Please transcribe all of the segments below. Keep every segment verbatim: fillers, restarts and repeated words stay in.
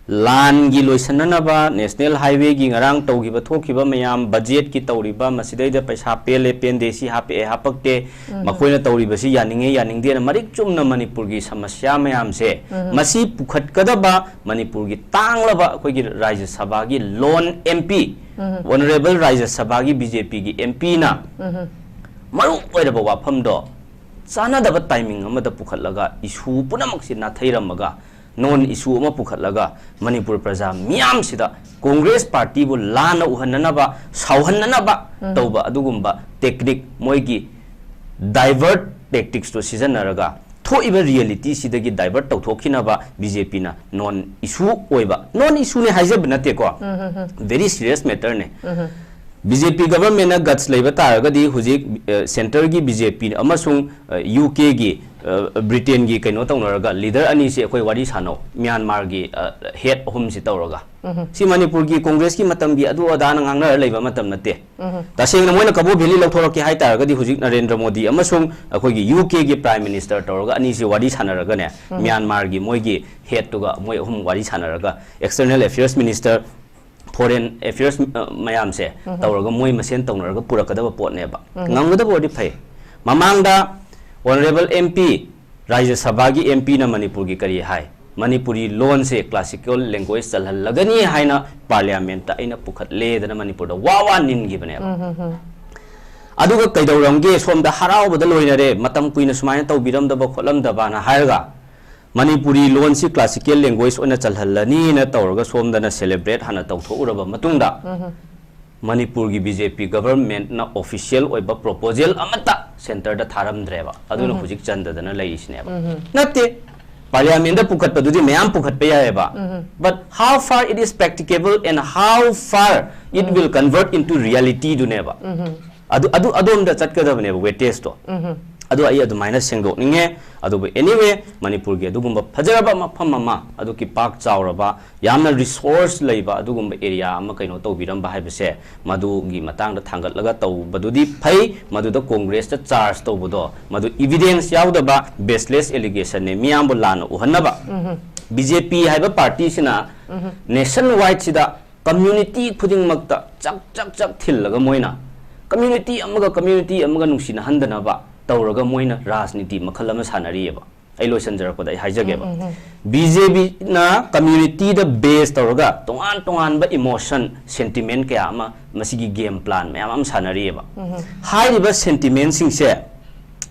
ꯂꯥꯟꯒꯤ ꯂꯣꯏꯁꯤꯟꯅꯅꯕ, ꯅꯦꯁꯅꯦꯜ ꯍꯥꯏꯋꯦꯒꯤ ꯉꯔꯥꯡ ꯇꯧꯈꯤꯕ ꯊꯣꯛꯈꯤꯕ ꯃꯌꯥꯝ, ꯕꯖꯦꯠꯀꯤ ꯇꯧꯔꯤꯕ, ꯃꯁꯤꯗꯩꯗ ꯄꯩꯁꯥ ꯄꯦꯜꯂꯦ ꯄꯦꯟꯗꯦ, ꯁꯤ ꯍꯥꯞꯄꯛꯑꯦ ꯍꯥꯞꯄꯛꯇꯦ, ꯃꯈꯣꯏꯅ ꯇꯧꯔꯤꯕꯁꯤ ꯌꯥꯅꯤꯡꯉꯦ ꯌꯥꯅꯤꯡꯗꯦꯅ ꯃꯔꯤꯛ ꯆꯨꯝꯅ ꯃꯅꯤꯄꯨꯔꯒꯤ ꯁꯃꯁ꯭ꯌꯥ ꯃꯌꯥꯝꯁꯦ, ꯃꯁꯤ ꯄꯨꯈꯠꯀꯗꯕ ꯃꯅꯤꯄꯨꯔꯒꯤ ꯇꯥꯡꯂꯕ ꯑꯩꯈꯣꯏꯒꯤ ꯔꯥꯖ꯭ꯌ ꯁꯚꯥꯒꯤ ꯂꯣꯟ ꯑꯦꯝ ꯄꯤ, ꯑꯣꯅꯔꯦꯕꯜ ꯔꯥꯖ꯭ꯌ ꯁꯚꯥꯒꯤ ꯕꯤ ꯖꯦ ꯄꯤꯒꯤ ꯑꯦꯝ ꯄꯤꯅ ꯃꯔꯨ ꯑꯣꯏꯔꯕ ꯋꯥꯐꯝꯗꯣ ꯆꯥꯟꯅꯗꯕ ꯇꯥꯏꯃꯤꯡ ꯑꯃꯗ ꯄꯨꯈꯠꯂꯒ ꯏꯁꯨ ꯄꯨꯝꯅꯃꯛꯁꯤ ꯅꯥꯊꯩꯔꯝꯃꯒ ꯅꯣꯟ ꯏꯁꯨ ꯑꯃ ꯄꯨꯈꯠꯂꯒ ꯃꯅꯤꯄꯨꯔ ꯄ꯭ꯔꯖꯥ ꯃꯤꯌꯥꯝꯁꯤꯗ ꯀꯣꯡꯒ꯭ꯔꯦꯁ ꯄꯥꯔꯇꯤꯕꯨ ꯂꯥꯟꯅ ꯎꯍꯟꯅꯅꯕ, ꯁꯥꯎꯍꯟꯅꯅꯕ ꯇꯧꯕ ꯑꯗꯨꯒꯨꯝꯕ ꯇꯦꯛꯅꯤꯛ, ꯃꯣꯏꯒꯤ ꯗꯥꯏꯚꯔꯠ ꯇꯦꯛꯇꯤꯛꯁꯇꯣ ꯁꯤꯖꯤꯟꯅꯔꯒ ꯊꯣꯛꯏꯕ ꯔꯤꯌꯦꯂꯤꯇꯤꯁꯤꯗꯒꯤ ꯗꯥꯏꯚꯔꯠ ꯇꯧꯊꯣꯛꯈꯤꯅꯕ ꯕꯤ ꯖꯦ ꯄꯤꯅ ꯅꯣꯟ ꯏꯁꯨ ꯑꯣꯏꯕ, ꯅꯣꯟ ꯏꯁꯨꯅꯦ ꯍꯥꯏꯖꯕ ꯅꯠꯇꯦꯀꯣ, ꯚꯦꯔꯤ ꯁꯤꯔꯤꯌꯁ ꯃꯦꯇꯔꯅꯦ꯫ ꯕꯤ ꯖꯦ ꯄꯤ ꯒꯚꯔꯟꯃꯦꯟꯅ ꯒꯠꯁ ꯂꯩꯕ ꯇꯥꯔꯒꯗꯤ ꯍꯧꯖꯤꯛ, ꯑ, ꯁꯦꯟꯇꯔꯒꯤ ꯕꯤ ꯖꯦ ꯄꯤ ꯑꯃꯁꯨꯡ, ꯑ, ꯌꯨ ꯀꯦꯒꯤ, ꯑ, ꯕ꯭ꯔꯤꯇꯦꯟꯒꯤ ꯀꯩꯅꯣ ꯇꯧꯅꯔꯒ ꯂꯤꯗꯔ ꯑꯅꯤꯁꯦ ꯑꯩꯈꯣꯏ ꯋꯥꯔꯤ ꯁꯥꯟꯅꯧ, ꯃ꯭ꯌꯥꯟꯃꯥꯔꯒꯤ, ꯑ, ꯍꯦꯗ ꯑꯍꯨꯝꯁꯤ ꯇꯧꯔꯒ꯫ ꯁꯤ ꯃꯅꯤꯄꯨꯔꯒꯤ ꯀꯣꯡꯒ꯭ꯔꯦꯁꯀꯤ ꯃꯇꯝꯒꯤ ꯑꯗꯨ ꯑꯗꯥꯅ ꯉꯥꯡꯅꯔ ꯂꯩꯕ ꯃꯇꯝ ꯅꯠꯇꯦ꯫ ꯇꯁꯦꯡꯅ ꯃꯣꯏꯅ ꯀꯕꯣ ꯚꯦꯂꯤ ꯂꯧꯊꯣꯔꯛꯀꯦ ꯍꯥꯏ ꯇꯥꯔꯒꯗꯤ ꯍꯧꯖꯤꯛ ꯅꯔꯦꯟꯗ꯭ꯔ ꯃꯣꯗꯤ ꯑꯃꯁꯨꯡ ꯑꯩꯈꯣꯏꯒꯤ ꯌꯨ ꯀꯦꯒꯤ ꯄ꯭ꯔꯥꯏꯝ ꯃꯤꯅꯤꯁꯇꯔ ꯇꯧꯔꯒ ꯑꯅꯤꯁꯦ ꯋꯥꯔꯤ ꯁꯥꯟꯅꯔꯒꯅꯦ, ꯃ꯭ꯌꯥꯟꯃꯥꯔꯒꯤ ꯃꯣꯏꯒꯤ ꯍꯦꯗꯇꯨꯒ ꯃꯣꯏ ꯑꯍꯨꯝ ꯋꯥꯔꯤ ꯁꯥꯟꯅꯔꯒ external affairs minister, foreign affairs, ꯑ, ꯃꯌꯥꯝꯁꯦ ꯇꯧꯔꯒ ꯃꯣꯏ ꯃꯁꯦꯟ ꯇꯧꯅꯔꯒ ꯄꯨꯔꯛꯀꯗꯕ ꯄꯣꯠꯅꯦꯕ꯫ ꯉꯝꯒꯗꯕ ꯑꯣꯏꯔꯗꯤ ꯐꯩ꯫ ꯃꯃꯥꯡꯗ ꯑꯣꯅꯔꯦꯕꯜ ꯑꯦꯝ ꯄꯤ, ꯔꯥꯖ꯭ꯌ ꯁꯚꯥꯒꯤ ꯑꯦꯝ ꯄꯤꯅ ꯃꯅꯤꯄꯨꯔꯒꯤ ꯀꯔꯤ ꯍꯥꯏ? ꯃꯅꯤꯄꯨꯔꯤ ꯂꯣꯟꯁꯦ ꯀ꯭ꯂꯥꯁꯤꯀꯦꯜ ꯂꯦꯡꯒ꯭ꯋꯦꯖ ꯆꯜꯍꯜꯂꯒꯅꯤ ꯍꯥꯏꯅ ꯄꯥꯔꯂꯤꯌꯥꯃꯦꯟꯠꯇ ꯑꯩꯅ ꯄꯨꯈꯠꯂꯦꯗꯅ ꯃꯅꯤꯄꯨꯔꯗ ꯋꯥ ꯋꯥ ꯅꯤꯟꯈꯤꯕꯅꯦꯕ꯫ ꯑꯗꯨꯒ ꯀꯩꯗꯧꯔꯝꯒꯦ? ꯁꯣꯝꯗ ꯍꯔꯥꯎꯕꯗ ꯂꯣꯏꯅꯔꯦ, ꯃꯇꯝ ꯀꯨꯏꯅ ꯁꯨꯃꯥꯏꯅ ꯇꯧꯕꯤꯔꯝꯗꯕ ꯈꯣꯠꯂꯝꯗꯕꯅ ꯍꯥꯏꯔꯒ, ꯃꯅꯤꯄꯨꯔꯤ ꯂꯣꯟꯁꯤ ꯀ꯭ꯂꯥꯁꯤꯀꯦꯜ ꯂꯦꯡꯒ꯭ꯋꯦꯖ ꯑꯣꯏꯅ ꯆꯜꯍꯜꯂꯅꯤꯅ ꯇꯧꯔꯒ ꯁꯣꯝꯗꯅ ꯁꯦꯂꯦꯕ꯭ꯔꯦꯠ ꯍꯥꯟꯅ ꯇꯧꯊꯣꯛꯎꯔꯕ ꯃꯇꯨꯡꯗ, ꯃꯅꯤꯄꯨꯔꯒꯤ ꯕꯤ ꯖꯦ ꯄꯤ ꯒꯚꯔꯟꯃꯦꯟꯠꯅ ꯑꯣꯐꯤꯁꯤꯌꯦꯜ ꯑꯣꯏꯕ ꯄ꯭ꯔꯣꯄꯣꯖꯦꯜ ꯑꯃꯠꯇ ꯁꯦꯟꯇꯔꯗ ꯊꯥꯔꯝꯗ꯭ꯔꯦꯕ꯫ ꯑꯗꯨꯅ ꯍꯧꯖꯤꯛ ꯆꯟꯗꯗꯅ ꯂꯩꯔꯤꯁꯤꯅꯦꯕ꯫ ꯅꯠꯇꯦ, ꯄꯥꯔꯂꯤꯌꯥꯃꯦꯟꯠꯇ ꯄꯨꯈꯠꯄꯗꯨꯗꯤ ꯃꯌꯥꯝ ꯄꯨꯈꯠꯄ ꯌꯥꯏꯑꯕ꯫ But how far it is practicable and how far it will convert into reality ꯗꯨꯅꯦꯕ꯫ ꯑꯗꯨ, ꯑꯗꯨ, ꯑꯗꯣꯝꯗ ꯆꯠꯀꯗꯕꯅꯦꯕ ꯋꯦꯇꯦꯖꯇꯣ꯫ ꯑꯗꯨ ꯑꯩ ꯑꯗꯨꯃꯥꯏꯅ ꯁꯦꯡꯗꯣꯛꯅꯤꯡꯉꯦ꯫ ꯑꯗꯨꯕꯨ anyway, ꯃꯅꯤꯄꯨꯔꯒꯤ ꯑꯗꯨꯒꯨꯝꯕ ꯐꯖꯔꯕ ꯃꯐꯝ ꯑꯃ, ꯑꯗꯨꯒꯤ ꯄꯥꯛ ꯆꯥꯎꯔꯕ, ꯌꯥꯝꯅ ꯔꯤꯁꯣꯔꯁ ꯂꯩꯕ ꯑꯗꯨꯒꯨꯝꯕ ꯑꯦꯔꯤꯌꯥ ꯑꯃ ꯀꯩꯅꯣ ꯇꯧꯕꯤꯔꯝꯕ ꯍꯥꯏꯕꯁꯦ, ꯃꯗꯨꯒꯤ ꯃꯇꯥꯡꯗ ꯊꯥꯡꯒꯠꯂꯒ ꯇꯧꯕꯗꯨꯗꯤ ꯐꯩ꯫ ꯃꯗꯨꯗ ꯀꯣꯡꯒ꯭ꯔꯦꯁꯇ ꯆꯥꯔꯖ ꯇꯧꯕꯗꯣ, ꯃꯗꯨ ꯏꯚꯤꯗꯦꯟꯁ ꯌꯥꯎꯗꯕ, ꯕꯦꯁꯂꯦꯁ ꯑꯦꯂꯤꯒꯦꯁꯟꯅꯦ, ꯃꯤꯌꯥꯝꯕꯨ ꯂꯥꯟꯅ ꯎꯍꯟꯅꯕ꯫ ꯕꯤ ꯖꯦ ꯄꯤ ꯍꯥꯏꯕ ꯄꯥꯔꯇꯤꯁꯤꯅ ꯅꯦꯁꯟ ꯋꯥꯏꯗꯁꯤꯗ ꯀꯝꯃ꯭ꯌꯨꯅꯤꯇꯤ ꯈꯨꯗꯤꯡꯃꯛꯇ ꯆꯥꯛ ꯆꯥꯛ ꯆꯥꯛ ꯊꯤꯜꯂꯒ ꯃꯣꯏꯅ ꯀꯝꯃ꯭ꯌꯨꯅꯤꯇꯤ ꯑꯃꯒ ꯀꯝꯃ꯭ꯌꯨꯅꯤꯇꯤ ꯑꯃꯒ ꯅꯨꯡꯁꯤꯅꯍꯟꯗꯅꯕ ꯇꯧꯔꯒ ꯃꯣꯏꯅ ꯔꯥꯖꯅꯤꯇꯤ ꯃꯈꯜ ꯑꯃ ꯁꯥꯟꯅꯔꯤꯑꯕ꯫ ꯑꯩ ꯂꯣꯏꯁꯤꯟꯖꯔꯛꯄꯗ ꯑꯩ ꯍꯥꯏꯖꯒꯦꯕ꯫ ꯕꯤ ꯖꯦ ꯄꯤꯅ ꯀꯝꯃ꯭ꯌꯨꯅꯤꯇꯤꯗ ꯕꯦꯖ ꯇꯧꯔꯒ ꯇꯣꯉꯥꯟ ꯇꯣꯉꯥꯟꯕ ꯏꯃꯣꯁꯟ, ꯁꯦꯟꯇꯤꯃꯦꯟ ꯀꯌꯥ ꯑꯃ ꯃꯁꯤꯒꯤ ꯒꯦꯝ ꯄ꯭ꯂꯥꯟ ꯃꯌꯥꯝ ꯑꯃ ꯁꯥꯟꯅꯔꯤꯑꯕ꯫ ꯍꯥꯏꯔꯤꯕ ꯁꯦꯟꯇꯤꯃꯦꯟꯁꯤꯡꯁꯦ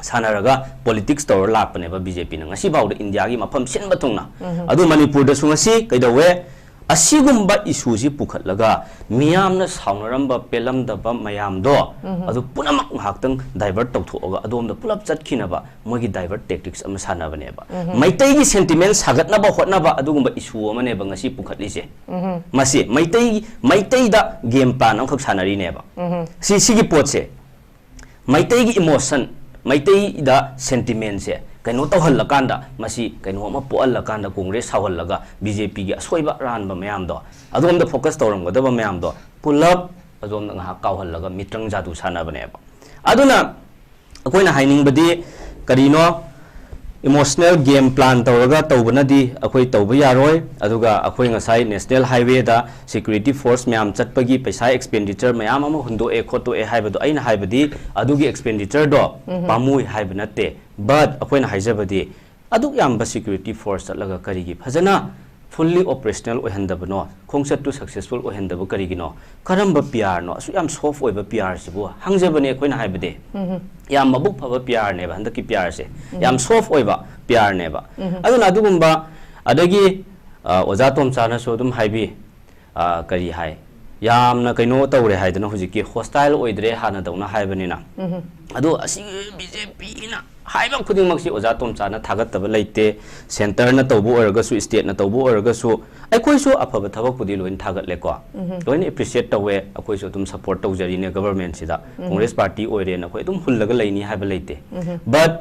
ꯁꯥꯟꯅꯔꯒ ꯄꯣꯂꯤꯇꯤꯛꯁ ꯇꯧꯔ ꯂꯥꯛꯄꯅꯦꯕ ꯕꯤ ꯖꯦ ꯄꯤꯅ ꯉꯁꯤ ꯐꯥꯎꯗ ꯏꯟꯗꯤꯌꯥꯒꯤ ꯃꯐꯝ ꯁꯤꯟꯕ ꯊꯨꯡꯅ꯫ ꯑꯗꯨ ꯃꯅꯤꯄꯨꯔꯗꯁꯨ ꯉꯁꯤ ꯀꯩꯗꯧꯋꯦ? ꯑꯁꯤꯒꯨꯝꯕ ꯏꯁꯨꯁꯤ ꯄꯨꯈꯠꯂꯒ ꯃꯤꯌꯥꯝꯅ ꯁꯥꯎꯅꯔꯝꯕ, ꯄꯦꯜꯂꯝꯗꯕ ꯃꯌꯥꯝꯗꯣ ꯑꯗꯨ ꯄꯨꯝꯅꯃꯛ ꯉꯥꯏꯍꯥꯛꯇꯪ ꯗꯥꯏꯚꯔꯠ ꯇꯧꯊꯣꯛꯑꯒ ꯑꯗꯣꯝꯗ ꯄꯨꯂꯞ ꯆꯠꯈꯤꯅꯕ ꯃꯣꯏꯒꯤ ꯗꯥꯏꯚꯔꯠ ꯇꯦꯛꯇꯤꯛꯁ ꯑꯃ ꯁꯥꯟꯅꯕꯅꯦꯕ꯫ ꯃꯩꯇꯩꯒꯤ ꯁꯦꯟꯇꯤꯃꯦꯟ ꯁꯥꯒꯠꯅꯕ ꯍꯣꯠꯅꯕ ꯑꯗꯨꯒꯨꯝꯕ ꯏꯁꯨ ꯑꯃꯅꯦꯕ ꯉꯁꯤ ꯄꯨꯈꯠꯂꯤꯁꯦ꯫ ꯃꯁꯤ ꯃꯩꯇꯩ, ꯃꯩꯇꯩꯗ ꯒꯦꯝ ꯄ꯭ꯂꯥꯟ ꯑꯃꯈꯛ ꯁꯥꯟꯅꯔꯤꯅꯦꯕ꯫ ꯁꯤ, ꯁꯤꯒꯤ ꯄꯣꯠꯁꯦ ꯃꯩꯇꯩꯒꯤ ꯏꯃꯣꯁꯟ, ꯃꯩꯇꯩꯗ ꯁꯦꯟꯇꯤꯃꯦꯟꯁꯦ ꯀꯩꯅꯣ ꯇꯧꯍꯜꯂꯀꯥꯟꯗ, ꯃꯁꯤ ꯀꯩꯅꯣ ꯑꯃ ꯄꯣꯛꯍꯜꯂꯀꯥꯟꯗ ꯀꯣꯡꯒ꯭ꯔꯦꯁ ꯁꯥꯎꯍꯜꯂꯒ ꯕꯤ ꯖꯦ ꯄꯤꯒꯤ ꯑꯁꯣꯏꯕ ꯑꯔꯥꯟꯕ ꯃꯌꯥꯝꯗꯣ, ꯑꯗꯣꯝꯗ ꯐꯣꯀꯁ ꯇꯧꯔꯝꯒꯗꯕ ꯃꯌꯥꯝꯗꯣ ꯄꯨꯂꯞ ꯑꯗꯣꯝꯗ ꯉꯥꯏꯍꯥꯛ ꯀꯥꯎꯍꯜꯂꯒ ꯃꯤꯇ꯭ꯔꯪ ꯖꯥꯗꯨ ꯁꯥꯟꯅꯕꯅꯦꯕ꯫ ꯑꯗꯨꯅ ꯑꯩꯈꯣꯏꯅ ꯍꯥꯏꯅꯤꯡꯕꯗꯤ ꯀꯔꯤꯅꯣ? ꯏꯃꯣꯁꯅꯦꯜ ꯒꯦꯝ ꯄ꯭ꯂꯥꯟ ꯇꯧꯔꯒ ꯇꯧꯕꯅꯗꯤ ꯑꯩꯈꯣꯏ ꯇꯧꯕ ꯌꯥꯔꯣꯏ꯫ ꯑꯗꯨꯒ ꯑꯩꯈꯣꯏ ꯉꯁꯥꯏ ꯅꯦꯁꯅꯦꯜ ꯍꯥꯏꯋꯦꯗ ꯁꯦꯀ꯭ꯌꯨꯔꯤꯇꯤ ꯐꯣꯔꯁ ꯃꯌꯥꯝ ꯆꯠꯄꯒꯤ ꯄꯩꯁꯥ ꯑꯦꯛꯁꯄꯦꯟꯗꯤꯆꯔ ꯃꯌꯥꯝ ꯑꯃ ꯍꯨꯟꯗꯣꯛꯑꯦ ꯈꯣꯠꯇꯣꯛꯑꯦ ꯍꯥꯏꯕꯗꯣ, ꯑꯩꯅ ꯍꯥꯏꯕꯗꯤ ꯑꯗꯨꯒꯤ ꯑꯦꯛꯁꯄꯦꯟꯗꯤꯆꯔꯗꯣ ꯄꯥꯝꯃꯨꯏ ꯍꯥꯏꯕ ꯅꯠꯇꯦ꯫ ꯕꯠ ꯑꯩꯈꯣꯏꯅ ꯍꯥꯏꯖꯕꯗꯤ ꯑꯗꯨꯛ ꯌꯥꯝꯕ ꯁꯦꯀ꯭ꯌꯨꯔꯤꯇꯤ ꯐꯣꯔꯁ ꯆꯠꯂꯒ ꯀꯔꯤꯒꯤ ꯐꯖꯅ ꯐꯨꯜꯂꯤ ꯑꯣꯄꯔꯦꯁꯅꯦꯜ ꯑꯣꯏꯍꯟꯗꯕꯅꯣ, ꯈꯣꯡꯆꯠꯇꯨ ꯁꯛꯁꯦꯁꯐꯨꯜ ꯑꯣꯏꯍꯟꯗꯕ ꯀꯔꯤꯒꯤꯅꯣ? ꯀꯔꯝꯕ ꯄꯤ ꯑꯥꯔꯅꯣ? ꯑꯁꯨꯛ ꯌꯥꯝ ꯁꯣꯐ ꯑꯣꯏꯕ ꯄꯤ ꯑꯥꯔꯁꯤꯕꯨ ꯍꯪꯖꯕꯅꯦ ꯑꯩꯈꯣꯏꯅ ꯍꯥꯏꯕꯗꯤ꯫ ꯌꯥꯝ ꯃꯕꯨꯛ ꯐꯕ ꯄꯤ ꯑꯥꯔꯅꯦꯕ ꯍꯟꯗꯛꯀꯤ ꯄꯤ ꯑꯥꯔꯁꯦ꯫ ꯌꯥꯝ ꯁꯣꯐ ꯑꯣꯏꯕ ꯄꯤ ꯑꯥꯔꯅꯦꯕ꯫ ꯑꯗꯨꯅ ꯑꯗꯨꯒꯨꯝꯕ, ꯑꯗꯒꯤ, ꯑ, ꯑꯣꯖꯥ ꯇꯣꯝꯆꯥꯅꯁꯨ ꯑꯗꯨꯝ ꯍꯥꯏꯕꯤ, ꯑ, ꯀꯔꯤ ꯍꯥꯏ, ꯌꯥꯝꯅ ꯀꯩꯅꯣ ꯇꯧꯔꯦ ꯍꯥꯏꯗꯅ ꯍꯧꯖꯤꯛꯀꯤ ꯍꯣꯁꯇꯥꯏꯜ ꯑꯣꯏꯗ꯭ꯔꯦ ꯍꯥꯟꯅꯗꯧꯅ ꯍꯥꯏꯕꯅꯤꯅ꯫ ꯑꯗꯣ ꯑꯁꯤ ꯕꯤ ꯖꯦ ꯄꯤꯅ ꯍꯥꯏꯕ ꯈꯨꯗꯤꯡꯃꯛꯁꯤ ꯑꯣꯖꯥ ꯇꯣꯝꯆꯥꯅ ꯊꯥꯒꯠꯇꯕ ꯂꯩꯇꯦ꯫ ꯁꯦꯟꯇꯔꯅ ꯇꯧꯕ ꯑꯣꯏꯔꯒꯁꯨ, ꯁ꯭ꯇꯦꯠꯅ ꯇꯧꯕ ꯑꯣꯏꯔꯒꯁꯨ, ꯑꯩꯈꯣꯏꯁꯨ ꯑꯐꯕ ꯊꯕꯛꯄꯨꯗꯤ ꯂꯣꯏꯅ ꯊꯥꯒꯠꯂꯦꯀꯣ꯫ ꯂꯣꯏꯅ ꯑꯦꯄ꯭ꯔꯤꯁꯤꯌꯦꯠ ꯇꯧꯋꯦ꯫ ꯑꯩꯈꯣꯏꯁꯨ ꯑꯗꯨꯝ ꯁꯄꯣꯔꯠ ꯇꯧꯖꯔꯤꯅꯦ ꯒꯚꯔꯟꯃꯦꯟꯠꯁꯤꯗ꯫ ꯀꯣꯡꯒ꯭ꯔꯦꯁ ꯄꯥꯔꯇꯤ ꯑꯣꯏꯔꯦꯅ ꯑꯩꯈꯣꯏ ꯑꯗꯨꯝ ꯍꯨꯜꯂꯒ ꯂꯩꯅꯤ ꯍꯥꯏꯕ ꯂꯩꯇꯦ꯫ ꯕꯠ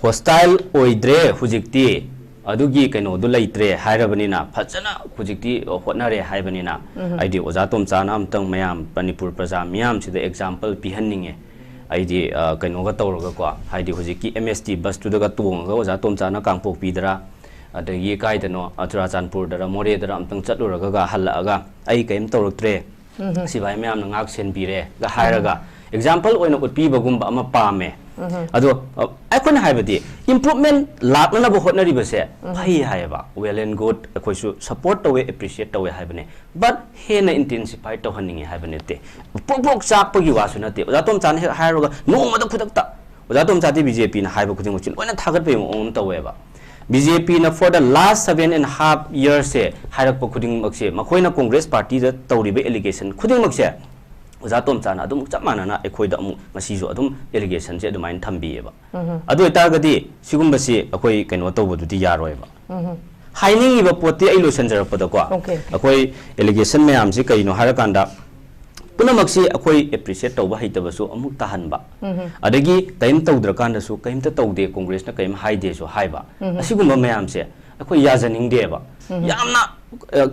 ꯍꯣꯁꯇꯥꯏꯜ ꯑꯣꯏꯗ꯭ꯔꯦ ꯍꯧꯖꯤꯛꯇꯤ, ꯑꯗꯨꯒꯤ ꯀꯩꯅꯣꯗꯨ ꯂꯩꯇ꯭ꯔꯦ ꯍꯥꯏꯔꯕꯅꯤꯅ, ꯐꯖꯅ ꯍꯧꯖꯤꯛꯇꯤ ꯍꯣꯠꯅꯔꯦ ꯍꯥꯏꯕꯅꯤꯅ, ꯍꯥꯏꯗꯤ ꯑꯣꯖꯥ ꯇꯣꯝꯆꯥꯅ ꯑꯝꯇꯪ ꯃꯌꯥꯝ ꯃꯅꯤꯄꯨꯔ ꯄ꯭ꯔꯖꯥ ꯃꯤꯌꯥꯝꯁꯤꯗ ꯑꯦꯛꯖꯥꯝꯄꯜ ꯄꯤꯍꯟꯅꯤꯡꯉꯦ꯫ ꯑꯩꯗꯤ, ꯑ, ꯀꯩꯅꯣꯒ ꯇꯧꯔꯒꯀꯣ, ꯍꯥꯏꯗꯤ ꯍꯧꯖꯤꯛꯀꯤ ꯑꯦꯝ ꯑꯦꯁ ꯇꯤ ꯕꯁꯇꯨꯗꯒ ꯇꯣꯡꯉꯒ ꯑꯣꯖꯥ ꯇꯣꯝꯆꯥꯅ ꯀꯥꯡꯄꯣꯛꯄꯤꯗꯔ, ꯑꯗꯒꯤ ꯀꯥꯏꯗꯅꯣ, ꯑ, ꯆꯨꯔꯥꯆꯥꯟꯄꯨꯔꯗꯔ ꯃꯣꯔꯦꯗꯔ ꯑꯝꯇꯪ ꯆꯠꯂꯨꯔꯒ ꯍꯜꯂꯛꯑꯒ, "ꯑꯩ ꯀꯔꯤꯝ ꯇꯧꯔꯛꯇ꯭ꯔꯦ, ꯁꯤꯐꯥꯏ ꯃꯌꯥꯝꯅ ꯉꯥꯛ ꯁꯦꯟꯕꯤꯔꯦꯒ" ꯍꯥꯏꯔꯒ ꯑꯦꯛꯖꯥꯝꯄꯜ ꯑꯣꯏꯅ ꯎꯠꯄꯤꯕꯒꯨꯝꯕ ꯑꯃ ꯄꯥꯝꯃꯦ꯫ ꯑꯗꯣ, ꯑ, ꯑꯩꯈꯣꯏꯅ ꯍꯥꯏꯕꯗꯤ ꯏꯝꯄ꯭ꯔꯨꯚꯃꯦꯟ ꯂꯥꯛꯅꯅꯕ ꯍꯣꯠꯅꯔꯤꯕꯁꯦ ꯐꯩ ꯍꯥꯏꯌꯦꯕ, well and good, ꯑꯩꯈꯣꯏꯁꯨ ꯁꯄꯣꯔꯠ ꯇꯧꯋꯦ, ꯑꯦꯄ꯭ꯔꯤꯁꯤꯌꯦꯠ ꯇꯧꯋꯦ ꯍꯥꯏꯕꯅꯦ꯫ ꯕꯠ ꯍꯦꯟꯅ ꯏꯟꯇꯦꯟꯁꯤꯐꯥꯏ ꯇꯧꯍꯟꯅꯤꯡꯉꯦ ꯍꯥꯏꯕ ꯅꯠꯇꯦ꯫ ꯄ꯭ꯔꯣꯛ ꯄ꯭ꯔꯣꯛ ꯆꯥꯛꯄꯒꯤ ꯋꯥꯁꯨ ꯅꯠꯇꯦ꯫ ꯑꯣꯖꯥ ꯇꯣꯝꯆꯥꯅ ꯍꯦꯛ ꯍꯥꯏꯔꯨꯔꯒ ꯅꯣꯡꯃꯗ ꯈꯨꯗꯛꯇ ꯑꯣꯖꯥ ꯇꯣꯝꯆꯥꯗꯤ ꯕꯤ ꯖꯦ ꯄꯤꯅ ꯍꯥꯏꯕ ꯈꯨꯗꯤꯡꯃꯛꯁꯤ ꯂꯣꯏꯅ ꯊꯥꯒꯠꯄꯒꯤ ꯃꯑꯣꯡ ꯑꯃ ꯇꯧꯋꯦꯕ꯫ ꯕꯤ ꯖꯦ ꯄꯤꯅ for the last seven and half yearsꯁꯦ ꯍꯥꯏꯔꯛꯄ ꯈꯨꯗꯤꯡꯃꯛꯁꯦ, ꯃꯈꯣꯏꯅ ꯀꯣꯡꯒ꯭ꯔꯦꯁ ꯄꯥꯔꯇꯤꯗ ꯇꯧꯔꯤꯕ ꯑꯦꯂꯤꯒꯦꯁꯟ ꯈꯨꯗꯤꯡꯃꯛꯁꯦ, ꯑꯣꯖꯥ ꯇꯣꯝꯆꯥꯅ ꯑꯗꯨꯝ ꯆꯞ ꯃꯥꯟꯅꯅ ꯑꯩꯈꯣꯏꯗ ꯑꯃꯨꯛ ꯉꯁꯤꯁꯨ ꯑꯗꯨꯝ ꯑꯦꯂꯤꯒꯦꯁꯟꯁꯦ ꯑꯗꯨꯃꯥꯏꯅ ꯊꯝꯕꯤꯌꯦꯕ꯫ ꯑꯗꯨ ꯑꯣꯏꯇꯥꯔꯒꯗꯤ ꯁꯤꯒꯨꯝꯕꯁꯤ ꯑꯩꯈꯣꯏ ꯀꯩꯅꯣ ꯇꯧꯕꯗꯨꯗꯤ ꯌꯥꯔꯣꯏꯕ꯫ ꯍꯥꯏꯅꯤꯡꯉꯤꯕ ꯄꯣꯠꯇꯤ ꯑꯩ ꯂꯣꯏꯁꯤꯟꯖꯔꯛꯄꯗꯀꯣ, Okay. ꯑꯩꯈꯣꯏ ꯑꯦꯂꯤꯒꯦꯁꯟ ꯃꯌꯥꯝꯁꯤ ꯀꯩꯅꯣ ꯍꯥꯏꯔꯀꯥꯟꯗ, ꯄꯨꯝꯅꯃꯛꯁꯤ ꯑꯩꯈꯣꯏ ꯑꯦꯄ꯭ꯔꯤꯁꯤꯌꯦꯠ ꯇꯧꯕ ꯍꯩꯇꯕꯁꯨ ꯑꯃꯨꯛ ꯇꯥꯍꯟꯕ, ꯑꯗꯒꯤ ꯀꯔꯤꯝ ꯇꯧꯗ꯭ꯔꯀꯥꯟꯗꯁꯨ ꯀꯔꯤꯝꯇ ꯇꯧꯗꯦ, ꯀꯣꯡꯒ꯭ꯔꯦꯁꯅ ꯀꯔꯤꯝ ꯍꯥꯏꯗꯦꯁꯨ ꯍꯥꯏꯕ, ꯑꯁꯤꯒꯨꯝꯕ ꯃꯌꯥꯝꯁꯦ ꯑꯩꯈꯣꯏ ꯌꯥꯖꯅꯤꯡꯗꯦꯕ꯫ ꯌꯥꯝꯅ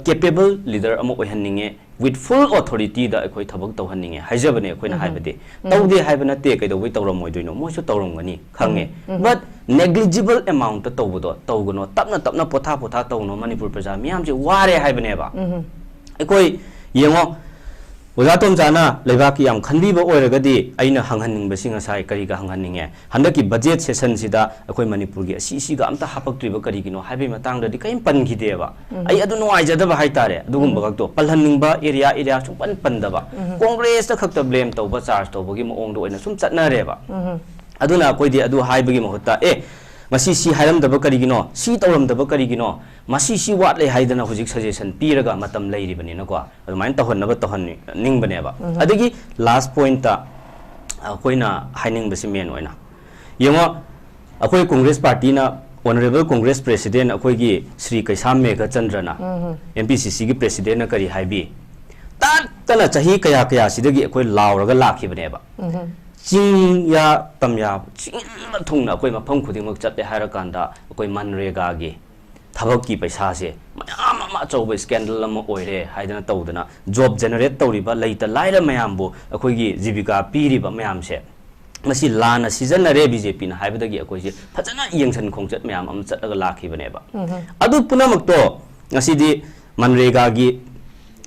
ꯀꯦꯄꯦꯕꯜ ꯂꯤꯗꯔ ꯑꯃ ꯑꯣꯏꯍꯟꯅꯤꯡꯉꯦ, with full authorityꯗ ꯑꯩꯈꯣꯏ ꯊꯕꯛ ꯇꯧꯍꯟꯅꯤꯡꯉꯦ ꯍꯥꯏꯖꯕꯅꯦ ꯑꯩꯈꯣꯏꯅ ꯍꯥꯏꯕꯗꯤ꯫ ꯇꯧꯗꯦ ꯍꯥꯏꯕ ꯅꯠꯇꯦ, ꯀꯩꯗꯧꯕꯩ ꯇꯧꯔꯝꯃꯣꯏꯗꯣꯏꯅꯣ? ꯃꯣꯏꯁꯨ ꯇꯧꯔꯝꯒꯅꯤ, ꯈꯪꯉꯦ꯫ But negligible amountꯇ ꯇꯧꯕꯗꯣ ꯇꯧꯒꯅꯣ, ꯇꯞꯅ ꯇꯞꯅ, ꯄꯣꯊꯥ ꯄꯣꯊꯥ ꯇꯧꯅꯣ꯫ ꯃꯅꯤꯄꯨꯔ ꯄ꯭ꯔꯖꯥ ꯃꯤꯌꯥꯝꯁꯦ ꯋꯥꯔꯦ ꯍꯥꯏꯕꯅꯦꯕ꯫ ꯑꯩꯈꯣꯏ ꯌꯦꯡꯉꯣ, ꯑꯣꯖꯥ ꯇꯣꯝꯆꯥꯅ ꯂꯩꯕꯥꯛꯀꯤ ꯌꯥꯝ ꯈꯟꯕꯤꯕ ꯑꯣꯏꯔꯒꯗꯤ, ꯑꯩꯅ ꯍꯪꯍꯟꯅꯤꯡꯕꯁꯤ ꯉꯁꯥꯏ ꯀꯔꯤꯒ ꯍꯪꯍꯟꯅꯤꯡꯉꯦ? ꯍꯟꯗꯛꯀꯤ ꯕꯖꯦꯠ ꯁꯦꯁꯟꯁꯤꯗ ꯑꯩꯈꯣꯏ ꯃꯅꯤꯄꯨꯔꯒꯤ ꯑꯁꯤ, ꯁꯤꯒ ꯑꯝꯇ ꯍꯥꯄꯛꯇ꯭ꯔꯤꯕ ꯀꯔꯤꯒꯤꯅꯣ ꯍꯥꯏꯕꯒꯤ ꯃꯇꯥꯡꯗꯗꯤ ꯀꯔꯤꯝ ꯄꯟꯈꯤꯗꯦꯕ꯫ ꯑꯩ ꯑꯗꯨ ꯅꯨꯡꯉꯥꯏꯖꯗꯕ ꯍꯥꯏꯇꯥꯔꯦ꯫ ꯑꯗꯨꯒꯨꯝꯕ ꯈꯛꯇꯣ ꯄꯜꯍꯟꯅꯤꯡꯕ ꯑꯦꯔꯤꯌꯥ, ꯑꯦꯔꯤꯌꯥ ꯁꯨꯡꯄꯟ ꯄꯟꯗꯕ, ꯀꯣꯡꯒ꯭ꯔꯦꯁꯇ ꯈꯛꯇ ꯕ꯭ꯂꯦꯝ ꯇꯧꯕ, ꯆꯥꯔꯖ ꯇꯧꯕꯒꯤ ꯃꯑꯣꯡꯗ ꯑꯣꯏꯅ ꯁꯨꯝ ꯆꯠꯅꯔꯦꯕ꯫ ꯑꯗꯨꯅ ꯑꯩꯈꯣꯏꯗꯤ ꯑꯗꯨ ꯍꯥꯏꯕꯒꯤ ꯃꯍꯨꯠꯇ, "ꯑꯦ, ꯉꯁꯤ ꯁꯤ ꯍꯥꯏꯔꯝꯗꯕ ꯀꯔꯤꯒꯤꯅꯣ? ꯁꯤ ꯇꯧꯔꯝꯗꯕ ꯀꯔꯤꯒꯤꯅꯣ? ꯃꯁꯤ ꯁꯤ ꯋꯥꯠꯂꯦ" ꯍꯥꯏꯗꯅ ꯍꯧꯖꯤꯛ ꯁꯖꯦꯁꯟ ꯄꯤꯔꯒ ꯃꯇꯝ ꯂꯩꯔꯤꯕꯅꯤꯅꯀꯣ, ꯑꯗꯨꯃꯥꯏꯅ ꯇꯧꯍꯟꯅꯕ ꯇꯧꯍꯟꯅꯤꯡꯕꯅꯦꯕ꯫ ꯑꯗꯒꯤ ꯂꯥꯁ ꯄꯣꯏꯟꯠꯇ ꯑꯩꯈꯣꯏꯅ ꯍꯥꯏꯅꯤꯡꯕꯁꯤ ꯃꯦꯟ ꯑꯣꯏꯅ ꯌꯦꯡꯉꯣ, ꯑꯩꯈꯣꯏ ꯀꯣꯡꯒ꯭ꯔꯦꯁ ꯄꯥꯔꯇꯤꯅ, ꯑꯣꯅꯔꯦꯕꯜ ꯀꯣꯡꯒ꯭ꯔꯦꯁ ꯄ꯭ꯔꯦꯁꯤꯗꯦꯟ ꯑꯩꯈꯣꯏꯒꯤ ꯁ꯭ꯔꯤ ꯀꯩꯁꯥꯝ ꯃꯦꯘꯆꯟꯗ꯭ꯔꯅ, ꯑꯦꯝ ꯄꯤ ꯁꯤ ꯁꯤꯒꯤ ꯄ꯭ꯔꯦꯁꯤꯗꯦꯟꯅ ꯀꯔꯤ ꯍꯥꯏꯕꯤ? ꯇꯠꯇꯅ ꯆꯍꯤ ꯀꯌꯥ ꯀꯌꯥꯁꯤꯗꯒꯤ ꯑꯩꯈꯣꯏ ꯂꯥꯎꯔꯒ ꯂꯥꯛꯈꯤꯕꯅꯦꯕ꯫ ꯆꯤꯡꯌꯥ ꯇꯝꯌꯥ ꯆꯤꯡ ꯊꯨꯡꯅ ꯑꯩꯈꯣꯏ ꯃꯐꯝ ꯈꯨꯗꯤꯡꯃꯛ ꯆꯠꯂꯦ ꯍꯥꯏꯔꯀꯥꯟꯗ, ꯑꯩꯈꯣꯏ ꯃꯟꯔꯦꯒꯥꯒꯤ ꯊꯕꯛꯀꯤ ꯄꯩꯁꯥꯁꯦ ꯃꯌꯥꯝ ꯑꯃ ꯑꯆꯧꯕ ꯁ꯭ꯀꯦꯟꯗꯜ ꯑꯃ ꯑꯣꯏꯔꯦ ꯍꯥꯏꯗꯅ ꯇꯧꯗꯅ, ꯖꯣꯕ ꯖꯦꯅꯦꯔꯦꯠ ꯇꯧꯔꯤꯕ ꯂꯩꯇ ꯂꯥꯏꯔ ꯃꯌꯥꯝꯕꯨ ꯑꯩꯈꯣꯏꯒꯤ ꯖꯤꯕꯤꯀꯥ ꯄꯤꯔꯤꯕ ꯃꯌꯥꯝꯁꯦ, ꯃꯁꯤ ꯂꯥꯟꯅ ꯁꯤꯖꯤꯟꯅꯔꯦ ꯕꯤ ꯖꯦ ꯄꯤꯅ ꯍꯥꯏꯕꯗꯒꯤ ꯑꯩꯈꯣꯏꯁꯦ ꯐꯖꯅ ꯌꯦꯡꯁꯟ ꯈꯣꯡꯆꯠ ꯃꯌꯥꯝ ꯑꯃ ꯆꯠꯂꯒ ꯂꯥꯛꯈꯤꯕꯅꯦꯕ꯫ ꯑꯗꯨ ꯄꯨꯝꯅꯃꯛꯇꯣ ꯉꯁꯤꯗꯤ ꯃꯟꯔꯦꯒꯥꯒꯤ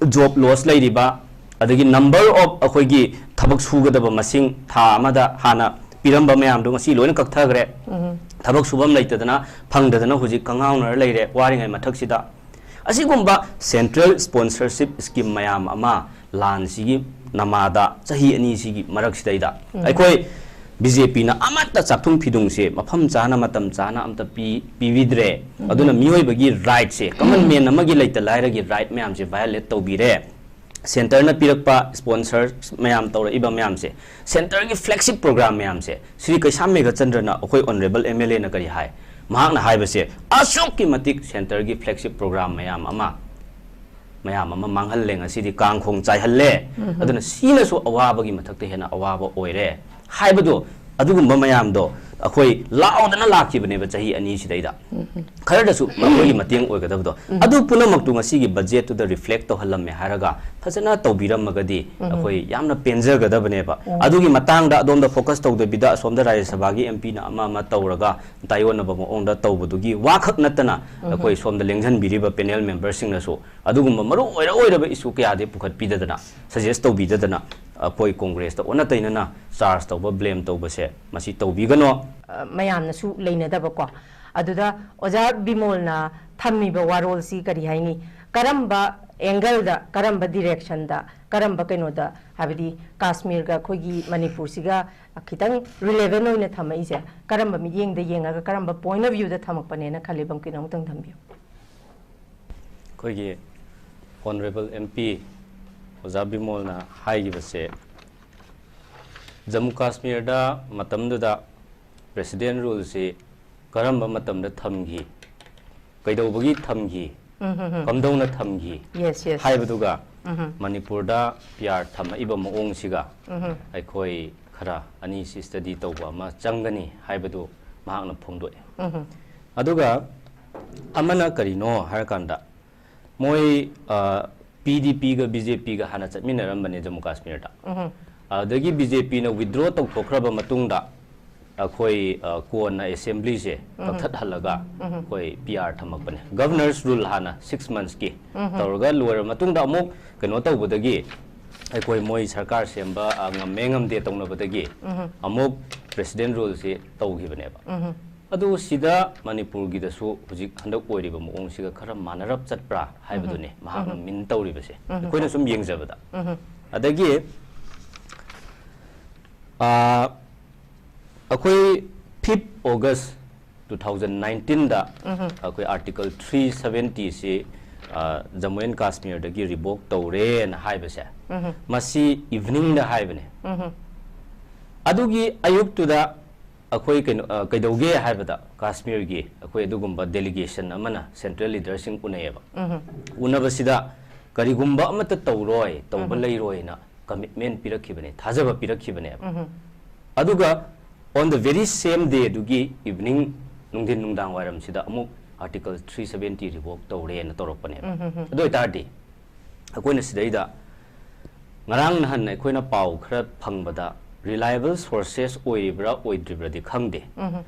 ꯖꯣꯕ ꯂꯣꯁ ꯂꯩꯔꯤꯕ, ꯑꯗꯒꯤ number of ꯑꯩꯈꯣꯏꯒꯤ ꯊꯕꯛ ꯁꯨꯒꯗꯕ ꯃꯁꯤꯡ ꯊꯥ ꯑꯃꯗ ꯍꯥꯟꯅ ꯄꯤꯔꯝꯕ ꯃꯌꯥꯝꯗꯣ ꯉꯁꯤ ꯂꯣꯏꯅ ꯀꯛꯊꯈ꯭ꯔꯦ꯫ ꯊꯕꯛ ꯁꯨꯐꯝ ꯂꯩꯇꯗꯅ, ꯐꯪꯗꯗꯅ ꯍꯧꯖꯤꯛ ꯀꯉꯥꯎꯅꯔ ꯂꯩꯔꯦ ꯋꯥꯔꯤꯉꯩ ꯃꯊꯛꯁꯤꯗ꯫ ꯑꯁꯤꯒꯨꯝꯕ central sponsorship scheme ꯃꯌꯥꯝ ꯑꯃ ꯂꯥꯟꯁꯤꯒꯤ ꯅꯃꯥꯗ ꯆꯍꯤ ꯑꯅꯤꯁꯤꯒꯤ ꯃꯔꯛꯁꯤꯗꯩꯗ ꯑꯩꯈꯣꯏ ꯕꯤ ꯖꯦ ꯄꯤꯅ ꯑꯃꯠꯇ ꯆꯥꯛꯊꯨꯡ ꯐꯤꯗꯨꯡꯁꯦ ꯃꯐꯝ ꯆꯥꯅ, ꯃꯇꯝ ꯆꯥꯅ ꯑꯝꯇ ꯄꯤ-, ꯄꯤꯕꯤꯗ꯭ꯔꯦ꯫ ꯑꯗꯨꯅ ꯃꯤꯑꯣꯏꯕꯒꯤ right ꯁꯦ, common man ꯑꯃꯒꯤ ꯂꯩꯇ ꯂꯥꯏꯔꯒꯤ right ꯃꯌꯥꯝꯁꯦ violate ꯇꯧꯕꯤꯔꯦ꯫ Centre ꯅ ꯄꯤꯔꯛꯄ sponsor ꯃꯌꯥꯝ ꯇꯧꯔꯛꯏꯕ ꯃꯌꯥꯝꯁꯦ, centre ꯒꯤ flagship program ꯃꯌꯥꯝꯁꯦ, ꯁ꯭ꯔꯤ ꯀꯩꯁꯥꯝ ꯃꯦꯘꯆꯟꯗ꯭ꯔꯅ, ꯑꯩꯈꯣꯏ honourable M L A ꯅ ꯀꯔꯤ ꯍꯥꯏ? ꯃꯍꯥꯛꯅ ꯍꯥꯏꯕꯁꯦ ꯑꯁꯨꯛꯀꯤ ꯃꯇꯤꯛ centre ꯒꯤ flagship program ꯃꯌꯥꯝ ꯑꯃ, ꯃꯌꯥꯝ ꯑꯃ ꯃꯥꯡꯍꯜꯂꯦ, ꯉꯁꯤꯗꯤ ꯀꯥꯡꯈꯣꯡ ꯆꯥꯏꯍꯜꯂꯦ꯫ ꯑꯗꯨꯅ ꯁꯤꯅꯁꯨ ꯑꯋꯥꯕꯒꯤ ꯃꯊꯛꯇ ꯍꯦꯟꯅ ꯑꯋꯥꯕ ꯑꯣꯏꯔꯦ ꯍꯥꯏꯕꯗꯣ, ꯑꯗꯨꯒꯨꯝꯕ ꯃꯌꯥꯝꯗꯣ ꯑꯩꯈꯣꯏ ꯂꯥꯎꯗꯅ ꯂꯥꯛꯈꯤꯕꯅꯦꯕ ꯆꯍꯤ ꯑꯅꯤꯁꯤꯗꯩꯗ꯫ ꯈꯔꯗꯁꯨ ꯃꯈꯣꯏꯒꯤ ꯃꯇꯦꯡ ꯑꯣꯏꯒꯗꯕꯗꯣ꯫ ꯑꯗꯨ ꯄꯨꯝꯅꯃꯛꯇꯨ ꯉꯁꯤꯒꯤ budget ꯇꯨꯗ reflect ꯇꯧꯍꯜꯂꯝꯃꯦ ꯍꯥꯏꯔꯒ ꯐꯖꯅ ꯇꯧꯕꯤꯔꯝꯃꯒꯗꯤ ꯑꯩꯈꯣꯏ ꯌꯥꯝꯅ ꯄꯦꯟꯖꯒꯗꯕꯅꯦꯕ꯫ ꯑꯗꯨꯒꯤ ꯃꯇꯥꯡꯗ ꯑꯗꯣꯝꯗ focus ꯇꯧꯗꯕꯤꯗ ꯑꯁꯣꯝꯗ ꯔꯥꯖ꯭ꯌ ꯁꯚꯥꯒꯤ M P ꯅ ꯑꯃ ꯑꯃ ꯇꯧꯔꯒ ꯇꯥꯏꯑꯣꯟꯅꯕ ꯃꯑꯣꯡꯗ ꯇꯧꯕꯗꯨꯒꯤ ꯋꯥꯈꯛ ꯅꯠꯇꯅ ꯑꯩꯈꯣꯏ ꯁꯣꯝꯗ ꯂꯦꯡꯁꯤꯟꯕꯤꯔꯤꯕ panel member ꯁꯤꯡꯅꯁꯨ ꯑꯗꯨꯒꯨꯝꯕ ꯃꯔꯨ ꯑꯣꯏꯔ ꯑꯣꯏꯔꯕ issue ꯀꯌꯥꯗꯤ ꯄꯨꯈꯠꯄꯤꯗꯗꯅ, suggest ꯇꯧꯕꯤꯗꯗꯅ, ꯑꯩꯈꯣꯏ Congress ꯇ ꯑꯣꯟꯅ ꯇꯩꯅꯅ charge ꯇꯧꯕ, blame ꯇꯧꯕꯁꯦ ꯃꯁꯤ ꯇꯧꯕꯤꯒꯅꯣ꯫ ꯑ, ꯃꯌꯥꯝꯅꯁꯨ ꯂꯩꯅꯗꯕꯀꯣ꯫ ꯑꯗꯨꯗ ꯑꯣꯖꯥ ꯕꯤꯃꯣꯜꯅ ꯊꯝꯃꯤꯕ ꯋꯥꯔꯣꯜꯁꯤ ꯀꯔꯤ ꯍꯥꯏꯅꯤ? ꯀꯔꯝꯕ angle ꯗ, ꯀꯔꯝꯕ direction ꯗ, ꯀꯔꯝꯕ ꯀꯩꯅꯣꯗ, ꯍꯥꯏꯕꯗꯤ ꯀꯥꯁꯃꯤꯔꯒ ꯑꯩꯈꯣꯏꯒꯤ ꯃꯅꯤꯄꯨꯔꯁꯤꯒ ꯈꯤꯇꯪ relevant ꯑꯣꯏꯅ ꯊꯝꯃꯛꯏꯁꯦ ꯀꯔꯝꯕ ꯃꯤꯠꯌꯦꯡꯗ ꯌꯦꯡꯉꯒ, ꯀꯔꯝꯕ point of view ꯗ ꯊꯝꯃꯛꯄꯅꯦꯅ ꯈꯜꯂꯤ? ꯕꯝꯀꯤꯟ ꯑꯃꯨꯛꯇꯪ ꯊꯝꯕꯤꯌꯨ꯫ ꯑꯩꯈꯣꯏꯒꯤ honourable M P ꯑꯣꯖꯥ ꯕꯤꯃꯣꯜꯅ ꯍꯥꯏꯈꯤꯕꯁꯦ, ꯖꯝꯃꯨ ꯀꯥꯁꯃꯤꯔꯗ ꯃꯇꯝꯗꯨꯗ president rule ꯁꯤ ꯀꯔꯝꯕ ꯃꯇꯝꯗ ꯊꯝꯈꯤ, ꯀꯩꯗꯧꯕꯒꯤ ꯊꯝꯈꯤ, ꯎꯝ, ꯍꯝ, ꯍꯝ꯫ ꯀꯝꯗꯧꯅ ꯊꯝꯈꯤ ꯌꯦꯁ, ꯌꯦꯁ꯫ ꯍꯥꯏꯕꯗꯨꯒ ꯎꯝ, ꯍꯝ꯫ ꯃꯅꯤꯄꯨꯔꯗ P R ꯊꯝꯃꯛꯏꯕ ꯃꯑꯣꯡꯁꯤꯒ ꯎꯝ, ꯍꯝ꯫ ꯑꯩꯈꯣꯏ ꯈꯔ ꯑꯅꯤꯁꯤ study ꯇꯧꯕ ꯑꯃ ꯆꯪꯒꯅꯤ ꯍꯥꯏꯕꯗꯨ ꯃꯍꯥꯛꯅ ꯐꯣꯡꯗꯣꯛꯑꯦ꯫ ꯎꯝ, ꯍꯝ꯫ ꯑꯗꯨꯒ ꯑꯃꯅ ꯀꯔꯤꯅꯣ ꯍꯥꯏꯔꯀꯥꯟꯗ, ꯃꯣꯏ, ꯑ, P D P ꯒ B J P ꯒ ꯍꯥꯟꯅ ꯆꯠꯃꯤꯟꯅꯔꯝꯕꯅꯦ ꯖꯝꯃꯨ ꯀꯥꯁꯃꯤꯔꯗ꯫ ꯎꯝ, ꯍꯝ꯫ ꯑꯗꯒꯤ ꯕꯤ ꯖꯦ ꯄꯤꯅ withdraw ꯇꯧꯊꯣꯛꯈ꯭ꯔꯕ ꯃꯇꯨꯡꯗ ꯑꯩꯈꯣꯏ, ꯑ, ꯀꯣꯟꯅ assemblyꯁꯦ ꯀꯛꯊꯠꯍꯜꯂꯒ ꯑꯩꯈꯣꯏ P R ꯊꯝꯃꯛꯄꯅꯦ꯫ Governor's rule ꯍꯥꯟꯅ six monthsꯀꯤ ꯇꯧꯔꯒ ꯂꯣꯏꯔꯕ ꯃꯇꯨꯡꯗ ꯑꯃꯨꯛ ꯀꯩꯅꯣ ꯇꯧꯕꯗꯒꯤ, ꯑꯩꯈꯣꯏ ꯃꯣꯏ ꯁꯔꯀꯥꯔ ꯁꯦꯝꯕ, ꯑ, ꯉꯝꯃꯦ ꯉꯝꯗꯦ ꯇꯧꯅꯕꯗꯒꯤ ꯑꯃꯨꯛ president ruleꯁꯤ ꯇꯧꯈꯤꯕꯅꯦꯕ꯫ ꯑꯗꯨ ꯁꯤꯗ ꯃꯅꯤꯄꯨꯔꯒꯤꯗꯁꯨ ꯍꯧꯖꯤꯛ ꯍꯟꯗꯛ ꯑꯣꯏꯔꯤꯕ ꯃꯑꯣꯡꯁꯤꯒ ꯈꯔ ꯃꯥꯟꯅꯔꯞ ꯆꯠꯄ꯭ꯔꯥ ꯍꯥꯏꯕꯗꯨꯅꯤ ꯃꯍꯥꯛꯅ mean ꯇꯧꯔꯤꯕꯁꯦ, ꯑꯩꯈꯣꯏꯅ ꯁꯨꯝ ꯌꯦꯡꯖꯕꯗ꯫ ꯑꯗꯒꯤ, ꯑ, ꯑꯩꯈꯣꯏ fifth August two thousand nineteenꯗ ꯑꯩꯈꯣꯏ Article three seventyꯁꯤ, ꯑ, Jammu and Kashmirꯗꯒꯤ revoke ꯇꯧꯔꯦꯅ ꯍꯥꯏꯕꯁꯦ, ꯃꯁꯤ eveningꯗ ꯍꯥꯏꯕꯅꯦ꯫ ꯑꯗꯨꯒꯤ ꯑꯌꯨꯛꯇꯨꯗ ꯑꯩꯈꯣꯏ ꯀꯩꯅꯣ, ꯑ, ꯀꯩꯗꯧꯒꯦ ꯍꯥꯏꯕꯗ, ꯀꯥꯁꯃꯤꯔꯒꯤ ꯑꯩꯈꯣꯏ ꯑꯗꯨꯒꯨꯝꯕ delegation ꯑꯃꯅ central leaderꯁꯤꯡ ꯎꯅꯩꯌꯦꯕ꯫ ꯎꯅꯕꯁꯤꯗ ꯀꯔꯤꯒꯨꯝꯕ ꯑꯃꯠꯇ ꯇꯧꯔꯣꯏ, ꯇꯧꯕ ꯂꯩꯔꯣꯏꯅ commitment ꯄꯤꯔꯛꯈꯤꯕꯅꯦ, ꯊꯥꯖꯕ ꯄꯤꯔꯛꯈꯤꯕꯅꯦꯕ꯫ ꯑꯗꯨꯒ on the very same day ꯑꯗꯨꯒꯤ evening, ꯅꯨꯡꯊꯤꯟ ꯅꯨꯡꯗꯥꯡ ꯋꯥꯏꯔꯝꯁꯤꯗ ꯑꯃꯨꯛ Article three seventy revoke ꯇꯧꯔꯦꯅ ꯇꯧꯔꯛꯄꯅꯦꯕ꯫ ꯑꯗꯨ ꯑꯣꯏꯇꯥꯔꯗꯤ ꯑꯩꯈꯣꯏꯅ ꯁꯤꯗꯩꯗ ꯉꯔꯥꯡ ꯅꯍꯥꯟ ꯑꯩꯈꯣꯏꯅ ꯄꯥꯎ ꯈꯔ ꯐꯪꯕꯗ, reliable sources ꯑꯣꯏꯔꯤꯕ꯭ꯔꯥ ꯑꯣꯏꯗ꯭ꯔꯤꯕ꯭ꯔꯥꯗꯤ ꯈꯪꯗꯦ,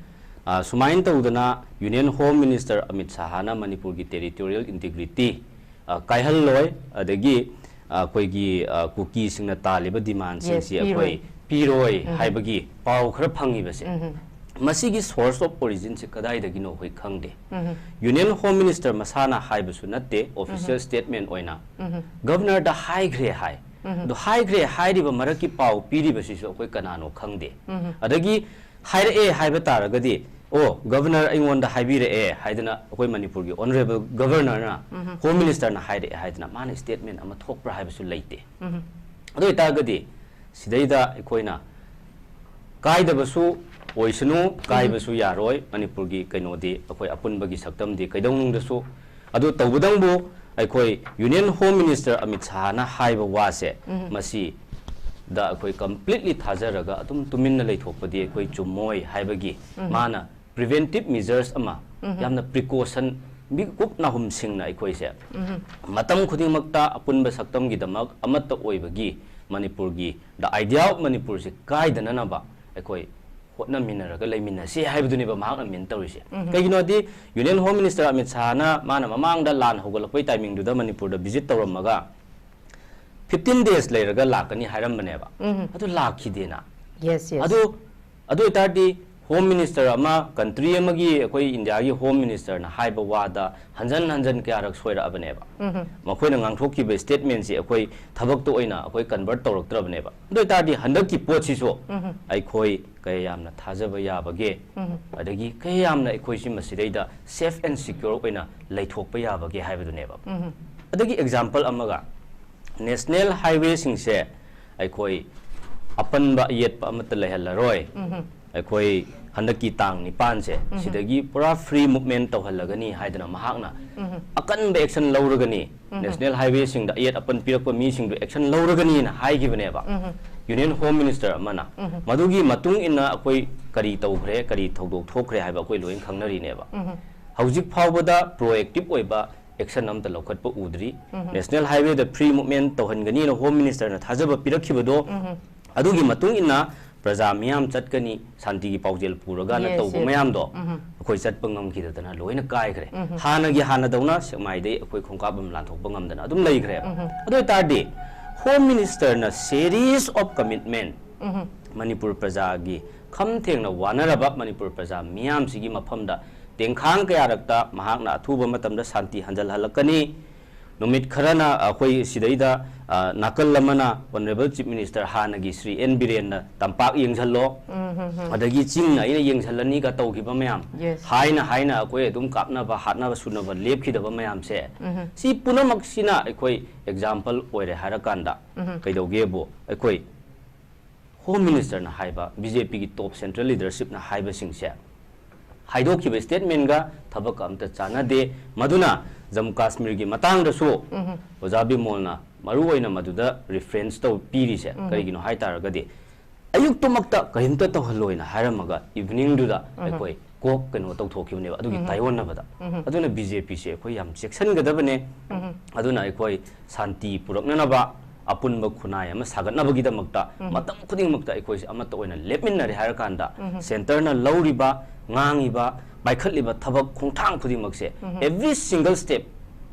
ꯑ, ꯁꯨꯃꯥꯏꯅ ꯇꯧꯗꯅ Union Home Minister ꯑꯃꯤꯠ ꯁꯥꯍꯅ ꯃꯅꯤꯄꯨꯔꯒꯤ territorial integrity, ꯑ, ꯀꯥꯏꯍꯜꯂꯣꯏ, ꯑꯗꯒꯤ, ꯑ, ꯑꯩꯈꯣꯏꯒꯤ, ꯑ, ꯀꯨꯀꯤꯁꯤꯡꯅ ꯇꯥꯜꯂꯤꯕ demandꯁꯤꯡꯁꯤ Yes, ꯑꯩꯈꯣꯏ ꯄꯤꯔꯣꯏ ꯍꯥꯏꯕꯒꯤ ꯄꯥꯎ ꯈꯔ ꯐꯪꯉꯤꯕꯁꯦ, ꯃꯁꯤꯒꯤ source of originꯁꯦ ꯀꯗꯥꯏꯗꯒꯤꯅꯣ ꯑꯩꯈꯣꯏ ꯈꯪꯗꯦ꯫ Union Home Minister ꯃꯁꯥꯅ ꯍꯥꯏꯕꯁꯨ ꯅꯠꯇꯦ, official statement ꯑꯣꯏꯅ꯫ Governorꯗ ꯍꯥꯏꯈ꯭ꯔꯦ ꯍꯥꯏ꯫ ꯑꯗꯣ ꯍꯥꯏꯈ꯭ꯔꯦ ꯍꯥꯏꯔꯤꯕ ꯃꯔꯛꯀꯤ ꯄꯥꯎ ꯄꯤꯔꯤꯕꯁꯤꯁꯨ ꯑꯩꯈꯣꯏ ꯀꯅꯥꯅꯣ ꯈꯪꯗꯦ꯫ ꯑꯗꯒꯤ ꯍꯥꯏꯔꯛꯑꯦ ꯍꯥꯏꯕ ꯇꯥꯔꯒꯗꯤ, "ꯑꯣ, Governor ꯑꯩꯉꯣꯟꯗ ꯍꯥꯏꯕꯤꯔꯛꯑꯦ" ꯍꯥꯏꯗꯅ, ꯑꯩꯈꯣꯏ ꯃꯅꯤꯄꯨꯔꯒꯤ Honourable Governorꯅ, Home Ministerꯅ ꯍꯥꯏꯔꯛꯑꯦ ꯍꯥꯏꯗꯅ ꯃꯥꯅ statement ꯑꯃ ꯊꯣꯛꯄ꯭ꯔꯥ ꯍꯥꯏꯕꯁꯨ ꯂꯩꯇꯦ꯫ ꯑꯗꯨ ꯑꯣꯏꯇꯥꯔꯒꯗꯤ ꯁꯤꯗꯩꯗ ꯑꯩꯈꯣꯏꯅ ꯀꯥꯏꯗꯕꯁꯨ ꯑꯣꯏꯁꯅꯨ, ꯀꯥꯏꯕꯁꯨ ꯌꯥꯔꯣꯏ꯫ ꯃꯅꯤꯄꯨꯔꯒꯤ ꯀꯩꯅꯣꯗꯤ, ꯑꯩꯈꯣꯏ ꯑꯄꯨꯟꯕꯒꯤ ꯁꯛꯇꯝꯗꯤ ꯀꯩꯗꯧꯅꯨꯡꯗꯁꯨ꯫ ꯑꯗꯨ ꯇꯧꯕꯗꯪꯕꯨ ꯑꯩꯈꯣꯏ Union Home Minister ꯑꯃꯤꯠ ꯁꯥꯍꯅ ꯍꯥꯏꯕ ꯋꯥꯁꯦ, ꯃꯁꯤꯗ ꯑꯩꯈꯣꯏ completely ꯊꯥꯖꯔꯒ ꯑꯗꯨꯝ ꯇꯨꯃꯤꯟꯅ ꯂꯩꯊꯣꯛꯄꯗꯤ ꯑꯩꯈꯣꯏ ꯆꯨꯝꯃꯣꯏ ꯍꯥꯏꯕꯒꯤ ꯃꯥꯅ preventive measures ꯑꯃ, ꯌꯥꯝꯅ precaution, ꯃꯤꯀꯨꯞ ꯅꯥꯍꯨꯝꯁꯤꯡꯅ ꯑꯩꯈꯣꯏꯁꯦ ꯃꯇꯝ ꯈꯨꯗꯤꯡꯃꯛꯇ ꯑꯄꯨꯟꯕ ꯁꯛꯇꯝꯒꯤꯗꯃꯛ ꯑꯃꯠꯇ ꯑꯣꯏꯕꯒꯤ ꯃꯅꯤꯄꯨꯔꯒꯤ, the idea of ꯃꯅꯤꯄꯨꯔꯁꯦ ꯀꯥꯏꯗꯅꯅꯕ ꯑꯩꯈꯣꯏ ꯍꯣꯠꯅꯃꯤꯟꯅꯔꯒ ꯂꯩꯃꯤꯟꯅꯁꯤ ꯍꯥꯏꯕꯗꯨꯅꯦꯕ ꯃꯍꯥꯛꯅ ꯃꯤꯟ ꯇꯧꯔꯤꯁꯦ꯫ ꯀꯩꯒꯤꯅꯣꯗꯤ Union Home Minister ꯑꯃꯤꯠ ꯁꯥꯍꯅ ꯃꯥꯅ ꯃꯃꯥꯡꯗ ꯂꯥꯟ ꯍꯧꯒꯠꯂꯛꯄꯩ timingꯗꯨꯗ ꯃꯅꯤꯄꯨꯔꯗ visit ꯇꯧꯔꯝꯃꯒ fifteen days ꯂꯩꯔꯒ ꯂꯥꯛꯀꯅꯤ ꯍꯥꯏꯔꯝꯕꯅꯦꯕ꯫ ꯑꯗꯨ ꯂꯥꯛꯈꯤꯗꯦꯅ꯫ Yes, yes. ꯑꯗꯨ ꯑꯗꯨ ꯑꯣꯏꯇꯥꯔꯗꯤ Home Minister ꯑꯃ, country ꯑꯃꯒꯤ, ꯑꯩꯈꯣꯏ ꯏꯟꯗꯤꯌꯥꯒꯤ Home Ministerꯅ ꯍꯥꯏꯕ ꯋꯥꯗ ꯍꯟꯖꯟ ꯍꯟꯖꯟ ꯀꯌꯥꯔꯛ ꯁꯣꯏꯔꯛꯑꯕꯅꯦꯕ꯫ ꯃꯈꯣꯏꯅ ꯉꯥꯡꯊꯣꯛꯈꯤꯕ statementꯁꯤ ꯑꯩꯈꯣꯏ ꯊꯕꯛꯇ ꯑꯣꯏꯅ ꯑꯩꯈꯣꯏ convert ꯇꯧꯔꯛꯇ꯭ꯔꯕꯅꯦꯕ꯫ ꯑꯗꯨ ꯑꯣꯏꯇꯥꯔꯗꯤ ꯍꯟꯗꯛꯀꯤ ꯄꯣꯠꯁꯤꯁꯨ ꯑꯩꯈꯣꯏ ꯀꯌꯥ ꯌꯥꯝꯅ ꯊꯥꯖꯕ ꯌꯥꯕꯒꯦ, ꯑꯗꯒꯤ ꯀꯌꯥ ꯌꯥꯝꯅ ꯑꯩꯈꯣꯏꯁꯤ ꯃꯁꯤꯗꯩꯗ safe and secure ꯑꯣꯏꯅ ꯂꯩꯊꯣꯛꯄ ꯌꯥꯕꯒꯦ ꯍꯥꯏꯕꯗꯨꯅꯦꯕ꯫ ꯑꯗꯒꯤ example ꯑꯃꯒ, National Highwayꯁꯤꯡꯁꯦ ꯑꯩꯈꯣꯏ ꯑꯄꯟꯕ ꯑꯌꯦꯠꯄ ꯑꯃꯠꯇ ꯂꯩꯍꯜꯂꯔꯣꯏ꯫ ꯑꯩꯈꯣꯏ ꯍꯟꯗꯛꯀꯤ ꯇꯥꯡ ꯅꯤꯄꯥꯟꯁꯦ ꯁꯤꯗꯒꯤ ꯄꯨꯔꯥ free movement ꯇꯧꯍꯜꯂꯒꯅꯤ ꯍꯥꯏꯗꯅ ꯃꯍꯥꯛꯅ ꯑꯀꯟꯕ action ꯂꯧꯔꯒꯅꯤ, National Highwayꯁꯤꯡꯗ ꯑꯌꯦꯠ ꯑꯄꯟ ꯄꯤꯔꯛꯄ ꯃꯤꯁꯤꯡꯗꯨ action ꯂꯧꯔꯒꯅꯤꯅ ꯍꯥꯏꯈꯤꯕꯅꯦꯕ Union Home Minister ꯑꯃꯅ꯫ ꯃꯗꯨꯒꯤ ꯃꯇꯨꯡ ꯏꯟꯅ ꯑꯩꯈꯣꯏ ꯀꯔꯤ ꯇꯧꯈ꯭ꯔꯦ, ꯀꯔꯤ ꯊꯧꯗꯣꯛ ꯊꯣꯛꯈ꯭ꯔꯦ ꯍꯥꯏꯕ ꯑꯩꯈꯣꯏ ꯂꯣꯏꯅ ꯈꯪꯅꯔꯤꯅꯦꯕ꯫ ꯍꯧꯖꯤꯛ ꯐꯥꯎꯕꯗ proactive ꯑꯣꯏꯕ action ꯑꯝꯇ ꯂꯧꯈꯠꯄ ꯎꯗ꯭ꯔꯤ꯫ National Highwayꯗ free movement ꯇꯧꯍꯟꯒꯅꯤꯅ Home Ministerꯅ ꯊꯥꯖꯕ ꯄꯤꯔꯛꯈꯤꯕꯗꯣ, ꯑꯗꯨꯒꯤ ꯃꯇꯨꯡ ꯏꯟꯅ ꯄ꯭ꯔꯖꯥ ꯃꯤꯌꯥꯝ ꯆꯠꯀꯅꯤ, ꯁꯥꯟꯇꯤꯒꯤ ꯄꯥꯎꯖꯦꯜ ꯄꯨꯔꯒꯅ Yes, ꯇꯧꯕ yes. ꯃꯌꯥꯝꯗꯣ ꯑꯩꯈꯣꯏ ꯆꯠꯄ ꯉꯝꯈꯤꯗꯗꯅ ꯂꯣꯏꯅ ꯀꯥꯏꯈ꯭ꯔꯦ꯫ ꯍꯥꯟꯅꯒꯤ ꯍꯥꯟꯅꯗꯧꯅ ꯁꯦꯛꯃꯥꯏꯗꯩ ꯑꯩꯈꯣꯏ ꯈꯣꯡꯀꯥꯞ ꯑꯃ ꯂꯥꯟꯊꯣꯛꯄ ꯉꯝꯗꯅ ꯑꯗꯨꯝ ꯂꯩꯈ꯭ꯔꯦꯕ꯫ ꯑꯗꯨ ꯑꯣꯏꯇꯥꯔꯗꯤ Home Ministerꯅ series of commitment Manipur ꯄ꯭ꯔꯖꯥꯒꯤ ꯈꯝ ꯊꯦꯡꯅ ꯋꯥꯅꯔꯕ ꯃꯅꯤꯄꯨꯔ ꯄ꯭ꯔꯖꯥ ꯃꯤꯌꯥꯝꯁꯤꯒꯤ ꯃꯐꯝꯗ ꯇꯦꯡꯈꯥꯡ ꯀꯌꯥꯔꯛꯇ ꯃꯍꯥꯛꯅ ꯑꯊꯨꯕ ꯃꯇꯝꯗ ꯁꯥꯟꯇꯤ ꯍꯟꯖꯜꯍꯜꯂꯛꯀꯅꯤ꯫ ꯅꯨꯃꯤꯠ ꯈꯔꯅ ꯑꯩꯈꯣꯏ ꯁꯤꯗꯩꯗ, ꯑ, ꯅꯥꯀꯜ ꯑꯃꯅ Honourable Chief Minister ꯍꯥꯟꯅꯒꯤ ꯁ꯭ꯔꯤ ꯑꯦꯟ ꯕꯤꯔꯦꯟꯅ ꯇꯝꯄꯥꯛ ꯌꯦꯡꯁꯜꯂꯣ, ꯑꯗꯒꯤ ꯆꯤꯡꯅ ꯑꯩꯅ ꯌꯦꯡꯁꯜꯂꯅꯤꯒ ꯇꯧꯈꯤꯕ ꯃꯌꯥꯝ, Yes. ꯍꯥꯏꯅ ꯍꯥꯏꯅ ꯑꯩꯈꯣꯏ ꯑꯗꯨꯝ ꯀꯥꯞꯅꯕ ꯍꯥꯠꯅꯕ ꯁꯨꯅꯕ ꯂꯦꯞꯈꯤꯗꯕ ꯃꯌꯥꯝꯁꯦ, ꯁꯤ ꯄꯨꯝꯅꯃꯛꯁꯤꯅ ꯑꯩꯈꯣꯏ example ꯑꯣꯏꯔꯦ ꯍꯥꯏꯔꯀꯥꯟꯗ ꯀꯩꯗꯧꯒꯦꯕꯨ, ꯑꯩꯈꯣꯏ Home Ministerꯅ ꯍꯥꯏꯕ, BJPꯒꯤ top central leadershipꯅ ꯍꯥꯏꯕꯁꯤꯡꯁꯦ ꯍꯥꯏꯗꯣꯛꯈꯤꯕ statementꯒ ꯊꯕꯛꯀ ꯑꯝꯇ ꯆꯥꯟꯅꯗꯦ꯫ ꯃꯗꯨꯅ ꯖꯝꯃꯨ ꯀꯥꯁꯃꯤꯔꯒꯤ ꯃꯇꯥꯡꯗꯁꯨ ꯑꯣꯖꯥ ꯕꯤꯃꯣꯜꯅ ꯃꯔꯨ ꯑꯣꯏꯅ ꯃꯗꯨꯗ reference ꯇꯧ ꯄꯤꯔꯤꯁꯦ ꯀꯔꯤꯒꯤꯅꯣ ꯍꯥꯏ ꯇꯥꯔꯒꯗꯤ, ꯑꯌꯨꯛꯇꯃꯛꯇ ꯀꯔꯤꯝꯇ ꯇꯧꯍꯜꯂꯣꯏꯅ ꯍꯥꯏꯔꯝꯃꯒ eveningꯗꯨꯗ ꯑꯩꯈꯣꯏ ꯀꯣꯛ ꯀꯩꯅꯣ ꯇꯧꯊꯣꯛꯈꯤꯕꯅꯦꯕ, ꯑꯗꯨꯒꯤ ꯇꯥꯏꯑꯣꯟꯅꯕꯗ꯫ ꯑꯗꯨꯅ BJPꯁꯦ ꯑꯩꯈꯣꯏ ꯌꯥꯝ ꯆꯦꯛꯁꯤꯟꯒꯗꯕꯅꯦ꯫ ꯑꯗꯨꯅ ꯑꯩꯈꯣꯏ ꯁꯥꯟꯇꯤ ꯄꯨꯔꯛꯅꯅꯕ, ꯑꯄꯨꯟꯕ ꯈꯨꯟꯅꯥꯏ ꯑꯃ ꯁꯥꯒꯠꯅꯕꯒꯤꯗꯃꯛꯇ ꯃꯇꯝ ꯈꯨꯗꯤꯡꯃꯛꯇ ꯑꯩꯈꯣꯏꯁꯦ ꯑꯃꯠꯇ ꯑꯣꯏꯅ ꯂꯦꯞꯃꯤꯟꯅꯔꯦ ꯍꯥꯏꯔꯀꯥꯟꯗ, ꯁꯦꯟꯇꯔꯅ ꯂꯧꯔꯤꯕ, ꯉꯥꯡꯉꯤꯕ, ꯄꯥꯏꯈꯠꯂꯤꯕ ꯊꯕꯛ ꯈꯣꯡꯊꯥꯡ ꯈꯨꯗꯤꯡꯃꯛꯁꯦ, every single step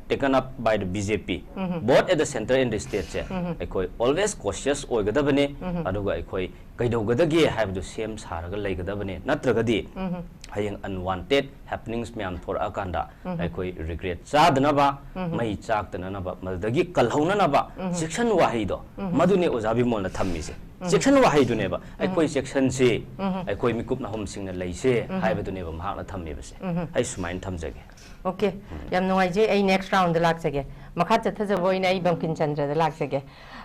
taken up by the B J P, both at the center and the state ꯁꯦ, ꯑꯩꯈꯣꯏ always cautious ꯑꯣꯏꯒꯗꯕꯅꯦ꯫ ꯑꯗꯨꯒ ꯑꯩꯈꯣꯏ ꯀꯩꯗꯧꯒꯗꯒꯦ ꯍꯥꯏꯕꯗꯨ ꯁꯦꯝ ꯁꯥꯔꯒ ꯂꯩꯒꯗꯕꯅꯦ꯫ ꯅꯠꯇ꯭ꯔꯒꯗꯤ ꯍꯌꯦꯡ unwanted happenings ꯃꯌꯥꯝ ꯊꯣꯔꯛꯑꯀꯥꯟꯗ ꯑꯩꯈꯣꯏ regret ꯆꯥꯗꯅꯕ, ꯃꯩ ꯆꯥꯛꯇꯅꯅꯕ, ꯃꯗꯨꯗꯒꯤ ꯀꯜꯍꯧꯅꯅꯕ ꯆꯦꯛꯁꯤꯟ ꯋꯥꯍꯩꯗꯣ, ꯃꯗꯨꯅꯦ ꯑꯣꯖꯥ ꯕꯤꯃꯣꯜꯅ ꯊꯝꯃꯤꯁꯦ꯫ ꯆꯦꯛꯁꯤꯟ ꯋꯥꯍꯩꯗꯨꯅꯦꯕ, "ꯑꯩꯈꯣꯏ ꯆꯦꯛꯁꯤꯟꯁꯤ, ꯑꯩꯈꯣꯏ ꯃꯤꯀꯨꯞ ꯅꯍꯨꯝꯁꯤꯡꯅ ꯂꯩꯁꯦ" ꯍꯥꯏꯕꯗꯨꯅꯦꯕ ꯃꯍꯥꯛꯅ ꯊꯝꯃꯤꯕꯁꯦ꯫ ꯑꯩ ꯁꯨꯃꯥꯏꯅ ꯊꯝꯖꯒꯦ꯫ OK, ꯌꯥꯝ ꯅꯨꯡꯉꯥꯏꯖꯩ꯫ ꯑꯩ next round ꯗ ꯂꯥꯛꯆꯒꯦ꯫ ꯃꯈꯥ ꯆꯠꯊꯖꯕ ꯑꯣꯏꯅ ꯑꯩ ꯕꯪꯀꯤꯝ ꯆꯟꯗ꯭ꯔꯗ ꯂꯥꯛꯆꯒꯦ꯫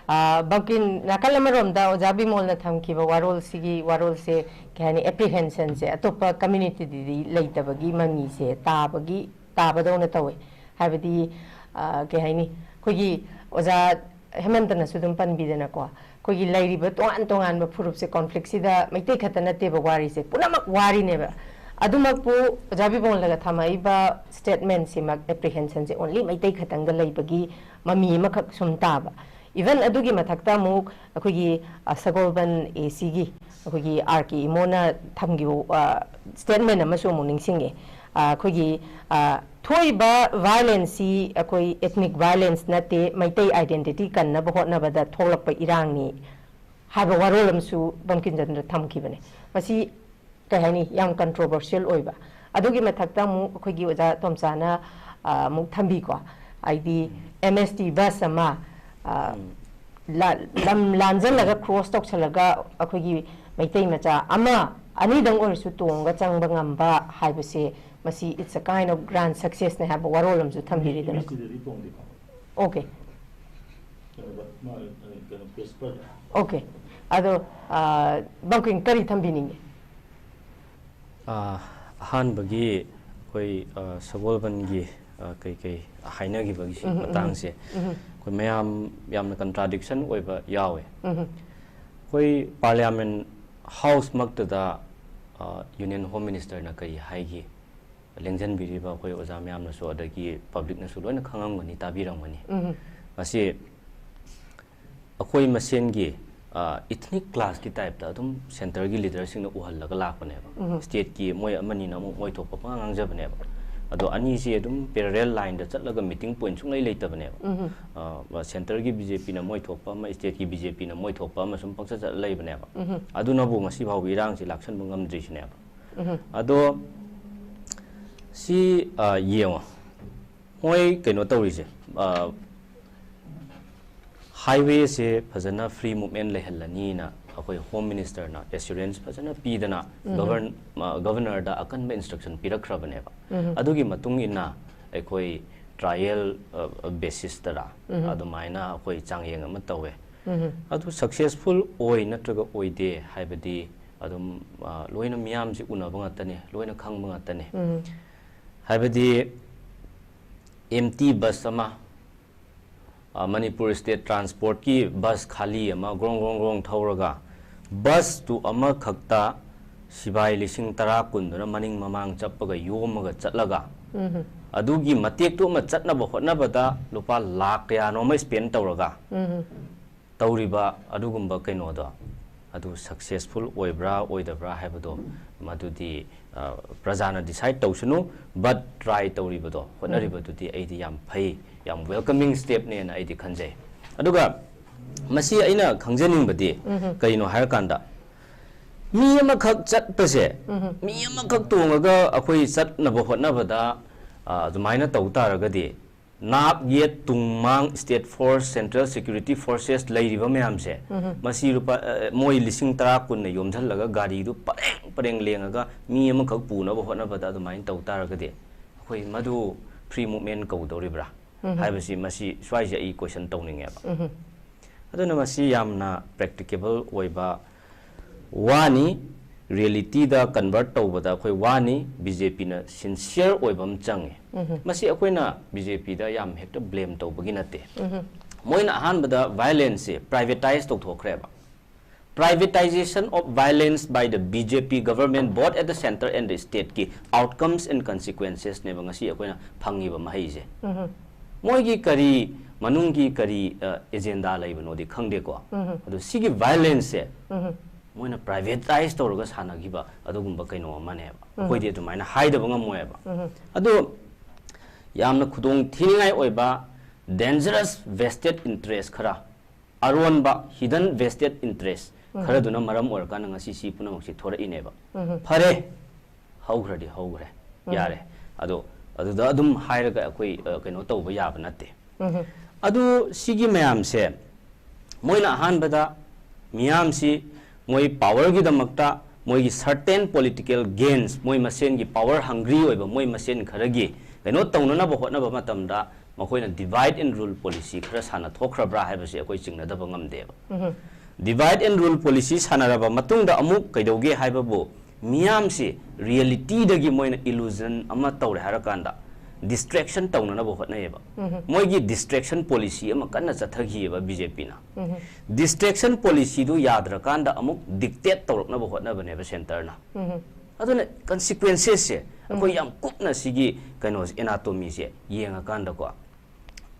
ꯑ, ꯕꯪꯀꯤꯝ, ꯅꯥꯀꯜ ꯑꯃꯔꯣꯝꯗ ꯑꯣꯖꯥ ꯕꯤꯃꯣꯜꯅ ꯊꯝꯈꯤꯕ ꯋꯥꯔꯣꯜꯁꯤꯒꯤ ꯋꯥꯔꯣꯜꯁꯦ, ꯀꯩ ꯍꯥꯏꯅꯤ, apprehension ꯁꯦ ꯑꯇꯣꯞꯄ community ꯗꯗꯤ ꯂꯩꯇꯕꯒꯤ ꯃꯃꯤꯁꯦ ꯇꯥꯕꯒꯤ, ꯇꯥꯕꯗꯧꯅ ꯇꯧꯋꯦ꯫ ꯍꯥꯏꯕꯗꯤ, ꯑ, ꯀꯩ ꯍꯥꯏꯅꯤ, ꯑꯩꯈꯣꯏꯒꯤ ꯑꯣꯖꯥ ꯍꯦꯃꯟꯇꯅꯁꯨ ꯑꯗꯨꯝ ꯄꯟꯕꯤꯗꯅꯀꯣ, ꯑꯩꯈꯣꯏꯒꯤ ꯂꯩꯔꯤꯕ ꯇꯣꯉꯥꯟ ꯇꯣꯉꯥꯟꯕ ꯐꯨꯔꯨꯞꯁꯦ, conflict ꯁꯤꯗ ꯃꯩꯇꯩ ꯈꯛꯇ ꯅꯠꯇꯦꯕ ꯋꯥꯔꯤꯁꯦ, ꯄꯨꯝꯅꯃꯛ ꯋꯥꯔꯤꯅꯦꯕ꯫ ꯑꯗꯨꯃꯛꯄꯨ ꯑꯣꯖꯥ ꯕꯤꯃꯣꯜꯅꯒ ꯊꯝꯃꯛꯏꯕ statement ꯁꯤꯃꯛ, apprehension ꯁꯦ only ꯃꯩꯇꯩ ꯈꯛꯇꯪꯗ ꯂꯩꯕꯒꯤ ꯃꯃꯤ ꯑꯃꯈꯛ ꯁꯨꯝ ꯇꯥꯕ꯫ Even ꯑꯗꯨꯒꯤ ꯃꯊꯛꯇ ꯑꯃꯨꯛ ꯑꯩꯈꯣꯏꯒꯤ, ꯑ, ꯁꯒꯣꯜꯕꯟ A C ꯒꯤ ꯑꯩꯈꯣꯏꯒꯤ R K ꯏꯃꯣꯅ ꯊꯝꯈꯤꯕ, ꯑ, statement ꯑꯃꯁꯨ ꯑꯃꯨꯛ ꯅꯤꯡꯁꯤꯡꯉꯦ꯫ ꯑ, ꯑꯩꯈꯣꯏꯒꯤ, ꯑ, ꯊꯣꯛꯏꯕ violence ꯁꯤ ꯑꯩꯈꯣꯏ ethnic violence ꯅꯠꯇꯦ, ꯃꯩꯇꯩ identity ꯀꯟꯅꯕ ꯍꯣꯠꯅꯕꯗ ꯊꯣꯛꯂꯛꯄ ꯏꯔꯥꯡꯅꯤ ꯍꯥꯏꯕ ꯋꯥꯔꯣꯜ ꯑꯃꯁꯨ ꯕꯪꯀꯤꯝ ꯆꯟꯗ꯭ꯔ ꯊꯝꯈꯤꯕꯅꯦ꯫ ꯃꯁꯤ ꯀꯩ ꯍꯥꯏꯅꯤ, ꯌꯥꯝ controversial ꯑꯣꯏꯕ꯫ ꯑꯗꯨꯒꯤ ꯃꯊꯛꯇ ꯑꯃꯨꯛ ꯑꯩꯈꯣꯏꯒꯤ ꯑꯣꯖꯥ ꯇꯣꯝꯆꯥꯅ, ꯑ, ꯑꯃꯨꯛ ꯊꯝꯕꯤꯀꯣ, ꯍꯥꯏꯗꯤ M S T bus ꯑꯃ, ꯑ, ꯂ-, ꯂꯝ ꯂꯥꯟꯖꯜꯂꯒ cross ꯇꯧꯁꯜꯂꯒ ꯑꯩꯈꯣꯏꯒꯤ ꯃꯩꯇꯩ ꯃꯆꯥ ꯑꯃ ꯑꯅꯤꯗꯪ ꯑꯣꯏꯔꯁꯨ ꯇꯣꯡꯉꯒ ꯆꯪꯕ ꯉꯝꯕ ꯍꯥꯏꯕꯁꯦ, ꯃꯁꯤ it's a kind of grand success ꯅꯦ ꯍꯥꯏꯕ ꯋꯥꯔꯣꯜ ꯑꯃꯁꯨ ꯊꯝꯕꯤꯔꯤꯗꯅ꯫ ꯁꯤꯗꯗꯤ ꯇꯣꯡꯗꯦꯀꯣ꯫ OK꯫ ꯀꯩꯅꯣ, ꯃꯥ, ꯀꯩꯅꯣ, ꯄꯦꯁꯄꯔ꯫ OK꯫ ꯑꯗꯣ, ꯑ, ꯕꯪꯀꯤꯝ ꯀꯔꯤ ꯊꯝꯕꯤꯅꯤꯡꯉꯤ? ꯑ, ꯑꯍꯥꯟꯕꯒꯤ ꯑꯩꯈꯣꯏ, ꯑ, ꯁꯒꯣꯜꯕꯟꯒꯤ, ꯑ, ꯀꯩ ꯀꯩ ꯍꯥꯏꯅꯈꯤꯕꯒꯤ ꯎꯝ, ꯎꯝ, ꯃꯇꯥꯡꯁꯦ ꯎꯝ, ꯑꯩꯈꯣꯏ ꯃꯌꯥꯝ ꯌꯥꯝꯅ contradiction ꯑꯣꯏꯕ ꯌꯥꯎꯋꯦ꯫ ꯎꯝ, ꯑꯩꯈꯣꯏ Parliament House ꯃꯛꯇꯗ, ꯑ, Union Home Minister ꯅ ꯀꯔꯤ ꯍꯥꯏꯒꯦ? ꯂꯦꯡꯖꯟꯕꯤꯔꯤꯕ ꯑꯩꯈꯣꯏ ꯑꯣꯖꯥ ꯃꯌꯥꯝꯅꯁꯨ ꯑꯗꯒꯤ public ꯅꯁꯨ ꯂꯣꯏꯅ ꯈꯪꯉꯝꯒꯅꯤ, ꯇꯥꯕꯤꯔꯝꯒꯅꯤ꯫ ꯎꯝ꯫ ꯃꯁꯤ ꯑꯩꯈꯣꯏ ꯃꯁꯦꯟꯒꯤ ꯏꯊꯅꯤꯛ ꯀ꯭ꯂꯥꯁꯀꯤ ꯇꯥꯏꯞꯇ ꯑꯗꯨꯝ ꯁꯦꯟꯇꯔꯒꯤ ꯂꯤꯗꯔꯁꯤꯡꯅ ꯎꯍꯜꯂꯒ ꯂꯥꯛꯄꯅꯦꯕ꯫ ꯁ꯭ꯇꯦꯠꯀꯤ ꯃꯣꯏ ꯑꯃꯅꯤꯅ ꯑꯃꯨꯛ ꯃꯣꯏ ꯊꯣꯛꯄ ꯄꯉꯥꯡ ꯉꯥꯡꯖꯕꯅꯦꯕ꯫ ꯑꯗꯣ ꯑꯅꯤꯁꯤ ꯑꯗꯨꯝ ꯄꯦꯔꯦꯂꯦꯜ ꯂꯥꯏꯟꯗ ꯆꯠꯂꯒ ꯃꯤꯇꯤꯡ ꯄꯣꯏꯟꯠ ꯁꯨꯡꯂꯩ ꯂꯩꯇꯕꯅꯦꯕ꯫ ꯁꯦꯟꯇꯔꯒꯤ ꯕꯤ ꯖꯦ ꯄꯤꯅ ꯃꯣꯏ ꯊꯣꯛꯄ ꯑꯃ, ꯁ꯭ꯇꯦꯠꯀꯤ ꯕꯤ ꯖꯦ ꯄꯤꯅ ꯃꯣꯏ ꯊꯣꯛꯄ ꯑꯃ ꯁꯨꯝ ꯄꯪꯆꯠ ꯆꯠꯂ ꯂꯩꯕꯅꯦꯕ꯫ ꯑꯗꯨꯅꯕꯨ ꯉꯁꯤ ꯐꯥꯎꯕ ꯏꯔꯥꯡꯁꯤ ꯂꯥꯛꯁꯟꯕ ꯉꯝꯗ꯭ꯔꯤꯁꯤꯅꯦꯕ꯫ ꯑꯗꯣ ꯁꯤ ꯌꯦꯡꯉꯣ, ꯃꯣꯏ ꯀꯩꯅꯣ ꯇꯧꯔꯤꯁꯦ, ꯍꯥꯏꯋꯦꯁꯦ ꯐꯖꯅ ꯐ꯭ꯔꯤ ꯃꯨꯞꯃꯦꯟ ꯂꯩꯍꯜꯂꯅꯤꯅ ꯑꯩꯈꯣꯏ ꯍꯣꯝ ꯃꯤꯅꯤꯁꯇꯔꯅ ꯑꯦꯁꯨꯔꯦꯟꯁ ꯐꯖꯅ ꯄꯤꯗꯅ ꯒꯚꯔꯟ-, ꯑ, ꯒꯚꯔꯅꯔꯗ ꯑꯀꯟꯕ ꯏꯟꯁꯇ꯭ꯔꯛꯁꯟ ꯄꯤꯔꯛꯈ꯭ꯔꯕꯅꯦꯕ꯫ ꯑꯗꯨꯒꯤ ꯃꯇꯨꯡ ꯏꯟꯅ ꯑꯩꯈꯣꯏ ꯇ꯭ꯔꯥꯏꯌꯦꯜ, ꯑ, ꯕꯦꯁꯤꯁꯇꯔꯥ ꯑꯗꯨꯃꯥꯏꯅ ꯑꯩꯈꯣꯏ ꯆꯥꯡꯌꯦꯡ ꯑꯃ ꯇꯧꯋꯦ꯫ ꯑꯗꯨ ꯁꯛꯁꯦꯁꯐꯨꯜ ꯑꯣꯏ ꯅꯠꯇ꯭ꯔꯒ ꯑꯣꯏꯗꯦ ꯍꯥꯏꯕꯗꯤ ꯑꯗꯨꯝ, ꯑ, ꯂꯣꯏꯅ ꯃꯤꯌꯥꯝꯁꯤ ꯎꯅꯕ ꯉꯥꯛꯇꯅꯦ, ꯂꯣꯏꯅ ꯈꯪꯕ ꯉꯥꯛꯇꯅꯦ꯫ ꯍꯥꯏꯕꯗꯤ ꯑꯦꯝꯇꯤ ꯕꯁ ꯑꯃ, ꯑ, ꯃꯅꯤꯄꯨꯔ ꯁ꯭ꯇꯦꯠ ꯇ꯭ꯔꯥꯟꯁꯄꯣꯔꯠꯀꯤ ꯕꯁ ꯈꯥꯂꯤ ꯑꯃ ꯒ꯭ꯔꯣꯡ ꯒ꯭ꯔꯣꯡ ꯒ꯭ꯔꯣꯡ ꯊꯧꯔꯒ ꯕꯁꯇꯨ ꯑꯃꯈꯛꯇ ꯁꯤꯕꯥꯏ ꯂꯤꯁꯤꯡ ꯇꯔꯥ ꯀꯨꯟꯗꯨꯅ ꯃꯅꯤꯡ ꯃꯃꯥꯡ ꯆꯞꯄꯒ ꯌꯣꯝꯃꯒ ꯆꯠꯂꯒ ꯑꯗꯨꯒꯤ ꯃꯇꯦꯛꯇꯨ ꯑꯃ ꯆꯠꯅꯕ ꯍꯣꯠꯅꯕꯗ ꯂꯨꯄꯥ ꯂꯥꯈ ꯀꯌꯥꯅꯣ ꯑꯃ ꯁ꯭ꯄꯦꯟ ꯇꯧꯔꯒ ꯇꯧꯔꯤꯕ ꯑꯗꯨꯒꯨꯝꯕ ꯀꯩꯅꯣꯗꯣ ꯑꯗꯨ ꯁꯛꯁꯦꯁꯐꯨꯜ ꯑꯣꯏꯕ꯭ꯔꯥ ꯑꯣꯏꯗꯕ꯭ꯔꯥ ꯍꯥꯏꯕꯗꯣ ꯃꯗꯨꯗꯤ, ꯑ, ꯄ꯭ꯔꯖꯥꯅ ꯗꯤꯁꯥꯏꯠ ꯇꯧꯁꯅꯨ꯫ ꯕꯠ ꯇ꯭ꯔꯥꯏ ꯇꯧꯔꯤꯕꯗꯣ, ꯍꯣꯠꯅꯔꯤꯕꯗꯨꯗꯤ ꯑꯩꯗꯤ ꯌꯥꯝ ꯐꯩ, ꯌꯥꯝ ꯋꯦꯜꯀꯃꯤꯡ ꯁ꯭ꯇꯦꯞꯅꯦꯅ ꯑꯩꯗꯤ ꯈꯟꯖꯩ꯫ ꯑꯗꯨꯒ ꯃꯁꯤ ꯑꯩꯅ ꯈꯪꯖꯅꯤꯡꯕꯗꯤ ꯀꯩꯅꯣ ꯍꯥꯏꯔꯀꯥꯟꯗ ꯃꯤ ꯑꯃꯈꯛ ꯆꯠꯄꯁꯦ, ꯃꯤ ꯑꯃꯈꯛ ꯇꯣꯡꯉꯒ ꯑꯩꯈꯣꯏ ꯆꯠꯅꯕ ꯍꯣꯠꯅꯕꯗ, ꯑ, ꯑꯗꯨꯃꯥꯏꯅ ꯇꯧ ꯇꯥꯔꯒꯗꯤ ꯅꯥꯛ ꯌꯦꯠ ꯇꯨꯡ ꯃꯥꯡ state force, central security forces ꯂꯩꯔꯤꯕ ꯃꯌꯥꯝꯁꯦ, ꯃꯁꯤ ꯂꯨꯄꯥ, ꯑ, ꯃꯣꯏ ꯂꯤꯁꯤꯡ ꯇꯔꯥ ꯀꯨꯟꯅ ꯌꯣꯝꯁꯤꯜꯂꯒ ꯒꯥꯔꯤꯗꯨ ꯄꯔꯦꯡ ꯄꯔꯦꯡ ꯂꯦꯡꯉꯒ ꯃꯤ ꯑꯃꯈꯛ ꯄꯨꯅꯕ ꯍꯣꯠꯅꯕꯗ ꯑꯗꯨꯃꯥꯏꯅ ꯇꯧ ꯇꯥꯔꯒꯗꯤ ꯑꯩꯈꯣꯏ ꯃꯗꯨ ꯐ꯭ꯔꯤ ꯃꯨꯞꯃꯦꯟ ꯀꯧꯗꯧꯔꯤꯕ꯭ꯔꯥ ꯍꯥꯏꯕꯁꯤ, ꯃꯁꯤ ꯁ꯭ꯋꯥꯏꯁꯦ ꯑꯩ ꯀꯣꯏꯁꯟ ꯇꯧꯅꯤꯡꯉꯦꯕ꯫ ꯑꯗꯨꯅ ꯃꯁꯤ ꯌꯥꯝꯅ ꯄ꯭ꯔꯦꯛꯇꯤꯀꯦꯕꯜ ꯑꯣꯏꯕ ꯋꯥꯅꯤ, ꯔꯤꯌꯦꯂꯤꯇꯤꯗ ꯀꯟꯚꯔꯠ ꯇꯧꯕꯗ ꯑꯩꯈꯣꯏ ꯋꯥꯅꯤ꯫ ꯕꯤ ꯖꯦ ꯄꯤꯅ ꯁꯤꯟꯁꯤꯌꯔ ꯑꯣꯏꯕ ꯑꯃ ꯆꯪꯉꯤ꯫ ꯃꯁꯤ ꯑꯩꯈꯣꯏꯅ ꯕꯤ ꯖꯦ ꯄꯤꯗ ꯌꯥꯝ ꯍꯦꯛꯇ ꯕ꯭ꯂꯦꯝ ꯇꯧꯕꯒꯤ ꯅꯠꯇꯦ꯫ ꯃꯣꯏꯅ ꯑꯍꯥꯟꯕꯗ ꯚꯥꯏꯑꯣꯂꯦꯟꯁꯁꯦ ꯄ꯭ꯔꯥꯏꯚꯦꯇꯥꯏꯁ ꯇꯧꯊꯣꯛꯈ꯭ꯔꯦꯕ꯫ Privatization of violence by the B J P government, both at the center and the stateꯀꯤ outcomes and consequencesꯅꯦꯕ ꯉꯁꯤ ꯑꯩꯈꯣꯏꯅ ꯐꯪꯉꯤꯕ ꯃꯍꯩꯁꯦ꯫ ꯃꯣꯏꯒꯤ ꯀꯔꯤ ꯃꯅꯨꯡꯒꯤ ꯀꯔꯤ ꯑꯦꯖꯦꯟꯗꯥ ꯂꯩꯕꯅꯣꯗꯤ ꯈꯪꯗꯦꯀꯣ꯫ ꯑꯗꯣ ꯁꯤꯒꯤ ꯚꯥꯏꯑꯣꯂꯦꯟꯁꯁꯦ ꯃꯣꯏꯅ ꯄ꯭ꯔꯥꯏꯚꯦꯇꯥꯏꯁ ꯇꯧꯔꯒ ꯁꯥꯟꯅꯈꯤꯕ ꯑꯗꯨꯒꯨꯝꯕ ꯀꯩꯅꯣ ꯑꯃꯅꯦꯕ꯫ ꯑꯩꯈꯣꯏꯗꯤ ꯑꯗꯨꯃꯥꯏꯅ ꯍꯥꯏꯗꯕ ꯉꯝꯃꯣꯏꯕ꯫ ꯑꯗꯣ ꯌꯥꯝꯅ ꯈꯨꯗꯣꯡ ꯊꯤꯅꯤꯡꯉꯥꯏ ꯑꯣꯏꯕ dangerous vested interest ꯈꯔ, ꯑꯔꯣꯟꯕ hidden vested interest ꯈꯔꯗꯨꯅ ꯃꯔꯝ ꯑꯣꯏꯔꯀꯥꯟꯗ ꯉꯁꯤ ꯁꯤ ꯄꯨꯝꯅꯃꯛꯁꯤ ꯊꯣꯔꯛꯏꯅꯦꯕ꯫ ꯐꯔꯦ, ꯍꯧꯈ꯭ꯔꯗꯤ ꯍꯧꯈ꯭ꯔꯦ, ꯌꯥꯔꯦ꯫ ꯑꯗꯣ ꯑꯗꯨꯗ ꯑꯗꯨꯝ ꯍꯥꯏꯔꯒ ꯑꯩꯈꯣꯏ ꯀꯩꯅꯣ ꯇꯧꯕ ꯌꯥꯕ ꯅꯠꯇꯦ꯫ ꯑꯗꯨ ꯁꯤꯒꯤ ꯃꯌꯥꯝꯁꯦ ꯃꯣꯏꯅ ꯑꯍꯥꯟꯕꯗ ꯃꯤꯌꯥꯝꯁꯤ ꯃꯣꯏ ꯄꯥꯋꯔꯒꯤꯗꯃꯛꯇ ꯃꯣꯏꯒꯤ certain political gains, ꯃꯣꯏ ꯃꯁꯦꯟꯒꯤ power hungry ꯑꯣꯏꯕ ꯃꯣꯏ ꯃꯁꯦꯟ ꯈꯔꯒꯤ ꯀꯩꯅꯣ ꯇꯧꯅꯅꯕ ꯍꯣꯠꯅꯕ ꯃꯇꯝꯗ ꯃꯈꯣꯏꯅ divide and rule policy ꯈꯔ ꯁꯥꯟꯅꯊꯣꯛꯈ꯭ꯔꯕ꯭ꯔꯥ ꯍꯥꯏꯕꯁꯤ ꯑꯩꯈꯣꯏ ꯆꯤꯡꯅꯗꯕ ꯉꯝꯗꯦꯕ꯫ Divide and rule policy ꯁꯥꯟꯅꯔꯕ ꯃꯇꯨꯡꯗ ꯑꯃꯨꯛ ꯀꯩꯗꯧꯒꯦ ꯍꯥꯏꯕꯕꯨ, ꯃꯤꯌꯥꯝꯁꯤ realityꯗꯒꯤ ꯃꯣꯏꯅ illusion ꯑꯃ ꯇꯧꯔꯦ ꯍꯥꯏꯔꯀꯥꯟꯗ distraction ꯇꯧꯅꯅꯕ ꯍꯣꯠꯅꯩꯌꯦꯕ꯫ ꯃꯣꯏꯒꯤ distraction policy ꯑꯃ ꯀꯟꯅ ꯆꯠꯊꯈꯤꯑꯕ BJPꯅ꯫ Distraction policyꯗꯨ ꯌꯥꯗ꯭ꯔꯀꯥꯟꯗ ꯑꯃꯨꯛ dictate ꯇꯧꯔꯛꯅꯕ ꯍꯣꯠꯅꯕꯅꯦꯕ centreꯅ꯫ ꯑꯗꯨꯅ consequencesꯁꯦ ꯑꯩꯈꯣꯏ ꯌꯥꯝ ꯀꯨꯞꯅ ꯁꯤꯒꯤ ꯀꯩꯅꯣꯁꯦ, anatomyꯁꯦ ꯌꯦꯡꯉꯀꯥꯟꯗꯀꯣ,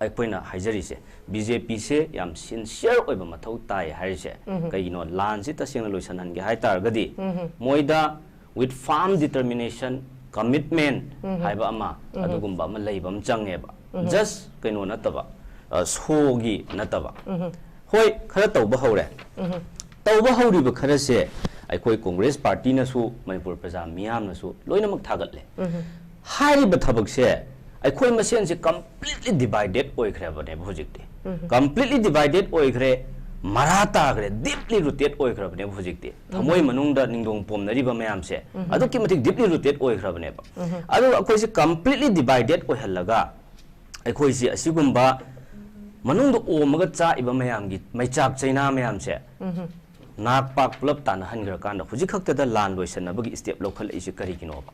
ꯑꯩꯈꯣꯏꯅ ꯍꯥꯏꯖꯔꯤꯁꯦ, BJPꯁꯦ ꯌꯥꯝ sincere ꯑꯣꯏꯕ ꯃꯊꯧ ꯇꯥꯏ ꯍꯥꯏꯔꯤꯁꯦ ꯀꯩꯒꯤꯅꯣ? ꯂꯥꯟꯁꯤ ꯇꯁꯦꯡꯅ ꯂꯣꯏꯁꯤꯟꯍꯟꯒꯦ ꯍꯥꯏ ꯇꯥꯔꯒꯗꯤ ꯃꯣꯏꯗ with firm determination, commitment ꯍꯥꯏꯕ ꯑꯃ, ꯑꯗꯨꯒꯨꯝꯕ ꯑꯃ ꯂꯩꯕ ꯑꯃ ꯆꯪꯉꯦꯕ꯫ Just ꯀꯩꯅꯣ ꯅꯠꯇꯕ, ꯑ, showꯒꯤ ꯅꯠꯇꯕ꯫ ꯍꯣꯏ, ꯈꯔ ꯇꯧꯕ ꯍꯧꯔꯦ꯫ ꯇꯧꯕ ꯍꯧꯔꯤꯕ ꯈꯔꯁꯦ ꯑꯩꯈꯣꯏ Congress partyꯅꯁꯨ, ꯃꯅꯤꯄꯨꯔ ꯄ꯭ꯔꯖꯥ ꯃꯤꯌꯥꯝꯅꯁꯨ ꯂꯣꯏꯅꯃꯛ ꯊꯥꯒꯠꯂꯦ꯫ ꯍꯥꯏꯔꯤꯕ ꯊꯕꯛꯁꯦ ꯑꯩꯈꯣꯏ ꯃꯁꯦꯟꯁꯦ completely divided ꯑꯣꯏꯈ꯭ꯔꯕꯅꯦꯕ ꯍꯧꯖꯤꯛꯇꯤ꯫ Completely divided ꯑꯣꯏꯈ꯭ꯔꯦ, ꯃꯔꯥ ꯇꯥꯈ꯭ꯔꯦ, deeply rooted ꯑꯣꯏꯈ꯭ꯔꯕꯅꯦꯕ ꯍꯧꯖꯤꯛꯇꯤ꯫ ꯊꯃꯣꯏ ꯃꯅꯨꯡꯗ ꯅꯤꯡꯗꯣꯡ ꯄꯣꯝꯅꯔꯤꯕ ꯃꯌꯥꯝꯁꯦ ꯑꯗꯨꯛꯀꯤ ꯃꯇꯤꯛ deeply rooted ꯑꯣꯏꯈ꯭ꯔꯕꯅꯦꯕ꯫ ꯑꯗꯨꯒ ꯑꯩꯈꯣꯏꯁꯦ completely divided ꯑꯣꯏꯍꯜꯂꯒ ꯑꯩꯈꯣꯏꯁꯤ ꯑꯁꯤꯒꯨꯝꯕ ꯃꯅꯨꯡꯗ ꯑꯣꯝꯃꯒ ꯆꯥꯛꯏꯕ ꯃꯌꯥꯝꯒꯤ ꯃꯩꯆꯥꯛ ꯆꯩꯅꯥ ꯃꯌꯥꯝꯁꯦ ꯅꯥꯛ ꯄꯥꯛ ꯄꯨꯂꯞ ꯇꯥꯟꯅꯍꯟꯈ꯭ꯔꯀꯥꯟꯗ ꯍꯧꯖꯤꯛ ꯈꯛꯇꯗ ꯂꯥꯟ ꯂꯣꯏꯁꯟꯅꯕꯒꯤ step ꯂꯧꯈꯠꯂꯛꯏꯁꯦ ꯀꯔꯤꯒꯤꯅꯣꯕ?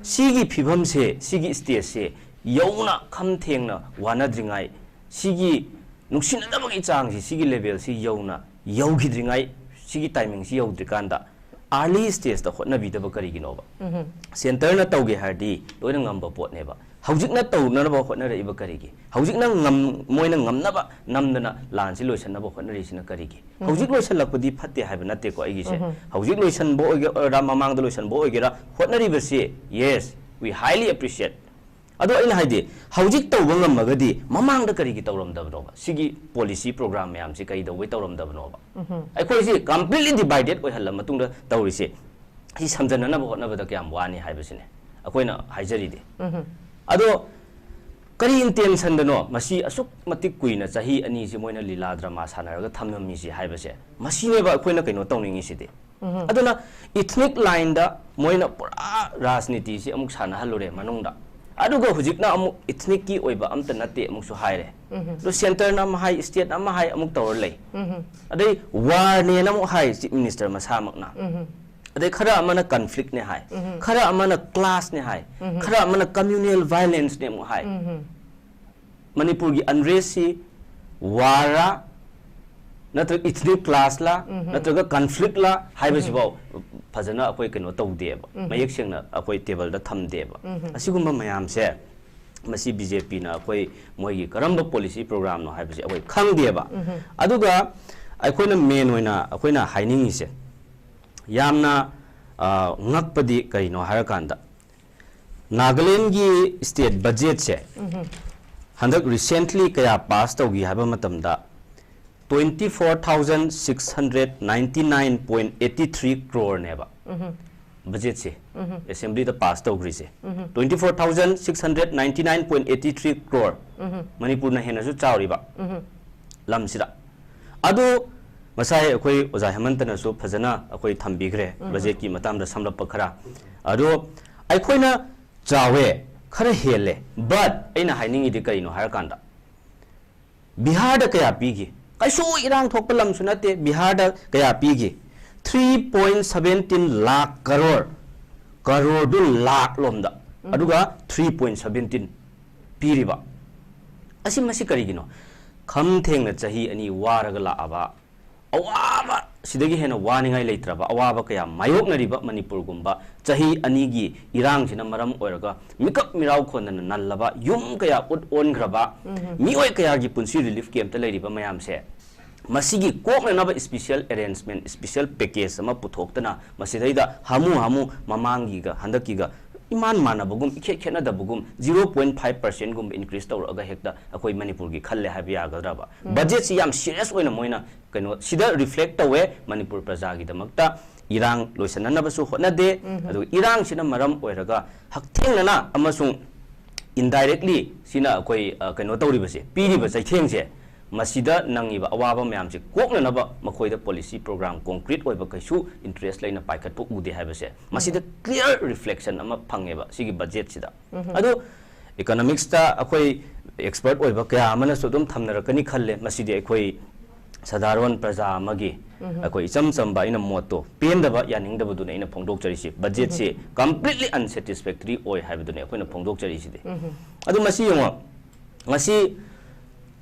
ꯁꯤꯒꯤ ꯐꯤꯕꯝꯁꯦ, ꯁꯤꯒꯤ stageꯁꯦ ꯌꯧꯅ ꯈꯝ ꯊꯦꯡꯅ ꯋꯥꯅꯗ꯭ꯔꯤꯉꯥꯏ, ꯁꯤꯒꯤ ꯅꯨꯡꯁꯤꯅꯗꯕꯒꯤ ꯆꯥꯡꯁꯤ, ꯁꯤꯒꯤ levelꯁꯤ ꯌꯧꯅ ꯌꯧꯈꯤꯗ꯭ꯔꯤꯉꯥꯏ, ꯁꯤꯒꯤ timingꯁꯤ ꯌꯧꯗ꯭ꯔꯤꯀꯥꯟꯗ early stageꯇ ꯍꯣꯠꯅꯕꯤꯗꯕ ꯀꯔꯤꯒꯤꯅꯣꯕ? Centreꯅ ꯇꯧꯒꯦ ꯍꯥꯏꯔꯗꯤ ꯂꯣꯏꯅ ꯉꯝꯕ ꯄꯣꯠꯅꯦꯕ꯫ ꯍꯧꯖꯤꯛꯅ ꯇꯧꯅꯅꯕ ꯍꯣꯠꯅꯔꯛꯏꯕ ꯀꯔꯤꯒꯤ? ꯍꯧꯖꯤꯛꯅ ꯉꯝ-, ꯃꯣꯏꯅ ꯉꯝꯅꯕ ꯅꯝꯗꯅ ꯂꯥꯟꯁꯤ ꯂꯣꯏꯁꯤꯟꯅꯕ ꯍꯣꯠꯅꯔꯤꯁꯤꯅ ꯀꯔꯤꯒꯤ? ꯎꯝ꯫ ꯍꯧꯖꯤꯛ ꯂꯣꯏꯁꯤꯜꯂꯛꯄꯗꯤ ꯐꯠꯇꯦ ꯍꯥꯏꯕ ꯅꯠꯇꯦꯀꯣ ꯑꯩꯒꯤꯁꯦ꯫ ꯎꯝ꯫ ꯍꯧꯖꯤꯛ ꯂꯣꯏꯁꯤꯟꯕ ꯑꯣꯏꯒꯦꯔꯥ, ꯃꯃꯥꯡꯗ ꯂꯣꯏꯁꯤꯟꯕ ꯑꯣꯏꯒꯦꯔꯥ, ꯍꯣꯠꯅꯔꯤꯕꯁꯤ, yes, we highly appreciate꯫ ꯑꯗꯣ ꯑꯩꯅ ꯍꯥꯏꯗꯤ, ꯍꯧꯖꯤꯛ ꯇꯧꯕ ꯉꯝꯃꯒꯗꯤ ꯃꯃꯥꯡꯗ ꯀꯔꯤꯒꯤ ꯇꯧꯔꯝꯗꯕꯅꯣꯕ? ꯁꯤꯒꯤ policy program ꯃꯌꯥꯝꯁꯤ ꯀꯩꯗꯧꯕꯩ ꯇꯧꯔꯝꯗꯕꯅꯣꯕ? ꯎꯝ꯫ ꯑꯩꯈꯣꯏꯁꯤ completely divided ꯑꯣꯏꯍꯜꯂ ꯃꯇꯨꯡꯗ ꯇꯧꯔꯤꯁꯦ, ꯁꯤ ꯁꯝꯖꯟꯅꯅꯕ ꯍꯣꯠꯅꯕꯗ ꯀꯌꯥꯝ ꯋꯥꯅꯤ ꯍꯥꯏꯕꯁꯤꯅꯦ ꯑꯩꯈꯣꯏꯅ ꯍꯥꯏꯖꯔꯤꯗꯤ꯫ ꯎꯝ꯫ ꯑꯗꯣ ꯀꯔꯤ intentionꯗꯅꯣ ꯃꯁꯤ ꯑꯁꯨꯛ ꯃꯇꯤꯛ ꯀꯨꯏꯅ ꯆꯍꯤ ꯑꯅꯤꯁꯤ ꯃꯣꯏꯅ ꯂꯤꯂꯥ drama ꯁꯥꯟꯅꯔꯒ ꯊꯝꯂꯝꯃꯤꯁꯤ ꯍꯥꯏꯕꯁꯦ? ꯃꯁꯤꯅꯦꯕ ꯑꯩꯈꯣꯏꯅ ꯀꯩꯅꯣ ꯇꯧꯅꯤꯡꯉꯤꯁꯤꯗꯤ꯫ ꯎꯝ꯫ ꯑꯗꯨꯅ ethnic lineꯗ ꯃꯣꯏꯅ ꯄꯨꯔꯥ ꯔꯥꯖꯅꯤꯇꯤꯁꯤ ꯑꯃꯨꯛ ꯁꯥꯟꯅꯍꯜꯂꯨꯔꯦ ꯃꯅꯨꯡꯗ꯫ ꯑꯗꯨꯒ ꯍꯧꯖꯤꯛꯅ ꯑꯃꯨꯛ ethnicꯀꯤ ꯑꯣꯏꯕ ꯑꯝꯇ ꯅꯠꯇꯦ ꯑꯃꯨꯛꯁꯨ ꯍꯥꯏꯔꯦ꯫ ꯎꯝ꯫ ꯑꯗꯨ centreꯅ ꯑꯃ ꯍꯥꯏ, stateꯅ ꯑꯃ ꯍꯥꯏ, ꯑꯃꯨꯛ ꯇꯧꯔ ꯂꯩ꯫ ꯎꯝ꯫ ꯑꯗꯩ warꯅꯦꯅ ꯑꯃꯨꯛ ꯍꯥꯏ Chief Minister ꯃꯁꯥꯃꯛꯅ꯫ ꯎꯝ꯫ ꯑꯗꯩ ꯈꯔ ꯑꯃꯅ conflictꯅꯦ ꯍꯥꯏ, ꯎꯝ꯫ ꯈꯔ ꯑꯃꯅ clashꯅꯦ ꯍꯥꯏ, ꯎꯝ꯫ ꯈꯔ ꯑꯃꯅ communal violenceꯅꯦ ꯑꯃꯨꯛ ꯍꯥꯏ꯫ ꯎꯝ꯫ ꯃꯅꯤꯄꯨꯔꯒꯤ unrestꯁꯤ warꯔ, ꯅꯠꯇ꯭ꯔꯒ ethnic clashꯂ, ꯎꯝ꯫ ꯅꯠꯇ꯭ꯔꯒ conflictꯂ ꯍꯥꯏꯕꯁꯤꯐꯥꯎ ꯐꯖꯅ ꯑꯩꯈꯣꯏ ꯀꯩꯅꯣ ꯇꯧꯗꯦꯕ, ꯎꯝ꯫ ꯃꯌꯦꯛ ꯁꯦꯡꯅ ꯑꯩꯈꯣꯏ tableꯗ ꯊꯝꯗꯦꯕ꯫ ꯎꯝ꯫ ꯑꯁꯤꯒꯨꯝꯕ ꯃꯌꯥꯝꯁꯦ, ꯃꯁꯤ BJPꯅ ꯑꯩꯈꯣꯏ ꯃꯣꯏꯒꯤ ꯀꯔꯝꯕ policy programꯅꯣ ꯍꯥꯏꯕꯁꯤ ꯑꯩꯈꯣꯏ ꯈꯪꯗꯦꯕ꯫ ꯎꯝ꯫ ꯑꯗꯨꯒ ꯑꯩꯈꯣꯏꯅ main ꯑꯣꯏꯅ ꯑꯩꯈꯣꯏꯅ ꯍꯥꯏꯅꯤꯡꯉꯤꯁꯦ, ꯌꯥꯝꯅ, ꯑ, ꯉꯛꯄꯗꯤ ꯀꯔꯤꯅꯣ ꯍꯥꯏꯔꯀꯥꯟꯗ, ꯅꯥꯒꯥꯂꯦꯟꯒꯤ state budgetꯁꯦ ꯎꯝ꯫ ꯍꯟꯗꯛ recently ꯀꯌꯥ pass ꯇꯧꯈꯤ ꯍꯥꯏꯕ ꯃꯇꯝꯗ, twenty four thousand six hundred ninety nine point eighty three croreꯅꯦꯕ꯫ ꯎꯝ꯫ Budgetꯁꯦ, ꯎꯝ꯫ Assemblyꯗ pass ꯇꯧꯈ꯭ꯔꯤꯁꯦ, ꯎꯝ꯫ twenty four thousand six hundred ninety nine point eighty three crore꯫ ꯎꯝ꯫ ꯃꯅꯤꯄꯨꯔꯅ ꯍꯦꯟꯅꯁꯨ ꯆꯥꯎꯔꯤꯕ ꯎꯝ꯫ ꯂꯝꯁꯤꯗ꯫ ꯑꯗꯨ ꯉꯁꯥꯏ ꯑꯩꯈꯣꯏ ꯑꯣꯖꯥ ꯍꯦꯃꯟꯇꯅꯁꯨ ꯐꯖꯅ ꯑꯩꯈꯣꯏ ꯊꯝꯕꯤꯈ꯭ꯔꯦ, ꯎꯝ꯫ Budgetꯀꯤ ꯃꯇꯥꯡꯗ ꯁꯝꯂꯞꯄ ꯈꯔ꯫ ꯑꯗꯣ ꯑꯩꯈꯣꯏꯅ ꯆꯥꯎꯋꯦ, ꯈꯔ ꯍꯦꯜꯂꯦ, but ꯑꯩꯅ ꯍꯥꯏꯅꯤꯡꯉꯤꯗꯤ ꯀꯔꯤꯅꯣ ꯍꯥꯏꯔꯀꯥꯟꯗ, ꯕꯤꯍꯥꯔꯗ ꯀꯌꯥ ꯄꯤꯒꯦ? ꯀꯩꯁꯨ ꯏꯔꯥꯡ ꯊꯣꯛꯄ ꯂꯝꯁꯨ ꯅꯠꯇꯦ, ꯕꯤꯍꯥꯔꯗ ꯀꯌꯥ ꯄꯤꯒꯦ? Three point seventeen lakh crore, crore ꯗꯨ ꯂꯥꯛ ꯂꯣꯝꯗ, ꯎꯝ꯫ ꯑꯗꯨꯒ three point seventeen ꯄꯤꯔꯤꯕ꯫ ꯑꯁꯤ ꯃꯁꯤ ꯀꯔꯤꯒꯤꯅꯣ? ꯈꯝ ꯊꯦꯡꯅ ꯆꯍꯤ ꯑꯅꯤ ꯋꯥꯔꯒ ꯂꯥꯛꯑꯕ ꯑꯋꯥꯕ ꯁꯤꯗꯒꯤ ꯍꯦꯟꯅ ꯋꯥꯅꯤꯡꯉꯥꯏ ꯂꯩꯇ꯭ꯔꯕ ꯑꯋꯥꯕ ꯀꯌꯥ ꯃꯥꯌꯣꯛꯅꯔꯤꯕ ꯃꯅꯤꯄꯨꯔꯒꯨꯝꯕ, ꯆꯍꯤ ꯑꯅꯤꯒꯤ ꯏꯔꯥꯡꯁꯤꯅ ꯃꯔꯝ ꯑꯣꯏꯔꯒ ꯃꯤꯀꯞ ꯃꯤꯔꯥꯎ ꯈꯣꯟꯗꯅ ꯅꯜꯂꯕ, ꯌꯨꯝ ꯀꯌꯥ ꯎꯠ ꯑꯣꯟꯈ꯭ꯔꯕ, ꯃꯤꯑꯣꯏ ꯀꯌꯥꯒꯤ ꯄꯨꯟꯁꯤ relief camp ꯇ ꯂꯩꯔꯤꯕ ꯃꯌꯥꯝꯁꯦ, ꯃꯁꯤꯒꯤ ꯀꯣꯛꯅꯅꯕ special arrangement, special package ꯑꯃ ꯄꯨꯊꯣꯛꯇꯅ, ꯃꯁꯤꯗꯩꯗ ꯍꯥꯃꯨ ꯍꯥꯃꯨ ꯃꯃꯥꯡꯒꯤꯒ ꯍꯟꯗꯛꯀꯤꯒ ꯏꯃꯥꯟ ꯃꯥꯟꯅꯕꯒꯨꯝ, ꯏꯈꯦꯠ ꯈꯦꯠꯅꯗꯕꯒꯨꯝ, zero point five percent ꯒꯨꯝꯕ increase ꯇꯧꯔꯛꯑꯒ ꯍꯦꯛꯇ ꯑꯩꯈꯣꯏ ꯃꯅꯤꯄꯨꯔꯒꯤ ꯈꯜꯂꯦ ꯍꯥꯏꯕ ꯌꯥꯒꯗ꯭ꯔꯕ? ꯎꯝ꯫ Budget ꯁꯤ ꯌꯥꯝ serious ꯑꯣꯏꯅ ꯃꯣꯏꯅ ꯀꯩꯅꯣ ꯁꯤꯗ reflect ꯇꯧꯋꯦ꯫ ꯃꯅꯤꯄꯨꯔ ꯄ꯭ꯔꯖꯥꯒꯤꯗꯃꯛꯇ ꯏꯔꯥꯡ ꯂꯣꯏꯁꯤꯟꯅꯅꯕꯁꯨ ꯍꯣꯠꯅꯗꯦ꯫ ꯎꯝ꯫ ꯑꯗꯨꯒ ꯏꯔꯥꯡꯁꯤꯅ ꯃꯔꯝ ꯑꯣꯏꯔꯒ ꯍꯛꯊꯦꯡꯅꯅ ꯑꯃꯁꯨꯡ indirectly ꯁꯤꯅ ꯑꯩꯈꯣꯏ, ꯑ, ꯀꯩꯅꯣ ꯇꯧꯔꯤꯕꯁꯦ, ꯄꯤꯔꯤꯕ ꯆꯩꯊꯦꯡꯁꯦ, ꯃꯁꯤꯗ ꯅꯪꯉꯤꯕ ꯑꯋꯥꯕ ꯃꯌꯥꯝꯁꯦ ꯀꯣꯛꯅꯅꯕ ꯃꯈꯣꯏꯗ policy program concrete ꯑꯣꯏꯕ ꯀꯩꯁꯨ interest ꯂꯩꯅ ꯄꯥꯏꯈꯠꯄ ꯎꯗꯦ ꯍꯥꯏꯕꯁꯦ, ꯃꯁꯤꯗ clear reflection ꯑꯃ ꯐꯪꯉꯦꯕ ꯁꯤꯒꯤ budget ꯁꯤꯗ꯫ ꯎꯝ꯫ ꯑꯗꯨ economics ꯇ ꯑꯩꯈꯣꯏ expert ꯑꯣꯏꯕ ꯀꯌꯥ ꯑꯃꯅꯁꯨ ꯑꯗꯨꯝ ꯊꯝꯅꯔꯛꯀꯅꯤ ꯈꯜꯂꯦ꯫ ꯃꯁꯤꯗꯤ ꯑꯩꯈꯣꯏ ꯁꯥꯙꯥꯔꯣꯟ ꯄ꯭ꯔꯖꯥ ꯑꯃꯒꯤ, ꯎꯝ꯫ ꯑꯩꯈꯣꯏ ꯏꯆꯝ ꯆꯝꯕ ꯑꯩꯅ ꯃꯣꯠꯇꯣ, ꯄꯦꯟꯗꯕ, ꯌꯥꯅꯤꯡꯗꯕꯗꯨꯅ ꯑꯩꯅ ꯐꯣꯡꯗꯣꯛꯆꯔꯤꯁꯤ꯫ Budget ꯁꯤ completely unsatisfactory ꯑꯣꯏ ꯍꯥꯏꯕꯗꯨꯅꯤ ꯑꯩꯈꯣꯏꯅ ꯐꯣꯡꯗꯣꯛꯆꯔꯤꯁꯤꯗꯤ꯫ ꯎꯝ꯫ ꯑꯗꯨ ꯃꯁꯤ ꯌꯦꯡꯉꯣ, ꯉꯁꯤ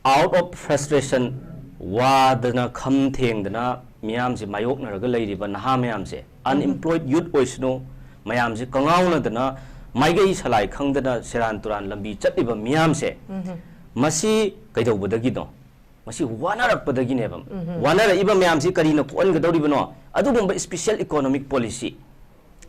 out of frustration, ꯋꯥꯗꯅ ꯈꯝ ꯊꯦꯡꯗꯅ ꯃꯤꯌꯥꯝꯁꯦ ꯃꯥꯌꯣꯛꯅꯔꯒ ꯂꯩꯔꯤꯕ ꯅꯍꯥ ꯃꯌꯥꯝꯁꯦ, ꯎꯝ꯫ Unemployed youth ꯑꯣꯏꯁꯅꯨ, ꯃꯌꯥꯝꯁꯦ ꯀꯉꯥꯎꯅꯗꯅ ꯃꯥꯏꯀꯩ ꯁꯂꯥꯏ ꯈꯪꯗꯅ ꯁꯦꯔꯥꯟ ꯇꯨꯔꯥꯟ ꯂꯝꯕꯤ ꯆꯠꯂꯤꯕ ꯃꯤꯌꯥꯝꯁꯦ, ꯎꯝ꯫ ꯃꯁꯤ ꯀꯩꯗꯧꯕꯗꯒꯤꯅꯣ? ꯃꯁꯤ ꯋꯥꯅꯔꯛꯄꯗꯒꯤꯅꯦꯕ꯫ ꯎꯝ꯫ ꯋꯥꯅꯔꯛꯏꯕ ꯃꯌꯥꯝꯁꯤ ꯀꯔꯤꯅ ꯀꯣꯛꯍꯟꯒꯗꯧꯔꯤꯕꯅꯣ? ꯑꯗꯨꯒꯨꯝꯕ special economic policy,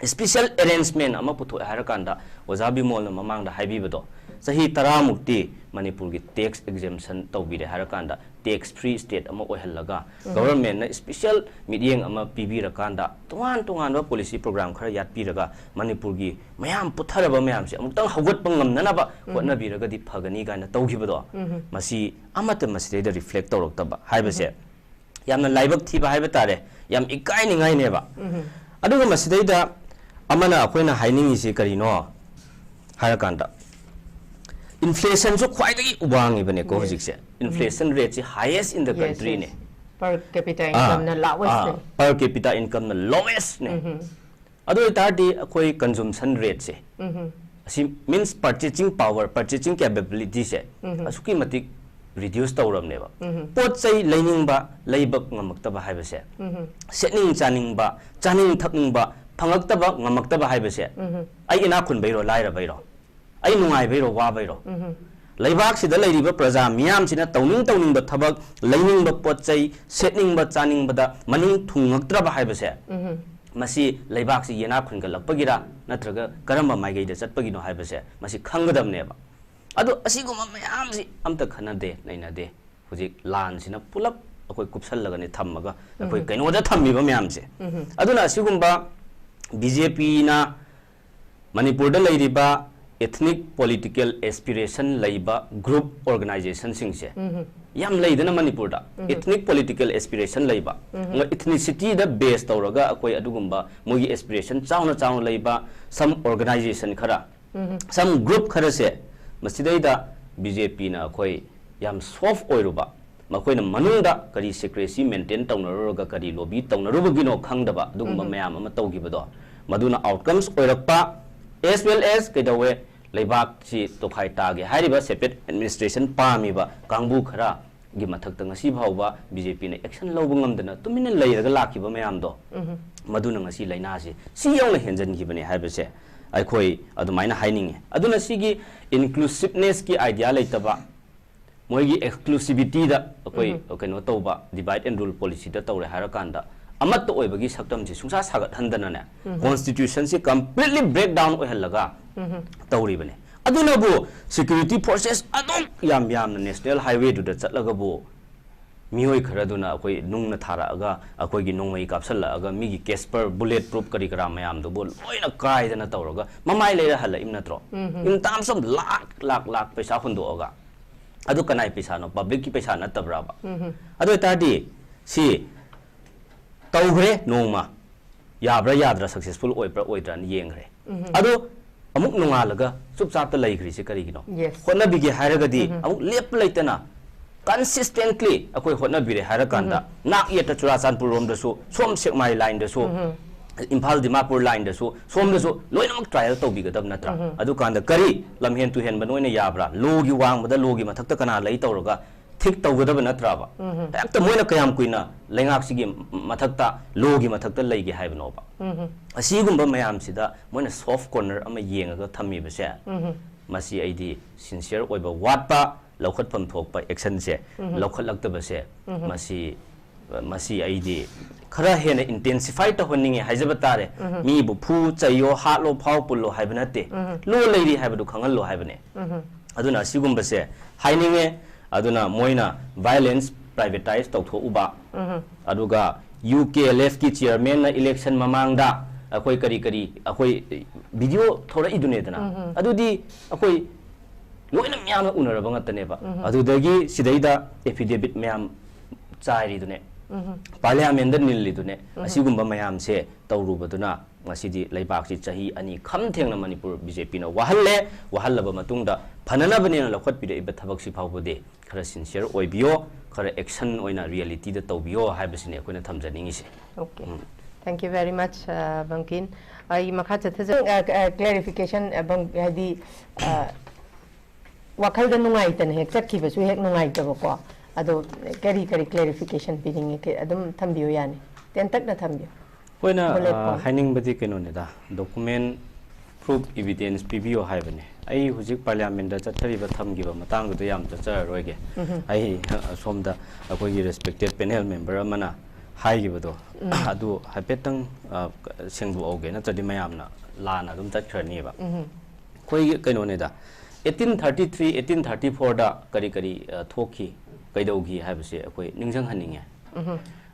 special arrangement ꯑꯃ ꯄꯨꯊꯣꯛꯑꯦ ꯍꯥꯏꯔꯀꯥꯟꯗ, ꯑꯣꯖꯥ ꯕꯤꯃꯣꯜꯅ ꯃꯃꯥꯡꯗ ꯍꯥꯏꯕꯤꯕꯗꯣ, ꯆꯍꯤ ꯇꯔꯥꯃꯨꯛꯇꯤ ꯃꯅꯤꯄꯨꯔꯒꯤ tax exemption ꯇꯧꯕꯤꯔꯦ ꯍꯥꯏꯔꯀꯥꯟꯗ, tax free state ꯑꯃ ꯑꯣꯏꯍꯜꯂꯒ, ꯎꯝ꯫ Government ꯅ special ꯃꯤꯠꯌꯦꯡ ꯑꯃ ꯄꯤꯕꯤꯔꯀꯥꯟꯗ, ꯇꯣꯉꯥꯟ ꯇꯣꯉꯥꯟꯕ policy program ꯈꯔ ꯌꯥꯠꯄꯤꯔꯒ, ꯃꯅꯤꯄꯨꯔꯒꯤ ꯃꯌꯥꯝ ꯄꯨꯊꯔꯕ ꯃꯌꯥꯝꯁꯦ ꯑꯃꯨꯛꯇꯪ ꯍꯧꯒꯠꯄ ꯉꯝꯅꯅꯕ, ꯎꯝ꯫ ꯍꯣꯠꯅꯕꯤꯔꯒꯗꯤ ꯐꯒꯅꯤ ꯀꯥꯏꯅ ꯇꯧꯈꯤꯕꯗꯣ, ꯎꯝ꯫ ꯃꯁꯤ ꯑꯃꯠꯇ ꯃꯁꯤꯗꯩꯗ reflect ꯇꯧꯔꯛꯇꯕ ꯍꯥꯏꯕꯁꯦ, ꯎꯝ꯫ ꯌꯥꯝꯅ ꯂꯥꯏꯕꯛ ꯊꯤꯕ ꯍꯥꯏꯕ ꯇꯥꯔꯦ, ꯌꯥꯝ ꯏꯀꯥꯏꯅꯤꯡꯉꯥꯏꯅꯦꯕ꯫ ꯎꯝ꯫ ꯑꯗꯨꯒ ꯃꯁꯤꯗꯩꯗ ꯑꯃꯅ ꯑꯩꯈꯣꯏꯅ ꯍꯥꯏꯅꯤꯡꯉꯤꯁꯤ ꯀꯔꯤꯅꯣ ꯍꯥꯏꯔꯀꯥꯟꯗ, inflation ꯁꯨ ꯈ꯭ꯋꯥꯏꯗꯒꯤ ꯋꯥꯡꯉꯤꯕꯅꯦꯀꯣ꯫ Yes꯫ ꯍꯧꯖꯤꯛꯁꯦ ꯎꯝ꯫ Inflation rate ꯁꯤ highest in the Yes, country ꯅꯦ꯫ Yes꯫ Per capita ꯑꯥ, income ꯅ lowest ꯑꯥ, ꯅꯦ꯫ Per capita income ꯅ lowest ꯅꯦ꯫ ꯎꯝ꯫ ꯑꯗꯨ ꯑꯣꯏꯇꯥꯔꯗꯤ ꯑꯩꯈꯣꯏ consumption rate ꯁꯦ, ꯎꯝ꯫ ꯑꯁꯤ means purchasing power, purchasing capability ꯁꯦ ꯎꯝ꯫ ꯑꯁꯨꯛꯀꯤ ꯃꯇꯤꯛ ꯔꯤꯗ꯭ꯌꯨꯁ ꯇꯧꯔꯕꯅꯦꯕ꯫ ꯄꯣꯠ ꯆꯩ ꯂꯩꯅꯤꯡꯕ, ꯂꯩꯕ ꯉꯝꯃꯛꯇꯕ ꯍꯥꯏꯕꯁꯦ, ꯁꯦꯠꯅꯤꯡ ꯆꯥꯅꯤꯡꯕ, ꯆꯥꯅꯤꯡ ꯊꯛꯅꯤꯡꯕ ꯐꯪꯉꯛꯇꯕ, ꯉꯝꯃꯛꯇꯕ ꯍꯥꯏꯕꯁꯦ, ꯑꯩ ꯏꯅꯥꯛ ꯈꯨꯟꯕꯩꯔꯣ, ꯂꯥꯏꯔꯕꯩꯔꯣ? ꯑꯩ ꯅꯨꯡꯉꯥꯏꯕꯩꯔꯣ, ꯋꯥꯕꯩꯔꯣ? ꯂꯩꯕꯥꯛꯁꯤꯗ ꯂꯩꯔꯤꯕ ꯄ꯭ꯔꯖꯥ ꯃꯤꯌꯥꯝꯁꯤꯅ ꯇꯧꯅꯤꯡ ꯇꯧꯅꯤꯡꯕ ꯊꯕꯛ, ꯂꯩꯅꯤꯡꯕ ꯄꯣꯠ ꯆꯩ, ꯁꯦꯠꯅꯤꯡꯕ ꯆꯥꯅꯤꯡꯕꯗ ꯃꯅꯤꯡ ꯊꯨꯡꯉꯛꯇ꯭ꯔꯕ ꯍꯥꯏꯕꯁꯦ, ꯃꯁꯤ ꯂꯩꯕꯥꯛꯁꯤ ꯌꯦꯅꯥꯛ ꯈꯨꯟꯒꯠꯂꯛꯄꯒꯤꯔ ꯅꯠꯇ꯭ꯔꯒ ꯀꯔꯝꯕ ꯃꯥꯏꯀꯩꯗ ꯆꯠꯄꯒꯤꯅꯣ ꯍꯥꯏꯕꯁꯦ ꯃꯁꯤ ꯈꯪꯒꯗꯕꯅꯦꯕ꯫ ꯑꯗꯣ ꯑꯁꯤꯒꯨꯝꯕ ꯃꯌꯥꯝꯁꯤ ꯑꯝꯇ ꯈꯟꯅꯗꯦ, ꯅꯩꯅꯗꯦ꯫ ꯍꯧꯖꯤꯛ ꯂꯥꯟꯁꯤꯅ ꯄꯨꯂꯞ ꯑꯩꯈꯣꯏ ꯀꯨꯞꯁꯜꯂꯒꯅꯤ ꯊꯝꯃꯒ, ꯑꯩꯈꯣꯏ ꯀꯩꯅꯣꯗ ꯊꯝꯃꯤꯕ ꯃꯌꯥꯝꯁꯦ꯫ ꯑꯗꯨꯅ ꯑꯁꯤꯒꯨꯝꯕ ꯕꯤ ꯖꯦ ꯄꯤꯅ ꯃꯅꯤꯄꯨꯔꯗ ꯂꯩꯔꯤꯕ ethnic political aspiration ꯂꯩꯕ group, organizationꯁꯤꯡꯁꯦ ꯌꯥꯝ ꯂꯩꯗꯅ ꯃꯅꯤꯄꯨꯔꯗ꯫ Ethnic political aspiration ꯂꯩꯕ, ethnicity ꯗ base ꯇꯧꯔꯒ ꯑꯩꯈꯣꯏ ꯑꯗꯨꯒꯨꯝꯕ ꯃꯣꯏꯒꯤ aspiration ꯆꯥꯎꯅ ꯆꯥꯎꯅ ꯂꯩꯕ some organization ꯈꯔ, some group ꯈꯔꯁꯦ, ꯃꯁꯤꯗꯩꯗ ꯕꯤ ꯖꯦ ꯄꯤꯅ ꯑꯩꯈꯣꯏ ꯌꯥꯝ soft ꯑꯣꯏꯔꯨꯕ, ꯃꯈꯣꯏꯅ ꯃꯅꯨꯡꯗ ꯀꯔꯤ secrecy maintain ꯇꯧꯅꯔꯨꯔꯒ ꯀꯔꯤ lobby ꯇꯧꯅꯔꯨꯕꯒꯤꯅꯣ ꯈꯪꯗꯕ ꯑꯗꯨꯒꯨꯝꯕ ꯃꯌꯥꯝ ꯑꯃ ꯇꯧꯈꯤꯕꯗꯣ, ꯃꯗꯨꯅ outcomes ꯑꯣꯏꯔꯛꯄ, as well as ꯀꯩꯗꯧꯋꯦ, ꯂꯩꯕꯥꯛꯁꯤ ꯇꯣꯈꯥꯏ ꯇꯥꯒꯦ ꯍꯥꯏꯔꯤꯕ separate administration ꯄꯥꯝꯃꯤꯕ ꯀꯥꯡꯕꯨ ꯈꯔꯒꯤ ꯃꯊꯛꯇ ꯉꯁꯤ ꯐꯥꯎꯕ ꯕꯤ ꯖꯦ ꯄꯤꯅ action ꯂꯧꯕ ꯉꯝꯗꯅ ꯇꯨꯃꯤꯟꯅ ꯂꯩꯔꯒ ꯂꯥꯛꯈꯤꯕ ꯃꯌꯥꯝꯗꯣ, ꯃꯗꯨꯅ ꯉꯁꯤ ꯂꯥꯏꯅꯥꯁꯤ ꯁꯤ ꯌꯧꯅ ꯍꯦꯟꯖꯟꯈꯤꯕꯅꯦ ꯍꯥꯏꯕꯁꯦ ꯑꯩꯈꯣꯏ ꯑꯗꯨꯃꯥꯏꯅ ꯍꯥꯏꯅꯤꯡꯉꯤ꯫ ꯑꯗꯨꯅ ꯁꯤꯒꯤ inclusiveness ꯀꯤ idea ꯂꯩꯇꯕ, ꯃꯣꯏꯒꯤ exclusivity ꯗ ꯑꯩꯈꯣꯏ ꯀꯩꯅꯣ ꯇꯧꯕ, divide and rule policy ꯗ ꯇꯧꯔꯦ ꯍꯥꯏꯔꯀꯥꯟꯗ ꯑꯃꯠꯇ ꯑꯣꯏꯕꯒꯤ ꯁꯛꯇꯝꯁꯤ ꯁꯨꯡꯁꯥ ꯁꯥꯒꯠꯍꯟꯗꯅꯅꯦ, constitution ꯁꯤ completely breakdown ꯑꯣꯏꯍꯜꯂꯒ ꯇꯧꯔꯤꯕꯅꯦ꯫ ꯑꯗꯨꯅꯕꯨ security forces ꯑꯗꯨꯛ ꯌꯥꯝ ꯌꯥꯝꯅ national highway ꯗꯨꯗ ꯆꯠꯂꯒꯕꯨ ꯃꯤꯑꯣꯏ ꯈꯔꯗꯨꯅ ꯑꯩꯈꯣꯏ ꯅꯨꯡꯅ ꯊꯥꯔꯛꯑꯒ ꯑꯩꯈꯣꯏꯒꯤ ꯅꯣꯡꯃꯩ ꯀꯥꯞꯁꯜꯂꯛꯑꯒ ꯃꯤꯒꯤ Casper bullet proof ꯀꯔꯤ ꯀꯔꯥ ꯃꯌꯥꯝꯗꯨꯕꯨ ꯂꯣꯏꯅ ꯀꯥꯏꯗꯅ ꯇꯧꯔꯒ ꯃꯃꯥꯏ ꯂꯩꯔ ꯍꯜꯂꯛꯏꯕ ꯅꯠꯇ꯭ꯔꯣ? In terms of ꯂꯥꯛ ꯂꯥꯛ ꯂꯥꯛ ꯄꯩꯁꯥ ꯍꯨꯟꯗꯣꯛꯑꯒ꯫ ꯑꯗꯨ ꯀꯅꯥꯏ ꯄꯩꯁꯥꯅꯣ? Public ꯀꯤ ꯄꯩꯁꯥ ꯅꯠꯇꯕ꯭ꯔꯕ? ꯑꯗꯨ ꯑꯣꯏꯇꯥꯔꯗꯤ ꯁꯤ ꯇꯧꯈ꯭ꯔꯦ ꯅꯣꯡꯃ, ꯌꯥꯕ꯭ꯔꯥ ꯌꯥꯗ꯭ꯔꯥ, successful ꯑꯣꯏꯕ꯭ꯔꯥ ꯑꯣꯏꯗ꯭ꯔꯥꯅ ꯌꯦꯡꯈ꯭ꯔꯦ꯫ ꯑꯗꯣ ꯑꯃꯨꯛ ꯅꯣꯡꯉꯥꯜꯂꯒ ꯆꯨꯞ ꯆꯥꯞꯇ ꯂꯩꯈ꯭ꯔꯤꯁꯦ ꯀꯔꯤꯒꯤꯅꯣ? Yes. ꯍꯣꯠꯅꯕꯤꯒꯦ ꯍꯥꯏꯔꯒꯗꯤ ꯑꯃꯨꯛ ꯂꯦꯞꯄ ꯂꯩꯇꯅ consistently ꯑꯩꯈꯣꯏ ꯍꯣꯠꯅꯕꯤꯔꯦ ꯍꯥꯏꯔꯀꯥꯟꯗ, ꯅꯥꯛ ꯌꯦꯠꯇ ꯆꯨꯔꯥꯆꯥꯟꯄꯨꯔ ꯔꯣꯝꯗꯁꯨ, ꯁꯣꯝ ꯁꯦꯛꯃꯥꯏ line ꯗꯁꯨ, ꯏꯝꯐꯥꯜ ꯗꯤꯃꯥꯄꯨꯔ ꯂꯥꯏꯟꯗꯁꯨ ꯁꯣꯝꯗꯁꯨ ꯂꯣꯏꯅꯃꯛ ꯇ꯭ꯔꯥꯏꯌꯦꯜ ꯇꯧꯕꯤꯒꯗꯕ ꯅꯠꯇ꯭ꯔꯥ? ꯑꯗꯨꯀꯥꯟꯗ ꯀꯔꯤ ꯂꯝꯍꯦꯟ ꯇꯨꯍꯦꯟꯕ ꯅꯣꯏꯅ ꯌꯥꯕ꯭ꯔꯥ? ꯂꯣꯒꯤ ꯋꯥꯡꯃꯗ ꯂꯣꯒꯤ ꯃꯊꯛꯇ ꯀꯅꯥ ꯂꯩ ꯇꯧꯔꯒ ꯊꯤꯛ ꯇꯧꯒꯗꯕ ꯅꯠꯇ꯭ꯔꯕ? ꯍꯦꯛꯇ ꯃꯣꯏꯅ ꯀꯌꯥꯝ ꯀꯨꯏꯅ ꯂꯩꯉꯥꯛꯁꯤꯒꯤ ꯃꯊꯛꯇ, ꯂꯣꯒꯤ ꯃꯊꯛꯇ ꯂꯩꯒꯦ ꯍꯥꯏꯕꯅꯣꯕ? ꯑꯁꯤꯒꯨꯝꯕ ꯃꯌꯥꯝꯁꯤꯗ ꯃꯣꯏꯅ ꯁꯣꯐ ꯀꯣꯔꯅꯔ ꯑꯃ ꯌꯦꯡꯉꯒ ꯊꯝꯃꯤꯕꯁꯦ, ꯃꯁꯤ ꯑꯩꯗꯤ ꯁꯤꯟꯁꯤꯌꯔ ꯑꯣꯏꯕ ꯋꯥꯠꯄ, ꯂꯧꯈꯠꯐꯝ ꯊꯣꯛꯄ ꯑꯦꯛꯁꯟꯁꯦ ꯂꯧꯈꯠꯂꯛꯇꯕꯁꯦ, ꯃꯁꯤ, ꯃꯁꯤ ꯑꯩꯗꯤ ꯈꯔ ꯍꯦꯟꯅ ꯏꯟꯇꯦꯟꯁꯤꯐꯥꯏ ꯇꯧꯍꯟꯅꯤꯡꯉꯦ ꯍꯥꯏꯖꯕ ꯇꯥꯔꯦ꯫ ꯃꯤꯕꯨ ꯐꯨ ꯆꯩꯌꯣ, ꯍꯥꯠꯂꯣ, ꯐꯥꯎ ꯄꯨꯜꯂꯣ ꯍꯥꯏꯕ ꯅꯠꯇꯦ꯫ ꯂꯣ ꯂꯩꯔꯤ ꯍꯥꯏꯕꯗꯨ ꯈꯪꯍꯜꯂꯣ ꯍꯥꯏꯕꯅꯦ꯫ ꯑꯗꯨꯅ ꯑꯁꯤꯒꯨꯝꯕꯁꯦ ꯍꯥꯏꯅꯤꯡꯉꯦ꯫ ꯑꯗꯨꯅ ꯃꯣꯏꯅ ꯚꯥꯏꯑꯣꯂꯦꯟꯁ ꯄ꯭ꯔꯥꯏꯚꯦꯇꯥꯏꯁ ꯇꯧꯊꯣꯛꯎꯕ, ꯑꯗꯨꯒ ꯌꯨ ꯀꯦ ꯑꯦꯜ ꯑꯦꯐꯀꯤ ꯆꯤꯌꯔꯃꯦꯟꯅ ꯏꯂꯦꯛꯁꯟ ꯃꯃꯥꯡꯗ ꯑꯩꯈꯣꯏ ꯀꯔꯤ ꯀꯔꯤ, ꯑꯩꯈꯣꯏ ꯚꯤꯗꯤꯑꯣ ꯊꯣꯔꯛꯏꯗꯨꯅꯦꯗꯅ, ꯑꯗꯨꯗꯤ ꯑꯩꯈꯣꯏ ꯂꯣꯏꯅ ꯃꯌꯥꯝꯅ ꯎꯅꯔꯕ ꯉꯥꯛꯇꯅꯦꯕ꯫ ꯑꯗꯨꯗꯒꯤ ꯁꯤꯗꯩꯗ ꯑꯦꯐꯤꯗꯦꯕꯤꯠ ꯃꯌꯥꯝ ꯆꯥꯏꯔꯤꯗꯨꯅꯦ, ꯄꯥꯔꯂꯤꯌꯥꯃꯦꯟꯗ ꯅꯤꯜꯂꯤꯗꯨꯅꯦ꯫ ꯑꯁꯤꯒꯨꯝꯕ ꯃꯌꯥꯝꯁꯦ ꯇꯧꯔꯨꯕꯗꯨꯅ ꯉꯁꯤꯗꯤ ꯂꯩꯕꯥꯛꯁꯤ ꯆꯍꯤ ꯑꯅꯤ ꯈꯝ ꯊꯦꯡꯅ ꯃꯅꯤꯄꯨꯔ ꯕꯤ ꯖꯦ ꯄꯤꯅ ꯋꯥꯍꯜꯂꯦ꯫ ꯋꯥꯍꯜꯂꯕ ꯃꯇꯨꯡꯗ ꯐꯅꯅꯕꯅꯦꯅ ꯂꯧꯈꯠꯄꯤꯔꯛꯏꯕ ꯊꯕꯛꯁꯤ ꯐꯥꯎꯕꯗꯤ ꯈꯔ ꯁꯤꯟꯁꯤꯌꯔ ꯑꯣꯏꯕꯤꯌꯣ, ꯈꯔ ꯑꯦꯛꯁꯟ ꯑꯣꯏꯅ ꯔꯤꯌꯦꯂꯤꯇꯤꯗ ꯇꯧꯕꯤꯌꯣ ꯍꯥꯏꯕꯁꯤꯅꯦ ꯑꯩꯈꯣꯏꯅ ꯊꯝꯖꯅꯤꯡꯉꯤꯁꯦ꯫ Okay. Thank you very much, uh, ꯕꯪꯀꯤꯟ꯫ ꯑꯩ ꯃꯈꯥ ꯆꯠꯊꯖ-, uh, uh, clarification, uh, ꯕꯪ-, ꯍꯥꯏꯗꯤ, uh, ꯋꯥꯈꯜꯗ ꯅꯨꯡꯉꯥꯏꯇꯅ ꯍꯦꯛ ꯆꯠꯈꯤꯕꯁꯨ ꯍꯦꯛ ꯅꯨꯡꯉꯥꯏꯇꯕꯀꯣ꯫ ꯑꯗꯣ ꯀꯔꯤ ꯀꯔꯤ clarification ꯄꯤꯅꯤꯡꯉꯤ? ꯀ-, ꯑꯗꯨꯝ ꯊꯝꯕꯤꯌꯨ ꯌꯥꯅꯤ꯫ ꯇꯦꯟꯇꯛꯅ ꯊꯝꯕꯤꯌꯨ꯫ ꯑꯩꯈꯣꯏꯅ, Bullet ꯑ, point. ꯍꯥꯏꯅꯤꯡꯕꯗꯤ ꯀꯩꯅꯣꯅꯤꯗ, ꯗꯣꯀꯨꯃꯦꯟ, ꯄ꯭ꯔꯨꯐ, ꯏꯕꯤꯗꯦꯟꯁ ꯄꯤꯕꯤꯌꯣ ꯍꯥꯏꯕꯅꯦ꯫ ꯑꯩ ꯍꯧꯖꯤꯛ ꯄꯥꯔꯂꯤꯌꯥꯃꯦꯟꯗ ꯆꯠꯊꯔꯤꯕ ꯊꯝꯈꯤꯕ ꯃꯇꯥꯡꯗꯨꯗ ꯌꯥꯝ ꯆꯠꯆꯔꯔꯣꯏꯒꯦ꯫ ꯑꯩ, ꯑ, ꯁꯣꯝꯗ ꯑꯩꯈꯣꯏꯒꯤ ꯔꯦꯁꯄꯦꯛꯇꯦꯠ ꯄꯦꯅꯦꯜ ꯃꯦꯝꯕꯔ ꯑꯃꯅ ꯍꯥꯏꯈꯤꯕꯗꯣ, ꯑꯗꯨ ꯍꯥꯏꯐꯦꯠꯇꯪ, ꯑ, ꯁꯦꯡꯗꯣꯛꯍꯧꯒꯦ, ꯅꯠꯇ꯭ꯔꯗꯤ ꯃꯌꯥꯝꯅ ꯂꯥꯟꯅ ꯑꯗꯨꯝ ꯆꯠꯈ꯭ꯔꯅꯤꯕ꯫ ꯑꯩꯈꯣꯏꯒꯤ ꯀꯩꯅꯣꯅꯤꯗ, eighteen thirty three, eighteen thirty four ꯗ ꯀꯔꯤ ꯀꯔꯤ, ꯑ, ꯊꯣꯛꯈꯤ, ꯀꯩꯗꯧꯈꯤ ꯍꯥꯏꯕꯁꯦ ꯑꯩꯈꯣꯏ ꯅꯤꯡꯁꯤꯡꯍꯟꯅꯤꯡꯉꯦ꯫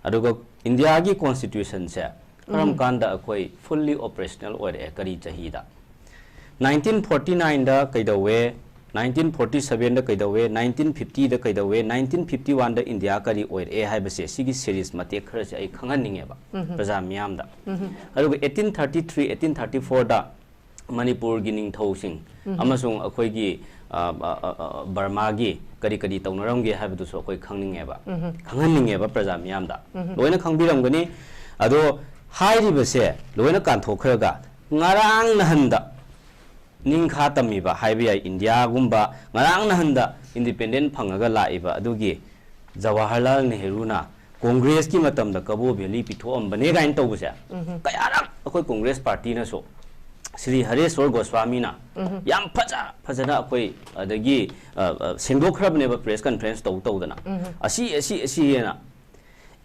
ꯑꯗꯨꯒ ꯏꯟꯗꯤꯌꯥꯒꯤ ꯀꯣꯟꯁꯇꯤꯇ꯭ꯌꯨꯁꯟꯁꯦ ꯀꯔꯝ ꯀꯥꯟꯗ ꯑꯩꯈꯣꯏ ꯐꯨꯜꯂꯤ ꯑꯣꯄꯔꯦꯁꯅꯦꯜ ꯑꯣꯏꯔꯛꯑꯦ? ꯀꯔꯤ ꯆꯍꯤꯗ? Nineteen forty nine ꯗ ꯀꯩꯗꯧꯋꯦ, nineteen forty seven ꯗ ꯀꯩꯗꯧꯋꯦ, nineteen fifty ꯗ ꯀꯩꯗꯧꯋꯦ, nineteen fifty one ꯗ ꯏꯟꯗꯤꯌꯥ ꯀꯔꯤ ꯑꯣꯏꯔꯛꯑꯦ ꯍꯥꯏꯕꯁꯦ, ꯁꯤꯒꯤ ꯁꯤꯔꯤꯁ ꯃꯇꯦꯛ ꯈꯔꯁꯦ ꯑꯩ ꯈꯪꯍꯟꯅꯤꯡꯉꯦꯕ ꯄ꯭ꯔꯖꯥ ꯃꯤꯌꯥꯝꯗ꯫ ꯑꯗꯨꯒ eighteen thirty three, eighteen thirty four ꯗ ꯃꯅꯤꯄꯨꯔꯒꯤ ꯅꯤꯡꯊꯧꯁꯤꯡ ꯑꯃꯁꯨꯡ ꯑꯩꯈꯣꯏꯒꯤ, ꯑ, ꯑ, ꯑ, ꯑ, ꯕꯔꯃꯥꯒꯤ ꯀꯔꯤ ꯀꯔꯤ ꯇꯧꯅꯔꯝꯒꯦ ꯍꯥꯏꯕꯗꯨꯁꯨ ꯑꯩꯈꯣꯏ ꯈꯪꯅꯤꯡꯉꯦꯕ, ꯈꯪꯍꯟꯅꯤꯡꯉꯦꯕ ꯄ꯭ꯔꯖꯥ ꯃꯤꯌꯥꯝꯗ꯫ ꯂꯣꯏꯅ ꯈꯪꯕꯤꯔꯝꯒꯅꯤ꯫ ꯑꯗꯣ ꯍꯥꯏꯔꯤꯕꯁꯦ ꯂꯣꯏꯅ ꯀꯥꯟꯊꯣꯛꯈ꯭ꯔꯒ, ꯉꯔꯥꯡ ꯅꯍꯥꯟꯗ ꯅꯤꯡꯈꯥ ꯇꯝꯃꯤꯕ ꯍꯥꯏꯕ ꯌꯥꯏ, ꯏꯟꯗꯤꯌꯥꯒꯨꯝꯕ ꯉꯔꯥꯡ ꯅꯍꯥꯟꯗ ꯏꯟꯗꯤꯄꯦꯟꯗꯦꯟ ꯐꯪꯉꯒ ꯂꯥꯛꯏꯕ ꯑꯗꯨꯒꯤ ꯖꯋꯥꯍꯔꯂꯥꯜ ꯅꯦꯍꯔꯨꯅ ꯀꯣꯡꯒ꯭ꯔꯦꯁꯀꯤ ꯃꯇꯝꯗ ꯀꯕꯣ ꯚꯦꯂꯤ ꯄꯤꯊꯣꯛꯑꯝꯕꯅꯦ ꯀꯥꯏꯅ ꯇꯧꯕꯁꯦ, ꯎꯝꯍꯨꯝ꯫ ꯀꯌꯥꯔꯛ ꯑꯩꯈꯣꯏ ꯀꯣꯡꯒ꯭ꯔꯦꯁ ꯄꯥꯔꯇꯤꯅꯁꯨ, ꯁ꯭ꯔꯤ ꯍꯔꯦꯁ꯭ꯋꯔ ꯒꯣꯁ꯭ꯋꯥꯃꯤꯅ ꯎꯝꯍꯨꯝ꯫ ꯌꯥꯝ ꯐꯖ ꯐꯖꯅ ꯑꯩꯈꯣꯏ ꯑꯗꯒꯤ, ꯑ, ꯑ, ꯁꯦꯡꯗꯣꯛꯈ꯭ꯔꯕꯅꯦꯕ, ꯄ꯭ꯔꯦꯁ ꯀꯟꯐ꯭ꯔꯦꯟꯁ ꯇꯧ ꯇꯧꯗꯅ꯫ ꯎꯝꯍꯨꯝ꯫ ꯑꯁꯤ, ꯑꯁꯤ, ꯑꯁꯤ ꯍꯥꯏꯅ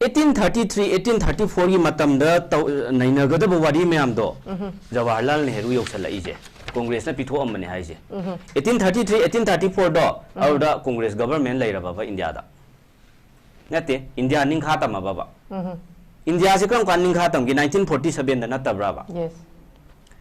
eighteen thirty three, eighteen thirty four ꯒꯤ ꯃꯇꯝꯗ ꯇꯧ-, ꯅꯩꯅꯒꯗꯕ ꯋꯥꯔꯤ ꯃꯌꯥꯝꯗꯣ ꯎꯝꯍꯨꯝ꯫ ꯖꯋꯥꯍꯔꯂꯥꯜ ꯅꯦꯍꯔꯨ ꯌꯧꯁꯜꯂꯛꯏꯁꯦ, ꯀꯣꯡꯒ꯭ꯔꯦꯁꯅ ꯄꯤꯊꯣꯛꯑꯝꯕꯅꯦ ꯍꯥꯏꯁꯦ꯫ ꯎꯝꯍꯨꯝ꯫ Eighteen thirty three, eighteen thirty four ꯗꯣ, ꯎꯝꯍꯨꯝ꯫ ꯑꯗꯨꯗ ꯀꯣꯡꯒ꯭ꯔꯦꯁ ꯒꯕꯔꯃꯦꯟ ꯂꯩꯔꯕꯕ ꯏꯟꯗꯤꯌꯥꯗ? ꯅꯠꯇꯦ, ꯏꯟꯗꯤꯌꯥ ꯅꯤꯡꯈꯥ ꯇꯝꯃꯕꯕ? ꯎꯝꯍꯨꯝ꯫ ꯏꯟꯗꯤꯌꯥꯁꯦ ꯀꯔꯝ ꯀꯥꯟꯗ ꯅꯤꯡꯈꯥ ꯇꯝꯒꯦ? Nineteen forty seven ꯗ ꯅꯠꯇꯕ꯭ꯔꯕ? Yes꯫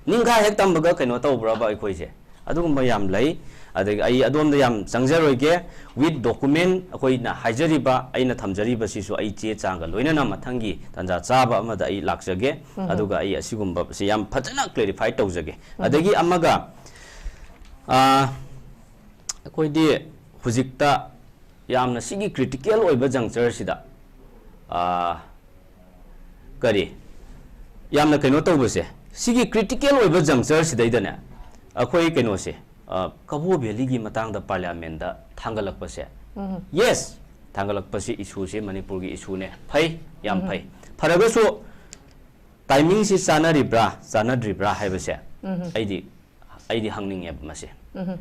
ꯅꯤꯡꯈꯥ ꯍꯦꯛ ꯇꯝꯕꯒ ꯀꯩꯅꯣ ꯇꯧꯕ꯭ꯔꯕ ꯑꯩꯈꯣꯏꯁꯦ? ꯑꯗꯨꯒꯨꯝꯕ ꯌꯥꯝ ꯂꯩ꯫ ꯑꯗꯒꯤ ꯑꯩ ꯑꯗꯣꯝꯗ ꯌꯥꯝ ꯆꯪꯖꯔꯣꯏꯒꯦ꯫ With document ꯑꯩꯈꯣꯏꯅ ꯍꯥꯏꯖꯔꯤꯕ, ꯑꯩꯅ ꯊꯝꯖꯔꯤꯕꯁꯤꯁꯨ ꯑꯩ ꯆꯦ ꯆꯥꯡꯒ ꯂꯣꯏꯅꯅ ꯃꯊꯪꯒꯤ ꯇꯥꯟꯖꯥ ꯆꯥꯕ ꯑꯃꯗ ꯑꯩ ꯂꯥꯛꯆꯒꯦ꯫ ꯎꯝꯍꯨꯝ꯫ ꯑꯗꯨꯒ ꯑꯩ ꯑꯁꯤꯒꯨꯝꯕꯁꯦ ꯌꯥꯝ ꯐꯖꯅ clarify ꯇꯧꯖꯒꯦ꯫ ꯎꯝꯍꯨꯝ꯫ ꯑꯗꯒꯤ ꯑꯃꯒ, ꯑ, ꯑꯩꯈꯣꯏꯗꯤ ꯍꯧꯖꯤꯛꯇ ꯌꯥꯝꯅ ꯁꯤꯒꯤ critical ꯑꯣꯏꯕ juncture ꯁꯤꯗ, ꯑ, ꯀꯔꯤ? ꯌꯥꯝꯅ ꯀꯩꯅꯣ ꯇꯧꯕꯁꯦ, ꯁꯤꯒꯤ critical ꯑꯣꯏꯕ juncture ꯁꯤꯗꯩꯗꯅꯦ, ꯑꯩꯈꯣꯏ ꯀꯩꯅꯣꯁꯦ, ꯑ, ꯀꯕꯣ ꯚꯦꯂꯤꯒꯤ ꯃꯇꯥꯡꯗ ꯄꯥꯔꯂꯤꯌꯥꯃꯦꯟꯗ ꯊꯥꯡꯒꯠꯂꯛꯄꯁꯦ, ꯎꯝ꯫ Yes, ꯊꯥꯡꯒꯠꯂꯛꯄꯁꯤ issue ꯁꯦ ꯃꯅꯤꯄꯨꯔꯒꯤ issue ꯅꯦ, ꯐꯩ, ꯌꯥꯝ ꯎꯝ꯫ ꯐꯩ꯫ ꯐꯔꯒꯁꯨ timing ꯁꯤ ꯆꯥꯅꯔꯤꯕ꯭ꯔꯥ, ꯆꯥꯅꯗ꯭ꯔꯤꯕ꯭ꯔꯥ ꯍꯥꯏꯕꯁꯦ ꯎꯝ꯫ ꯑꯩꯗꯤ, ꯑꯩꯗꯤ ꯍꯪꯅꯤꯡꯉꯦꯕ ꯃꯁꯦ꯫ ꯎꯝ꯫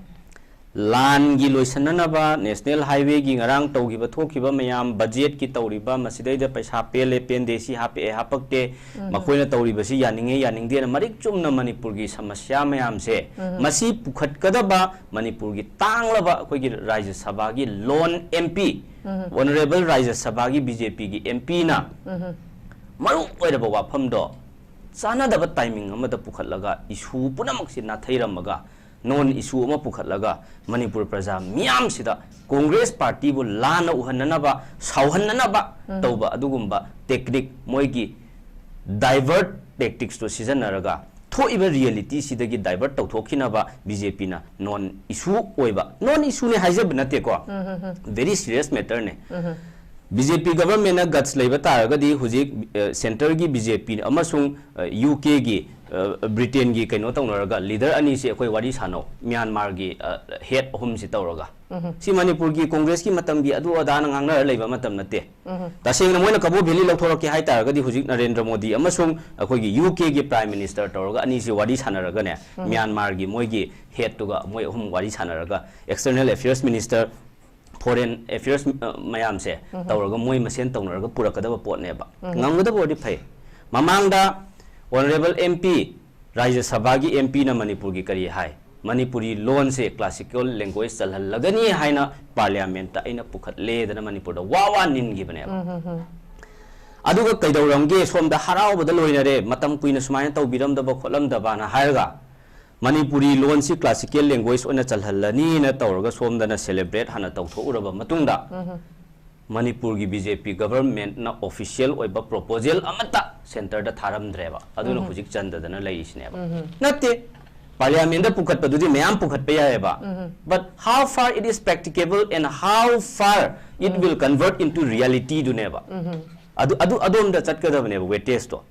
ꯂꯥꯟꯒꯤ ꯂꯣꯏꯁꯤꯟꯅꯅꯕ, National Highway ꯒꯤ ꯉꯔꯥꯡ ꯇꯧꯈꯤꯕ ꯊꯣꯛꯈꯤꯕ ꯃꯌꯥꯝ, budget ꯀꯤ ꯇꯧꯔꯤꯕ, ꯃꯁꯤꯗꯩꯗ ꯄꯩꯁꯥ ꯄꯦꯜꯂꯦ ꯄꯦꯟꯗꯦ, ꯁꯤ ꯍꯥꯞꯄꯛꯑꯦ ꯍꯥꯞꯄꯛꯇꯦ, ꯎꯝ꯫ ꯃꯈꯣꯏꯅ ꯇꯧꯔꯤꯕꯁꯤ ꯌꯥꯅꯤꯡꯉꯦ ꯌꯥꯅꯤꯡꯗꯦꯅ ꯃꯔꯤꯛ ꯆꯨꯝꯅ ꯃꯅꯤꯄꯨꯔꯒꯤ ꯁꯃꯁ꯭ꯌꯥ ꯃꯌꯥꯝꯁꯦ, ꯎꯝ꯫ ꯃꯁꯤ ꯄꯨꯈꯠꯀꯗꯕ ꯃꯅꯤꯄꯨꯔꯒꯤ ꯇꯥꯡꯂꯕ ꯑꯩꯈꯣꯏꯒꯤ ꯔꯥꯖ꯭ꯌ ꯁꯚꯥꯒꯤ lone M P, ꯎꯝ꯫ Honourable ꯔꯥꯖ꯭ꯌ ꯁꯚꯥꯒꯤ B J P ꯒꯤ M P ꯅ ꯎꯝ꯫ ꯃꯔꯨ ꯑꯣꯏꯔꯕ ꯋꯥꯐꯝꯗꯣ ꯆꯥꯟꯅꯗꯕ timing ꯑꯃꯗ ꯄꯨꯈꯠꯂꯒ issue ꯄꯨꯝꯅꯃꯛꯁꯤ ꯅꯥꯊꯩꯔꯝꯃꯒ non issue ꯑꯃ ꯄꯨꯈꯠꯂꯒ ꯃꯅꯤꯄꯨꯔ ꯄ꯭ꯔꯖꯥ ꯃꯤꯌꯥꯝꯁꯤꯗ ꯀꯣꯡꯒ꯭ꯔꯦꯁ ꯄꯥꯔꯇꯤꯕꯨ ꯂꯥꯟꯅ ꯎꯍꯟꯅꯅꯕ, ꯁꯥꯎꯍꯟꯅꯅꯕ ꯎꯝ꯫ ꯇꯧꯕ ꯑꯗꯨꯒꯨꯝꯕ technique, ꯃꯣꯏꯒꯤ divert tactics ꯇꯣ ꯁꯤꯖꯤꯟꯅꯔꯒ ꯊꯣꯛꯏꯕ reality ꯁꯤꯗꯒꯤ divert ꯇꯧꯊꯣꯛꯈꯤꯅꯕ B J P ꯅ non issue ꯑꯣꯏꯕ, non issue ꯅꯦ ꯍꯥꯏꯖꯕ ꯅꯠꯇꯦꯀꯣ, ꯎꯝ, ꯎꯝ, ꯎꯝ꯫ Very serious matter ꯅꯦ꯫ ꯎꯝ, ꯎꯝ꯫ ꯕꯤ ꯖꯦ ꯄꯤ ꯒꯚꯔꯟꯃꯦꯟꯠꯅ ꯒꯠꯁ ꯂꯩꯕ ꯇꯥꯔꯒꯗꯤ ꯍꯧꯖꯤꯛ, ꯑ, ꯁꯦꯟꯇꯔꯒꯤ ꯕꯤ ꯖꯦ ꯄꯤ ꯑꯃꯁꯨꯡ, ꯑ, ꯌꯨ ꯀꯦꯒꯤ, ꯑ, ꯕ꯭ꯔꯤꯇꯦꯟꯒꯤ ꯀꯩꯅꯣ ꯇꯧꯅꯔꯒ ꯂꯤꯗꯔ ꯑꯅꯤꯁꯦ ꯑꯩꯈꯣꯏ ꯋꯥꯔꯤ ꯁꯥꯟꯅꯧ, ꯃ꯭ꯌꯥꯟꯃꯥꯔꯒꯤ, ꯑ, ꯍꯦꯗ ꯑꯍꯨꯝꯁꯤ ꯇꯧꯔꯒ꯫ ꯁꯤ ꯃꯅꯤꯄꯨꯔꯒꯤ ꯀꯣꯡꯒ꯭ꯔꯦꯁꯀꯤ ꯃꯇꯝꯒꯤ ꯑꯗꯨ ꯑꯗꯥꯅ ꯉꯥꯡꯅꯔ ꯂꯩꯕ ꯃꯇꯝ ꯅꯠꯇꯦ꯫ ꯇꯁꯦꯡꯅ ꯃꯣꯏꯅ ꯀꯕꯣ ꯚꯦꯂꯤ ꯂꯧꯊꯣꯔꯛꯀꯦ ꯍꯥꯏ ꯇꯥꯔꯒꯗꯤ ꯍꯧꯖꯤꯛ ꯅꯔꯦꯟꯗ꯭ꯔ ꯃꯣꯗꯤ ꯑꯃꯁꯨꯡ ꯑꯩꯈꯣꯏꯒꯤ ꯌꯨ ꯀꯦꯒꯤ ꯄ꯭ꯔꯥꯏꯝ ꯃꯤꯅꯤꯁꯇꯔ ꯇꯧꯔꯒ ꯑꯅꯤꯁꯤ ꯋꯥꯔꯤ ꯁꯥꯟꯅꯔꯒꯅꯦ, ꯃ꯭ꯌꯥꯟꯃꯥꯔꯒꯤ ꯃꯣꯏꯒꯤ ꯍꯦꯗꯇꯨꯒ ꯃꯣꯏ ꯑꯍꯨꯝ ꯋꯥꯔꯤ ꯁꯥꯟꯅꯔꯒ, external affairs minister, foreign affairs, ꯑ, ꯃꯌꯥꯝꯁꯦ ꯇꯧꯔꯒ ꯃꯣꯏ ꯃꯁꯦꯟ ꯇꯧꯅꯔꯒ ꯄꯨꯔꯛꯀꯗꯕ ꯄꯣꯠꯅꯦꯕ꯫ ꯉꯝꯒꯗꯕ ꯑꯣꯏꯔꯗꯤ ꯐꯩ꯫ ꯃꯃꯥꯡꯗ ꯑꯣꯅꯔꯦꯕꯜ ꯑꯦꯝ ꯄꯤ, ꯔꯥꯖ꯭ꯌ ꯁꯚꯥꯒꯤ ꯑꯦꯝ ꯄꯤꯅ ꯃꯅꯤꯄꯨꯔꯒꯤ ꯀꯔꯤ ꯍꯥꯏ? ꯃꯅꯤꯄꯨꯔꯤ ꯂꯣꯟꯁꯦ ꯀ꯭ꯂꯥꯁꯤꯀꯦꯜ ꯂꯦꯡꯒ꯭ꯋꯦꯖ ꯆꯜꯍꯜꯂꯒꯅꯤ ꯍꯥꯏꯅ ꯄꯥꯔꯂꯤꯌꯥꯃꯦꯟꯠꯇ ꯑꯩꯅ ꯄꯨꯈꯠꯂꯦꯗꯅ ꯃꯅꯤꯄꯨꯔꯗ ꯋꯥ ꯋꯥ ꯅꯤꯟꯈꯤꯕꯅꯦꯕ꯫ ꯑꯗꯨꯒ ꯀꯩꯗꯧꯔꯝꯒꯦ? ꯁꯣꯝꯗ ꯍꯔꯥꯎꯕꯗ ꯂꯣꯏꯅꯔꯦ, ꯃꯇꯝ ꯀꯨꯏꯅ ꯁꯨꯃꯥꯏꯅ ꯇꯧꯕꯤꯔꯝꯗꯕ ꯈꯣꯠꯂꯝꯗꯕꯅ ꯍꯥꯏꯔꯒ, ꯃꯅꯤꯄꯨꯔꯤ ꯂꯣꯟꯁꯤ ꯀ꯭ꯂꯥꯁꯤꯀꯦꯜ ꯂꯦꯡꯒ꯭ꯋꯦꯖ ꯑꯣꯏꯅ ꯆꯜꯍꯜꯂꯅꯤꯅ ꯇꯧꯔꯒ ꯁꯣꯝꯗꯅ ꯁꯦꯂꯦꯕ꯭ꯔꯦꯠ ꯍꯥꯟꯅ ꯇꯧꯊꯣꯛꯎꯔꯕ ꯃꯇꯨꯡꯗ, ꯃꯅꯤꯄꯨꯔꯒꯤ ꯕꯤ ꯖꯦ ꯄꯤ ꯒꯚꯔꯟꯃꯦꯟꯠꯅ ꯑꯣꯐꯤꯁꯤꯌꯦꯜ ꯑꯣꯏꯕ ꯄ꯭ꯔꯣꯄꯣꯖꯦꯜ ꯑꯃꯠꯇ ꯁꯦꯟꯇꯔꯗ ꯊꯥꯔꯝꯗ꯭ꯔꯦꯕ꯫ ꯑꯗꯨꯅ ꯍꯧꯖꯤꯛ ꯆꯟꯗꯗꯅ ꯂꯩꯔꯤꯁꯤꯅꯦꯕ꯫ ꯅꯠꯇꯦ, ꯄꯥꯔꯂꯤꯌꯥꯃꯦꯟꯠꯇ ꯄꯨꯈꯠꯄꯗꯨꯗꯤ ꯃꯌꯥꯝ ꯄꯨꯈꯠꯄ ꯌꯥꯏꯑꯕ꯫ But how far it is practicable and how far it will convert into reality ꯗꯨꯅꯦꯕ꯫ ꯑꯗꯨ, ꯑꯗꯨ, ꯑꯗꯣꯝꯗ ꯆꯠꯀꯗꯕꯅꯦꯕ ꯋꯦꯇꯦꯖꯇꯣ꯫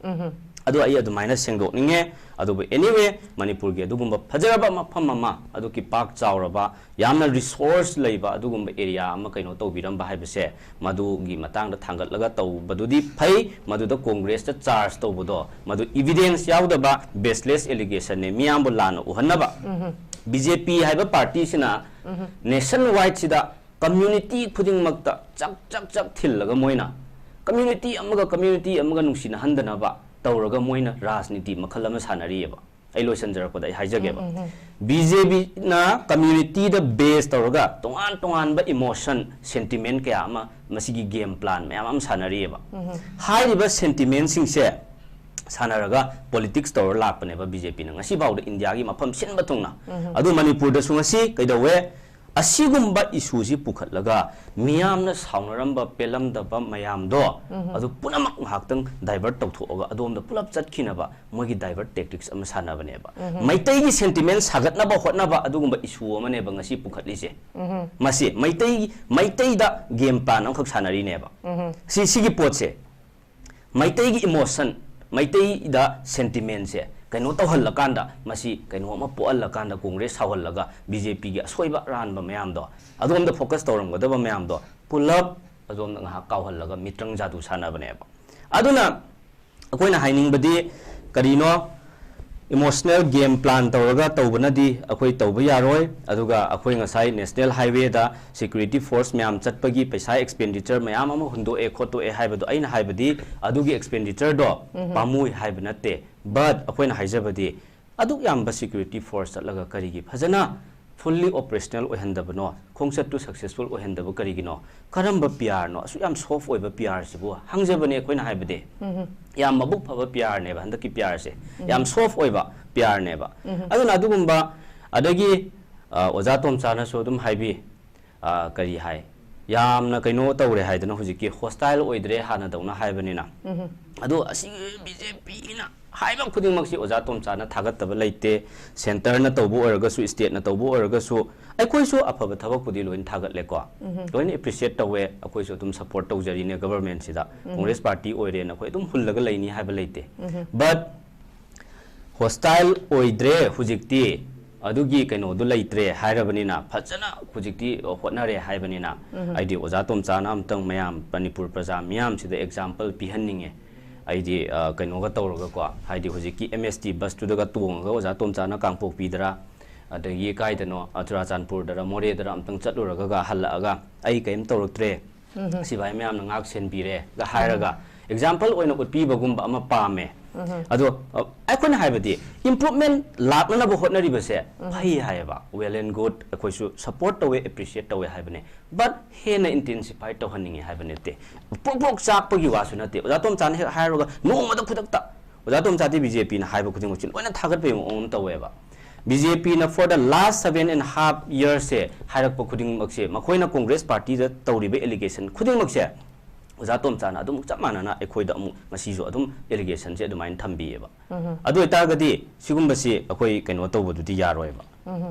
ꯑꯗꯣ ꯑꯩ ꯑꯗꯨꯃꯥꯏꯅ ꯁꯦꯡꯗꯣꯛꯅꯤꯡꯉꯦ꯫ ꯑꯗꯨꯕꯨ anyway, ꯃꯅꯤꯄꯨꯔꯒꯤ ꯑꯗꯨꯒꯨꯝꯕ ꯐꯖꯔꯕ ꯃꯐꯝ ꯑꯃ, ꯑꯗꯨꯛꯀꯤ ꯄꯥꯛ ꯆꯥꯎꯔꯕ, ꯌꯥꯝꯅ ꯔꯤꯁꯣꯔꯁ ꯂꯩꯕ ꯑꯗꯨꯒꯨꯝꯕ ꯑꯦꯔꯤꯌꯥ ꯑꯃ ꯀꯩꯅꯣ ꯇꯧꯕꯤꯔꯝꯕ ꯍꯥꯏꯕꯁꯦ, ꯃꯗꯨꯒꯤ ꯃꯇꯥꯡꯗ ꯊꯥꯡꯒꯠꯂꯒ ꯇꯧꯕꯗꯨꯗꯤ ꯐꯩ꯫ ꯃꯗꯨꯗ ꯀꯣꯡꯒ꯭ꯔꯦꯁꯇ ꯆꯥꯔꯖ ꯇꯧꯕꯗꯣ, ꯃꯗꯨ ꯏꯚꯤꯗꯦꯟꯁ ꯌꯥꯎꯗꯕ, ꯕꯦꯁꯂꯦꯁ ꯑꯦꯂꯤꯒꯦꯁꯟꯅꯦ, ꯃꯤꯌꯥꯝꯕꯨ ꯂꯥꯟꯅ ꯎꯍꯟꯅꯕ꯫ ꯕꯤ ꯖꯦ ꯄꯤ ꯍꯥꯏꯕ ꯄꯥꯔꯇꯤꯁꯤꯅ ꯅꯦꯁꯟ ꯋꯥꯏꯗꯁꯤꯗ ꯀꯝꯃ꯭ꯌꯨꯅꯤꯇꯤ ꯈꯨꯗꯤꯡꯃꯛꯇ ꯆꯛ, ꯆꯛ, ꯆꯛ ꯊꯤꯜꯂꯒ ꯃꯣꯏꯅ ꯀꯝꯃ꯭ꯌꯨꯅꯤꯇꯤ ꯑꯃꯒ ꯀꯝꯃ꯭ꯌꯨꯅꯤꯇꯤ ꯑꯃꯒ ꯅꯨꯡꯁꯤꯅꯍꯟꯗꯅꯕ ꯇꯧꯔꯒ ꯃꯣꯏꯅ ꯔꯥꯖꯅꯤꯇꯤ ꯃꯈꯜ ꯑꯃ ꯁꯥꯟꯅꯔꯤꯑꯕ꯫ ꯑꯩ ꯂꯣꯏꯁꯤꯟꯖꯔꯛꯄꯗ ꯑꯩ ꯍꯥꯏꯖꯒꯦꯕ꯫ ꯕꯤ ꯖꯦ ꯄꯤꯅ ꯀꯝꯃ꯭ꯌꯨꯅꯤꯇꯤꯗ ꯕꯦꯖ ꯇꯧꯔꯒ ꯇꯣꯉꯥꯟ ꯇꯣꯉꯥꯟꯕ ꯏꯃꯣꯁꯟ, ꯁꯦꯟꯇꯤꯃꯦꯟ ꯀꯌꯥ ꯑꯃ ꯃꯁꯤꯒꯤ ꯒꯦꯝ ꯄ꯭ꯂꯥꯟ ꯃꯌꯥꯝ ꯑꯃ ꯁꯥꯟꯅꯔꯤꯑꯕ꯫ ꯍꯥꯏꯔꯤꯕ ꯁꯦꯟꯇꯤꯃꯦꯟꯁꯤꯡꯁꯦ ꯁꯥꯟꯅꯔꯒ ꯄꯣꯂꯤꯇꯤꯛꯁ ꯇꯧꯔ ꯂꯥꯛꯄꯅꯦꯕ ꯕꯤ ꯖꯦ ꯄꯤꯅ ꯉꯁꯤ ꯐꯥꯎꯗ ꯏꯟꯗꯤꯌꯥꯒꯤ ꯃꯐꯝ ꯁꯤꯟꯕ ꯊꯨꯡꯅ꯫ ꯑꯗꯨ ꯃꯅꯤꯄꯨꯔꯗꯁꯨ ꯉꯁꯤ ꯀꯩꯗꯧꯋꯦ? ꯑꯁꯤꯒꯨꯝꯕ ꯏꯁꯨꯁꯤ ꯄꯨꯈꯠꯂꯒ ꯃꯤꯌꯥꯝꯅ ꯁꯥꯎꯅꯔꯝꯕ, ꯄꯦꯜꯂꯝꯗꯕ ꯃꯌꯥꯝꯗꯣ, ꯑꯗꯨ ꯄꯨꯝꯅꯃꯛ ꯉꯥꯏꯍꯥꯛꯇꯪ divert ꯇꯧꯊꯣꯛꯑꯒ ꯑꯗꯣꯝꯗ ꯄꯨꯂꯞ ꯆꯠꯈꯤꯅꯕ ꯃꯣꯏꯒꯤ divert tactics ꯑꯃ ꯁꯥꯟꯅꯕꯅꯦꯕ꯫ ꯃꯩꯇꯩꯒꯤ sentiment ꯁꯥꯒꯠꯅꯕ ꯍꯣꯠꯅꯕ ꯑꯗꯨꯒꯨꯝꯕ ꯏꯁꯨ ꯑꯃꯅꯦꯕ ꯉꯁꯤ ꯄꯨꯈꯠꯂꯤꯁꯦ꯫ ꯃꯁꯤ ꯃꯩꯇꯩ, ꯃꯩꯇꯩꯗ game plan ꯑꯃꯈꯛ ꯁꯥꯟꯅꯔꯤꯅꯦꯕ꯫ ꯁꯤ, ꯁꯤꯒꯤ ꯄꯣꯠꯁꯦ ꯃꯩꯇꯩꯒꯤ emotion, ꯃꯩꯇꯩꯗ sentimentꯁꯦ ꯀꯩꯅꯣ ꯇꯧꯍꯜꯂꯀꯥꯟꯗ, ꯃꯁꯤ ꯀꯩꯅꯣ ꯑꯃ ꯄꯣꯛꯍꯜꯂꯀꯥꯟꯗ, ꯀꯣꯡꯒ꯭ꯔꯦꯁ ꯁꯥꯎꯍꯜꯂꯒ ꯕꯤ ꯖꯦ ꯄꯤꯒꯤ ꯑꯁꯣꯏꯕ ꯑꯔꯥꯟꯕ ꯃꯌꯥꯝꯗꯣ, ꯑꯗꯣꯝꯗ focus ꯇꯧꯔꯝꯒꯗꯕ ꯃꯌꯥꯝꯗꯣ ꯄꯨꯂꯞ ꯑꯗꯣꯝꯗ ꯉꯥꯏꯍꯥꯛ ꯀꯥꯎꯍꯜꯂꯒ ꯃꯤꯇ꯭ꯔꯪ ꯖꯥꯗꯨ ꯁꯥꯟꯅꯕꯅꯦꯕ꯫ ꯑꯗꯨꯅ ꯑꯩꯈꯣꯏꯅ ꯍꯥꯏꯅꯤꯡꯕꯗꯤ ꯀꯔꯤꯅꯣ? Emotional game plan ꯇꯧꯔꯒ ꯇꯧꯕꯅꯗꯤ ꯑꯩꯈꯣꯏ ꯇꯧꯕ ꯌꯥꯔꯣꯏ꯫ ꯑꯗꯨꯒ ꯑꯩꯈꯣꯏ ꯉꯁꯥꯏ National Highwayꯗ security force ꯃꯌꯥꯝ ꯆꯠꯄꯒꯤ ꯄꯩꯁꯥ expenditure ꯃꯌꯥꯝ ꯑꯃ ꯍꯨꯟꯗꯣꯛꯑꯦ ꯈꯣꯠꯇꯣꯛꯑꯦ ꯍꯥꯏꯕꯗꯣ, ꯑꯩꯅ ꯍꯥꯏꯕꯗꯤ ꯑꯗꯨꯒꯤ expenditure ꯗꯣ ꯄꯥꯝꯃꯨꯏ ꯍꯥꯏꯕ ꯅꯠꯇꯦ, but ꯑꯩꯈꯣꯏꯅ ꯍꯥꯏꯖꯕꯗꯤ ꯑꯗꯨꯛ ꯌꯥꯝꯕ security force ꯆꯠꯂꯒ ꯀꯔꯤꯒꯤ ꯐꯖꯅ fully operational ꯑꯣꯏꯍꯟꯗꯕꯅꯣ, ꯈꯣꯡꯆꯠꯇꯨ successful ꯑꯣꯏꯍꯟꯗꯕ ꯀꯔꯤꯒꯤꯅꯣ? ꯀꯔꯝꯕ P R ꯅꯣ? ꯑꯁꯨꯛ ꯌꯥꯝ soft ꯑꯣꯏꯕ P R ꯁꯤꯕꯨ ꯍꯪꯖꯕꯅꯦ ꯑꯩꯈꯣꯏꯅ ꯍꯥꯏꯕꯗꯤ꯫ ꯌꯥꯝ ꯃꯕꯨꯛ ꯐꯕ P R ꯅꯦꯕ ꯍꯟꯗꯛꯀꯤ P R ꯁꯦ꯫ ꯌꯥꯝ soft ꯑꯣꯏꯕ P R ꯅꯦꯕ꯫ ꯑꯗꯨꯅ ꯑꯗꯨꯒꯨꯝꯕ, ꯑꯗꯒꯤ, ꯑ, ꯑꯣꯖꯥ ꯇꯣꯝꯆꯥꯅꯁꯨ ꯑꯗꯨꯝ ꯍꯥꯏꯕꯤ, ꯑ, ꯀꯔꯤ ꯍꯥꯏ, ꯌꯥꯝꯅ ꯀꯩꯅꯣ ꯇꯧꯔꯦ ꯍꯥꯏꯗꯅ, ꯍꯧꯖꯤꯛꯀꯤ hostile ꯑꯣꯏꯗ꯭ꯔꯦ ꯍꯥꯟꯅꯗꯧꯅ ꯍꯥꯏꯕꯅꯤꯅ꯫ ꯑꯗꯣ ꯑꯁꯤꯒꯤ ꯕꯤ ꯖꯦ ꯄꯤꯅ ꯍꯥꯏꯕ ꯈꯨꯗꯤꯡꯃꯛꯁꯤ ꯑꯣꯖꯥ ꯇꯣꯝꯆꯥꯅ ꯊꯥꯒꯠꯇꯕ ꯂꯩꯇꯦ꯫ Centreꯅ ꯇꯧꯕ ꯑꯣꯏꯔꯒꯁꯨ, stateꯅ ꯇꯧꯕ ꯑꯣꯏꯔꯒꯁꯨ, ꯑꯩꯈꯣꯏꯁꯨ ꯑꯐꯕ ꯊꯕꯛꯄꯨꯗꯤ ꯂꯣꯏꯅ ꯊꯥꯒꯠꯂꯦꯀꯣ꯫ ꯂꯣꯏꯅ appreciate ꯇꯧꯋꯦ꯫ ꯑꯩꯈꯣꯏꯁꯨ ꯑꯗꯨꯝ support ꯇꯧꯖꯔꯤꯅꯦ governmentꯁꯤꯗ꯫ Congress party ꯑꯣꯏꯔꯦꯅ ꯑꯩꯈꯣꯏ ꯑꯗꯨꯝ ꯍꯨꯜꯂꯒ ꯂꯩꯅꯤ ꯍꯥꯏꯕ ꯂꯩꯇꯦ꯫ But hostile ꯑꯣꯏꯗ꯭ꯔꯦ ꯍꯧꯖꯤꯛꯇꯤ, ꯑꯗꯨꯒꯤ ꯀꯩꯅꯣꯗꯨ ꯂꯩꯇ꯭ꯔꯦ ꯍꯥꯏꯔꯕꯅꯤꯅ, ꯐꯖꯅ ꯍꯧꯖꯤꯛꯇꯤ ꯍꯣꯠꯅꯔꯦ ꯍꯥꯏꯕꯅꯤꯅ, ꯍꯥꯏꯗꯤ ꯑꯣꯖꯥ ꯇꯣꯝꯆꯥꯅ ꯑꯝꯇꯪ ꯃꯌꯥꯝ, ꯃꯅꯤꯄꯨꯔ ꯄ꯭ꯔꯖꯥ ꯃꯤꯌꯥꯝꯁꯤꯗ example ꯄꯤꯍꯟꯅꯤꯡꯉꯦ꯫ ꯑꯩꯗꯤ, ꯑ, ꯀꯩꯅꯣꯒ ꯇꯧꯔꯒꯀꯣ, ꯍꯥꯏꯗꯤ ꯍꯧꯖꯤꯛꯀꯤ M S T busꯇꯨꯗꯒ ꯇꯣꯡꯉꯒ ꯑꯣꯖꯥ ꯇꯣꯝꯆꯥꯅ ꯀꯥꯡꯄꯣꯛꯄꯤꯗꯔ, ꯑꯗꯒꯤ ꯀꯥꯏꯗꯅꯣ, ꯑ, ꯆꯨꯔꯥꯆꯥꯟꯄꯨꯔꯗꯔ, ꯃꯣꯔꯦꯗꯔ ꯑꯝꯇꯪ ꯆꯠꯂꯨꯔꯒ ꯍꯜꯂꯛꯑꯒ, "ꯑꯩ ꯀꯔꯤꯝ ꯇꯧꯔꯛꯇ꯭ꯔꯦ, ꯁꯤꯐꯥꯏ ꯃꯌꯥꯝꯅ ꯉꯥꯛ ꯁꯦꯟꯕꯤꯔꯦ"ꯒ ꯍꯥꯏꯔꯒ example ꯑꯣꯏꯅ ꯎꯠꯄꯤꯕꯒꯨꯝꯕ ꯑꯃ ꯄꯥꯝꯃꯦ꯫ ꯑꯗꯣ, ꯑ, ꯑꯩꯈꯣꯏꯅ ꯍꯥꯏꯕꯗꯤ improvement ꯂꯥꯛꯅꯅꯕ ꯍꯣꯠꯅꯔꯤꯕꯁꯦ ꯐꯩ ꯍꯥꯏꯌꯦꯕ, well and good, ꯑꯩꯈꯣꯏꯁꯨ support ꯇꯧꯋꯦ, appreciate ꯇꯧꯋꯦ ꯍꯥꯏꯕꯅꯦ, but ꯍꯦꯟꯅ intensify ꯇꯧꯍꯟꯅꯤꯡꯉꯦ ꯍꯥꯏꯕ ꯅꯠꯇꯦ꯫ ꯄ꯭ꯔꯣꯛ ꯄ꯭ꯔꯣꯛ ꯆꯥꯛꯄꯒꯤ ꯋꯥꯁꯨ ꯅꯠꯇꯦ꯫ ꯑꯣꯖꯥ ꯇꯣꯝꯆꯥꯅ ꯍꯦꯛ ꯍꯥꯏꯔꯨꯔꯒ ꯅꯣꯡꯃꯗ ꯈꯨꯗꯛꯇ, ꯑꯣꯖꯥ ꯇꯣꯝꯆꯥꯗꯤ ꯕꯤ ꯖꯦ ꯄꯤꯅ ꯍꯥꯏꯕ ꯈꯨꯗꯤꯡꯃꯛꯁꯤ ꯂꯣꯏꯅ ꯊꯥꯒꯠꯄꯒꯤ ꯃꯑꯣꯡ ꯑꯃ ꯇꯧꯋꯦꯕ꯫ ꯕꯤ ꯖꯦ ꯄꯤꯅ for the last seven and half yearsꯁꯦ ꯍꯥꯏꯔꯛꯄ ꯈꯨꯗꯤꯡꯃꯛꯁꯦ, ꯃꯈꯣꯏꯅ ꯀꯣꯡꯒ꯭ꯔꯦꯁ ꯄꯥꯔꯇꯤꯗ ꯇꯧꯔꯤꯕ allegation ꯈꯨꯗꯤꯡꯃꯛꯁꯦ, ꯑꯣꯖꯥ ꯇꯣꯝꯆꯥꯅ ꯑꯗꯨꯝ ꯆꯞ ꯃꯥꯟꯅꯅ ꯑꯩꯈꯣꯏꯗ ꯑꯃꯨꯛ ꯉꯁꯤꯁꯨ ꯑꯗꯨꯝ allegationꯁꯦ ꯑꯗꯨꯃꯥꯏꯅ ꯊꯝꯕꯤꯌꯦꯕ꯫ ꯑꯗꯨ ꯑꯣꯏꯇꯥꯔꯒꯗꯤ ꯁꯤꯒꯨꯝꯕꯁꯤ ꯑꯩꯈꯣꯏ ꯀꯩꯅꯣ ꯇꯧꯕꯗꯨꯗꯤ ꯌꯥꯔꯣꯏꯕ꯫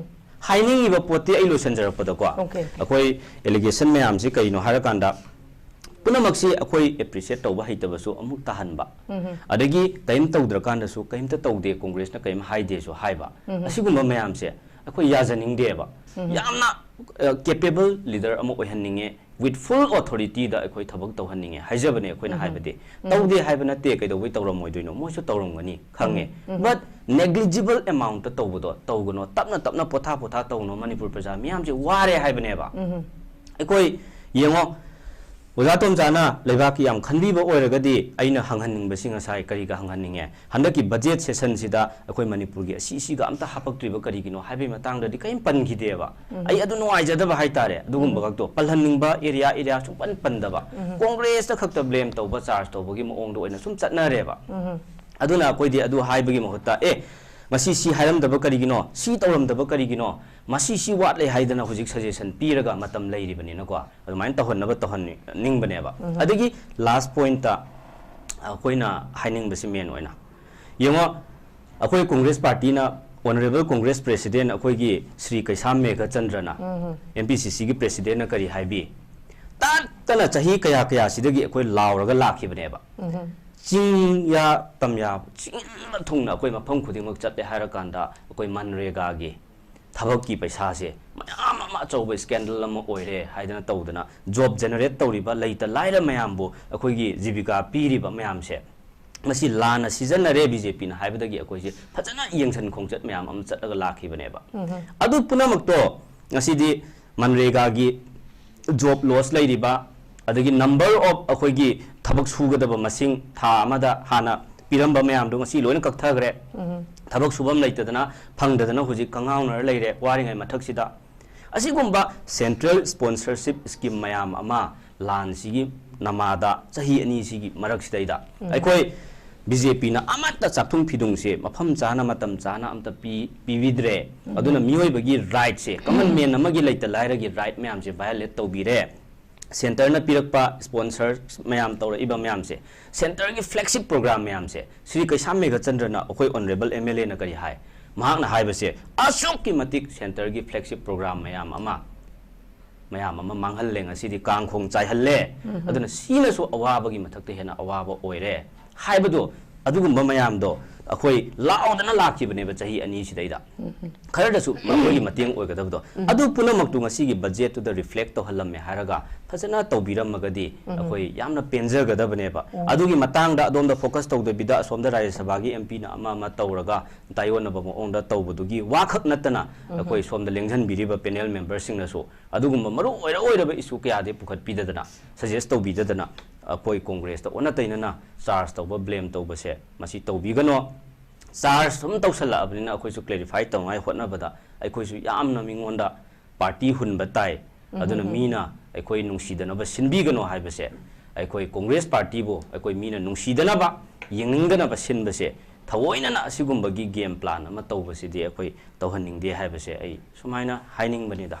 ꯍꯥꯏꯅꯤꯡꯉꯤꯕ ꯄꯣꯠꯇꯤ ꯑꯩ ꯂꯣꯏꯁꯤꯟꯖꯔꯛꯄꯗꯀꯣ, Okay. ꯑꯩꯈꯣꯏ allegation ꯃꯌꯥꯝꯁꯤ ꯀꯩꯅꯣ ꯍꯥꯏꯔꯀꯥꯟꯗ, ꯄꯨꯝꯅꯃꯛꯁꯤ ꯑꯩꯈꯣꯏ appreciate ꯇꯧꯕ ꯍꯩꯇꯕꯁꯨ ꯑꯃꯨꯛ ꯇꯥꯍꯟꯕ, ꯑꯗꯒꯤ ꯀꯔꯤꯝ ꯇꯧꯗ꯭ꯔꯀꯥꯟꯗꯁꯨ ꯀꯔꯤꯝꯇ ꯇꯧꯗꯦ, ꯀꯣꯡꯒ꯭ꯔꯦꯁꯅ ꯀꯔꯤꯝ ꯍꯥꯏꯗꯦꯁꯨ ꯍꯥꯏꯕ, ꯑꯁꯤꯒꯨꯝꯕ ꯃꯌꯥꯝꯁꯦ ꯑꯩꯈꯣꯏ ꯌꯥꯖꯅꯤꯡꯗꯦꯕ꯫ ꯌꯥꯝꯅ capable leader ꯑꯃ ꯑꯣꯏꯍꯟꯅꯤꯡꯉꯦ, with full authorityꯗ ꯑꯩꯈꯣꯏ ꯊꯕꯛ ꯇꯧꯍꯟꯅꯤꯡꯉꯦ ꯍꯥꯏꯖꯕꯅꯦ꯫ ꯑꯩꯈꯣꯏꯅ ꯍꯥꯏꯕꯗꯤ ꯇꯧꯗꯦ ꯍꯥꯏꯕ ꯅꯠꯇꯦ, ꯀꯩꯗꯧꯕꯩ ꯇꯧꯔꯝꯃꯣꯏꯗꯣꯏꯅꯣ? ꯃꯣꯏꯁꯨ ꯇꯧꯔꯝꯒꯅꯤ, ꯈꯪꯉꯦ꯫ But negligible amountꯇ ꯇꯧꯕꯗꯣ ꯇꯧꯒꯅꯣ, ꯇꯞꯅ ꯇꯞꯅ, ꯄꯣꯊꯥ ꯄꯣꯊꯥ ꯇꯧꯅꯣ꯫ ꯃꯅꯤꯄꯨꯔ ꯄ꯭ꯔꯖꯥ ꯃꯤꯌꯥꯝꯁꯦ ꯋꯥꯔꯦ ꯍꯥꯏꯕꯅꯦꯕ꯫ ꯑꯩꯈꯣꯏ ꯌꯦꯡꯉꯣ, ꯑꯣꯖꯥ ꯇꯣꯝꯆꯥꯅ ꯂꯩꯕꯥꯛꯀꯤ ꯌꯥꯝ ꯈꯟꯕꯤꯕ ꯑꯣꯏꯔꯒꯗꯤ, ꯑꯩꯅ ꯍꯪꯍꯟꯅꯤꯡꯕꯁꯤ ꯉꯁꯥꯏ ꯀꯔꯤꯒ ꯍꯪꯍꯟꯅꯤꯡꯉꯦ? ꯍꯟꯗꯛꯀꯤ budget sessionꯁꯤꯗ ꯑꯩꯈꯣꯏ ꯃꯅꯤꯄꯨꯔꯒꯤ ꯑꯁꯤ ꯁꯤꯒ ꯑꯝꯇ ꯍꯥꯄꯛꯇ꯭ꯔꯤꯕ ꯀꯔꯤꯒꯤꯅꯣ ꯍꯥꯏꯕꯒꯤ ꯃꯇꯥꯡꯗꯗꯤ ꯀꯔꯤꯝ ꯄꯟꯈꯤꯗꯦꯕ꯫ ꯑꯩ ꯑꯗꯨ ꯅꯨꯡꯉꯥꯏꯖꯗꯕ ꯍꯥꯏꯇꯥꯔꯦ꯫ ꯑꯗꯨꯒꯨꯝꯕ ꯈꯛꯇꯣ ꯄꯜꯍꯟꯅꯤꯡꯕ area area ꯁꯨꯡꯄꯟ ꯄꯟꯗꯕ, ꯀꯣꯡꯒ꯭ꯔꯦꯁꯇ ꯈꯛꯇ blame ꯇꯧꯕ, charge ꯇꯧꯕꯒꯤ ꯃꯑꯣꯡꯗ ꯑꯣꯏꯅ ꯁꯨꯝ ꯆꯠꯅꯔꯦꯕ꯫ ꯑꯗꯨꯅ ꯑꯩꯈꯣꯏꯗꯤ ꯑꯗꯨ ꯍꯥꯏꯕꯒꯤ ꯃꯍꯨꯠꯇ, "ꯑꯦ, ꯉꯁꯤ ꯁꯤ ꯍꯥꯏꯔꯝꯗꯕ ꯀꯔꯤꯒꯤꯅꯣ? ꯁꯤ ꯇꯧꯔꯝꯗꯕ ꯀꯔꯤꯒꯤꯅꯣ? ꯃꯁꯤ ꯁꯤ ꯋꯥꯠꯂꯦ" ꯍꯥꯏꯗꯅ ꯍꯧꯖꯤꯛ suggestion ꯄꯤꯔꯒ ꯃꯇꯝ ꯂꯩꯔꯤꯕꯅꯤꯅꯀꯣ, ꯑꯗꯨꯃꯥꯏꯅ ꯇꯧꯍꯟꯅꯕ ꯇꯧꯍꯟꯅꯤꯡꯕꯅꯦꯕ꯫ ꯑꯗꯒꯤ last pointꯇ ꯑꯩꯈꯣꯏꯅ ꯍꯥꯏꯅꯤꯡꯕꯁꯤ main ꯑꯣꯏꯅ, ꯌꯦꯡꯉꯣ, ꯑꯩꯈꯣꯏ ꯀꯣꯡꯒ꯭ꯔꯦꯁ ꯄꯥꯔꯇꯤꯅ, Honourable Congress President ꯑꯩꯈꯣꯏꯒꯤ ꯁ꯭ꯔꯤ ꯀꯩꯁꯥꯝ ꯃꯦꯘꯆꯟꯗ꯭ꯔꯅ, M P C Cꯒꯤ Presidentꯅ ꯀꯔꯤ ꯍꯥꯏꯕꯤ? ꯇꯠꯇꯅ ꯆꯍꯤ ꯀꯌꯥ ꯀꯌꯥꯁꯤꯗꯒꯤ ꯑꯩꯈꯣꯏ ꯂꯥꯎꯔꯒ ꯂꯥꯛꯈꯤꯕꯅꯦꯕ꯫ ꯆꯤꯡꯌꯥ ꯇꯝꯌꯥ ꯆꯤꯡꯕ ꯊꯨꯡꯅ ꯑꯩꯈꯣꯏ ꯃꯐꯝ ꯈꯨꯗꯤꯡꯃꯛ ꯆꯠꯂꯦ ꯍꯥꯏꯔꯀꯥꯟꯗ, ꯑꯩꯈꯣꯏ ꯃꯟꯔꯦꯒꯥꯒꯤ ꯊꯕꯛꯀꯤ ꯄꯩꯁꯥꯁꯦ ꯃꯌꯥꯝ ꯑꯃ ꯑꯆꯧꯕ scandal ꯑꯃ ꯑꯣꯏꯔꯦ ꯍꯥꯏꯗꯅ ꯇꯧꯗꯅ, job generate ꯇꯧꯔꯤꯕ ꯂꯩꯇ ꯂꯥꯏꯔ ꯃꯌꯥꯝꯕꯨ ꯑꯩꯈꯣꯏꯒꯤ ꯖꯤꯕꯤꯀꯥ ꯄꯤꯔꯤꯕ ꯃꯌꯥꯝꯁꯦ, ꯃꯁꯤ ꯂꯥꯟꯅ ꯁꯤꯖꯤꯟꯅꯔꯦ ꯕꯤ ꯖꯦ ꯄꯤꯅ ꯍꯥꯏꯕꯗꯒꯤ ꯑꯩꯈꯣꯏꯁꯦ ꯐꯖꯅ ꯌꯦꯡꯁꯟ ꯈꯣꯡꯆꯠ ꯃꯌꯥꯝ ꯑꯃ ꯆꯠꯂꯒ ꯂꯥꯛꯈꯤꯕꯅꯦꯕ꯫ ꯑꯗꯨ ꯄꯨꯝꯅꯃꯛꯇꯣ ꯉꯁꯤꯗꯤ ꯃꯟꯔꯦꯒꯥꯒꯤ job loss ꯂꯩꯔꯤꯕ, ꯑꯗꯒꯤ number of ꯑꯩꯈꯣꯏꯒꯤ ꯊꯕꯛ ꯁꯨꯒꯗꯕ ꯃꯁꯤꯡ ꯊꯥ ꯑꯃꯗ ꯍꯥꯟꯅ ꯄꯤꯔꯝꯕ ꯃꯌꯥꯝꯗꯣ ꯉꯁꯤ ꯂꯣꯏꯅ ꯀꯛꯊꯈ꯭ꯔꯦ꯫ ꯊꯕꯛ ꯁꯨꯐꯝ ꯂꯩꯇꯗꯅ, ꯐꯪꯗꯗꯅ ꯍꯧꯖꯤꯛ ꯀꯉꯥꯎꯅꯔ ꯂꯩꯔꯦ ꯋꯥꯔꯤꯉꯩ ꯃꯊꯛꯁꯤꯗ꯫ ꯑꯁꯤꯒꯨꯝꯕ central sponsorship scheme ꯃꯌꯥꯝ ꯑꯃ ꯂꯥꯟꯁꯤꯒꯤ ꯅꯃꯥꯗ ꯆꯍꯤ ꯑꯅꯤꯁꯤꯒꯤ ꯃꯔꯛꯁꯤꯗꯩꯗ ꯑꯩꯈꯣꯏ ꯕꯤ ꯖꯦ ꯄꯤꯅ ꯑꯃꯠꯇ ꯆꯥꯛꯊꯨꯡ ꯐꯤꯗꯨꯡꯁꯦ ꯃꯐꯝ ꯆꯥꯅ, ꯃꯇꯝ ꯆꯥꯅ ꯑꯝꯇ ꯄꯤ-, ꯄꯤꯕꯤꯗ꯭ꯔꯦ꯫ ꯑꯗꯨꯅ ꯃꯤꯑꯣꯏꯕꯒꯤ ꯔꯥꯏꯠꯁꯦ, ꯀꯃꯟ ꯃꯦꯟ ꯑꯃꯒꯤ ꯂꯩꯇ ꯂꯥꯏꯔꯒꯤ ꯔꯥꯏꯠ ꯃꯌꯥꯝꯁꯦ ꯚꯥꯏꯑꯣꯂꯦꯠ ꯇꯧꯕꯤꯔꯦ꯫ ꯁꯦꯟꯇꯔꯅ ꯄꯤꯔꯛꯄ ꯁ꯭ꯄꯣꯟꯁꯔ ꯃꯌꯥꯝ ꯇꯧꯔꯛꯏꯕ ꯃꯌꯥꯝꯁꯦ, ꯁꯦꯟꯇꯔꯒꯤ ꯐ꯭ꯂꯦꯒꯁꯤꯞ ꯄ꯭ꯔꯣꯒ꯭ꯔꯥꯝ ꯃꯌꯥꯝꯁꯦ, ꯁ꯭ꯔꯤ ꯀꯩꯁꯥꯝ ꯃꯦꯘꯆꯟꯗ꯭ꯔꯅ, ꯑꯩꯈꯣꯏ ꯑꯣꯅꯔꯦꯕꯜ ꯑꯦꯝ ꯑꯦꯜ ꯑꯦꯅ ꯀꯔꯤ ꯍꯥꯏ? ꯃꯍꯥꯛꯅ ꯍꯥꯏꯕꯁꯦ ꯑꯁꯨꯛꯀꯤ ꯃꯇꯤꯛ ꯁꯦꯟꯇꯔꯒꯤ ꯐ꯭ꯂꯦꯒꯁꯤꯞ ꯄ꯭ꯔꯣꯒ꯭ꯔꯥꯝ ꯃꯌꯥꯝ ꯑꯃ, ꯃꯌꯥꯝ ꯑꯃ ꯃꯥꯡꯍꯜꯂꯦ, ꯉꯁꯤꯗꯤ ꯀꯥꯡꯈꯣꯡ ꯆꯥꯏꯍꯜꯂꯦ꯫ ꯑꯗꯨꯅ ꯁꯤꯅꯁꯨ ꯑꯋꯥꯕꯒꯤ ꯃꯊꯛꯇ ꯍꯦꯟꯅ ꯑꯋꯥꯕ ꯑꯣꯏꯔꯦ ꯍꯥꯏꯕꯗꯣ, ꯑꯗꯨꯒꯨꯝꯕ ꯃꯌꯥꯝꯗꯣ ꯑꯩꯈꯣꯏ ꯂꯥꯎꯗꯅ ꯂꯥꯛꯈꯤꯕꯅꯦꯕ ꯆꯍꯤ ꯑꯅꯤꯁꯤꯗꯩꯗ꯫ ꯈꯔꯗꯁꯨ ꯑꯩꯈꯣꯏꯒꯤ ꯃꯇꯦꯡ ꯑꯣꯏꯒꯗꯕꯗꯣ꯫ ꯑꯗꯨ ꯄꯨꯝꯅꯃꯛꯇꯨ ꯉꯁꯤꯒꯤ ꯕꯖꯦꯠꯇꯨꯗ ꯔꯤꯐ꯭ꯂꯦꯛ ꯇꯧꯍꯜꯂꯝꯃꯦ ꯍꯥꯏꯔꯒ ꯐꯖꯅ ꯇꯧꯕꯤꯔꯝꯃꯒꯗꯤ ꯑꯩꯈꯣꯏ ꯌꯥꯝꯅ ꯄꯦꯟꯖꯒꯗꯕꯅꯦꯕ꯫ ꯑꯗꯨꯒꯤ ꯃꯇꯥꯡꯗ ꯑꯗꯣꯝꯗ ꯐꯣꯀꯁ ꯇꯧꯗꯕꯤꯗ ꯑꯁꯣꯝꯗ ꯔꯥꯖ꯭ꯌ ꯁꯚꯥꯒꯤ ꯑꯦꯝ ꯄꯤꯅ ꯑꯃ ꯑꯃ ꯇꯧꯔꯒ ꯇꯥꯏꯑꯣꯟꯅꯕ ꯃꯑꯣꯡꯗ ꯇꯧꯕꯗꯨꯒꯤ ꯋꯥꯈꯛ ꯅꯠꯇꯅ, ꯑꯩꯈꯣꯏ ꯁꯣꯝꯗ ꯂꯦꯡꯁꯤꯟꯕꯤꯔꯤꯕ ꯄꯦꯅꯦꯜ ꯃꯦꯝꯕꯔꯁꯤꯡꯅꯁꯨ ꯑꯗꯨꯒꯨꯝꯕ ꯃꯔꯨ ꯑꯣꯏꯔ ꯑꯣꯏꯔꯕ ꯏꯁꯨ ꯀꯌꯥꯗꯤ ꯄꯨꯈꯠꯄꯤꯗꯗꯅ, ꯁꯖꯦꯁ ꯇꯧꯕꯤꯗꯗꯅ, ꯑꯩꯈꯣꯏ ꯀꯣꯡꯒ꯭ꯔꯦꯁꯇ ꯑꯣꯟꯅ ꯇꯩꯅꯅ ꯆꯥꯔꯖ ꯇꯧꯕ, ꯕ꯭ꯂꯦꯝ ꯇꯧꯕꯁꯦ ꯃꯁꯤ ꯇꯧꯕꯤꯒꯅꯣ꯫ ꯆꯥꯔꯖ ꯁꯨꯝ ꯇꯧꯁꯜꯂꯛꯑꯕꯅꯤꯅ ꯑꯩꯈꯣꯏꯁꯨ ꯀ꯭ꯂꯦꯔꯤꯐꯥꯏ ꯇꯧꯅꯉꯥꯏ ꯍꯣꯠꯅꯕꯗ ꯑꯩꯈꯣꯏꯁꯨ ꯌꯥꯝꯅ ꯃꯤꯉꯣꯟꯗ ꯄꯥꯔꯇꯤ ꯍꯨꯟꯕ ꯇꯥꯏ꯫ ꯑꯗꯨꯅ ꯃꯤꯅ ꯑꯩꯈꯣꯏ ꯅꯨꯡꯁꯤꯗꯅꯕ ꯁꯤꯟꯕꯤꯒꯅꯣ ꯍꯥꯏꯕꯁꯦ, ꯑꯩꯈꯣꯏ ꯀꯣꯡꯒ꯭ꯔꯦꯁ ꯄꯥꯔꯇꯤꯕꯨ ꯑꯩꯈꯣꯏ ꯃꯤꯅ ꯅꯨꯡꯁꯤꯗꯅꯕ, ꯌꯦꯡꯅꯤꯡꯗꯅꯕ ꯁꯤꯟꯕꯁꯦ, ꯊꯑꯣꯏꯅꯅ ꯑꯁꯤꯒꯨꯝꯕꯒꯤ ꯒꯦꯝ ꯄ꯭ꯂꯥꯟ ꯑꯃ ꯇꯧꯕꯁꯤꯗꯤ ꯑꯩꯈꯣꯏ ꯇꯧꯍꯟꯅꯤꯡꯗꯦ ꯍꯥꯏꯕꯁꯦ ꯑꯩ ꯁꯨꯃꯥꯏꯅ ꯍꯥꯏꯅꯤꯡꯕꯅꯤꯗ꯫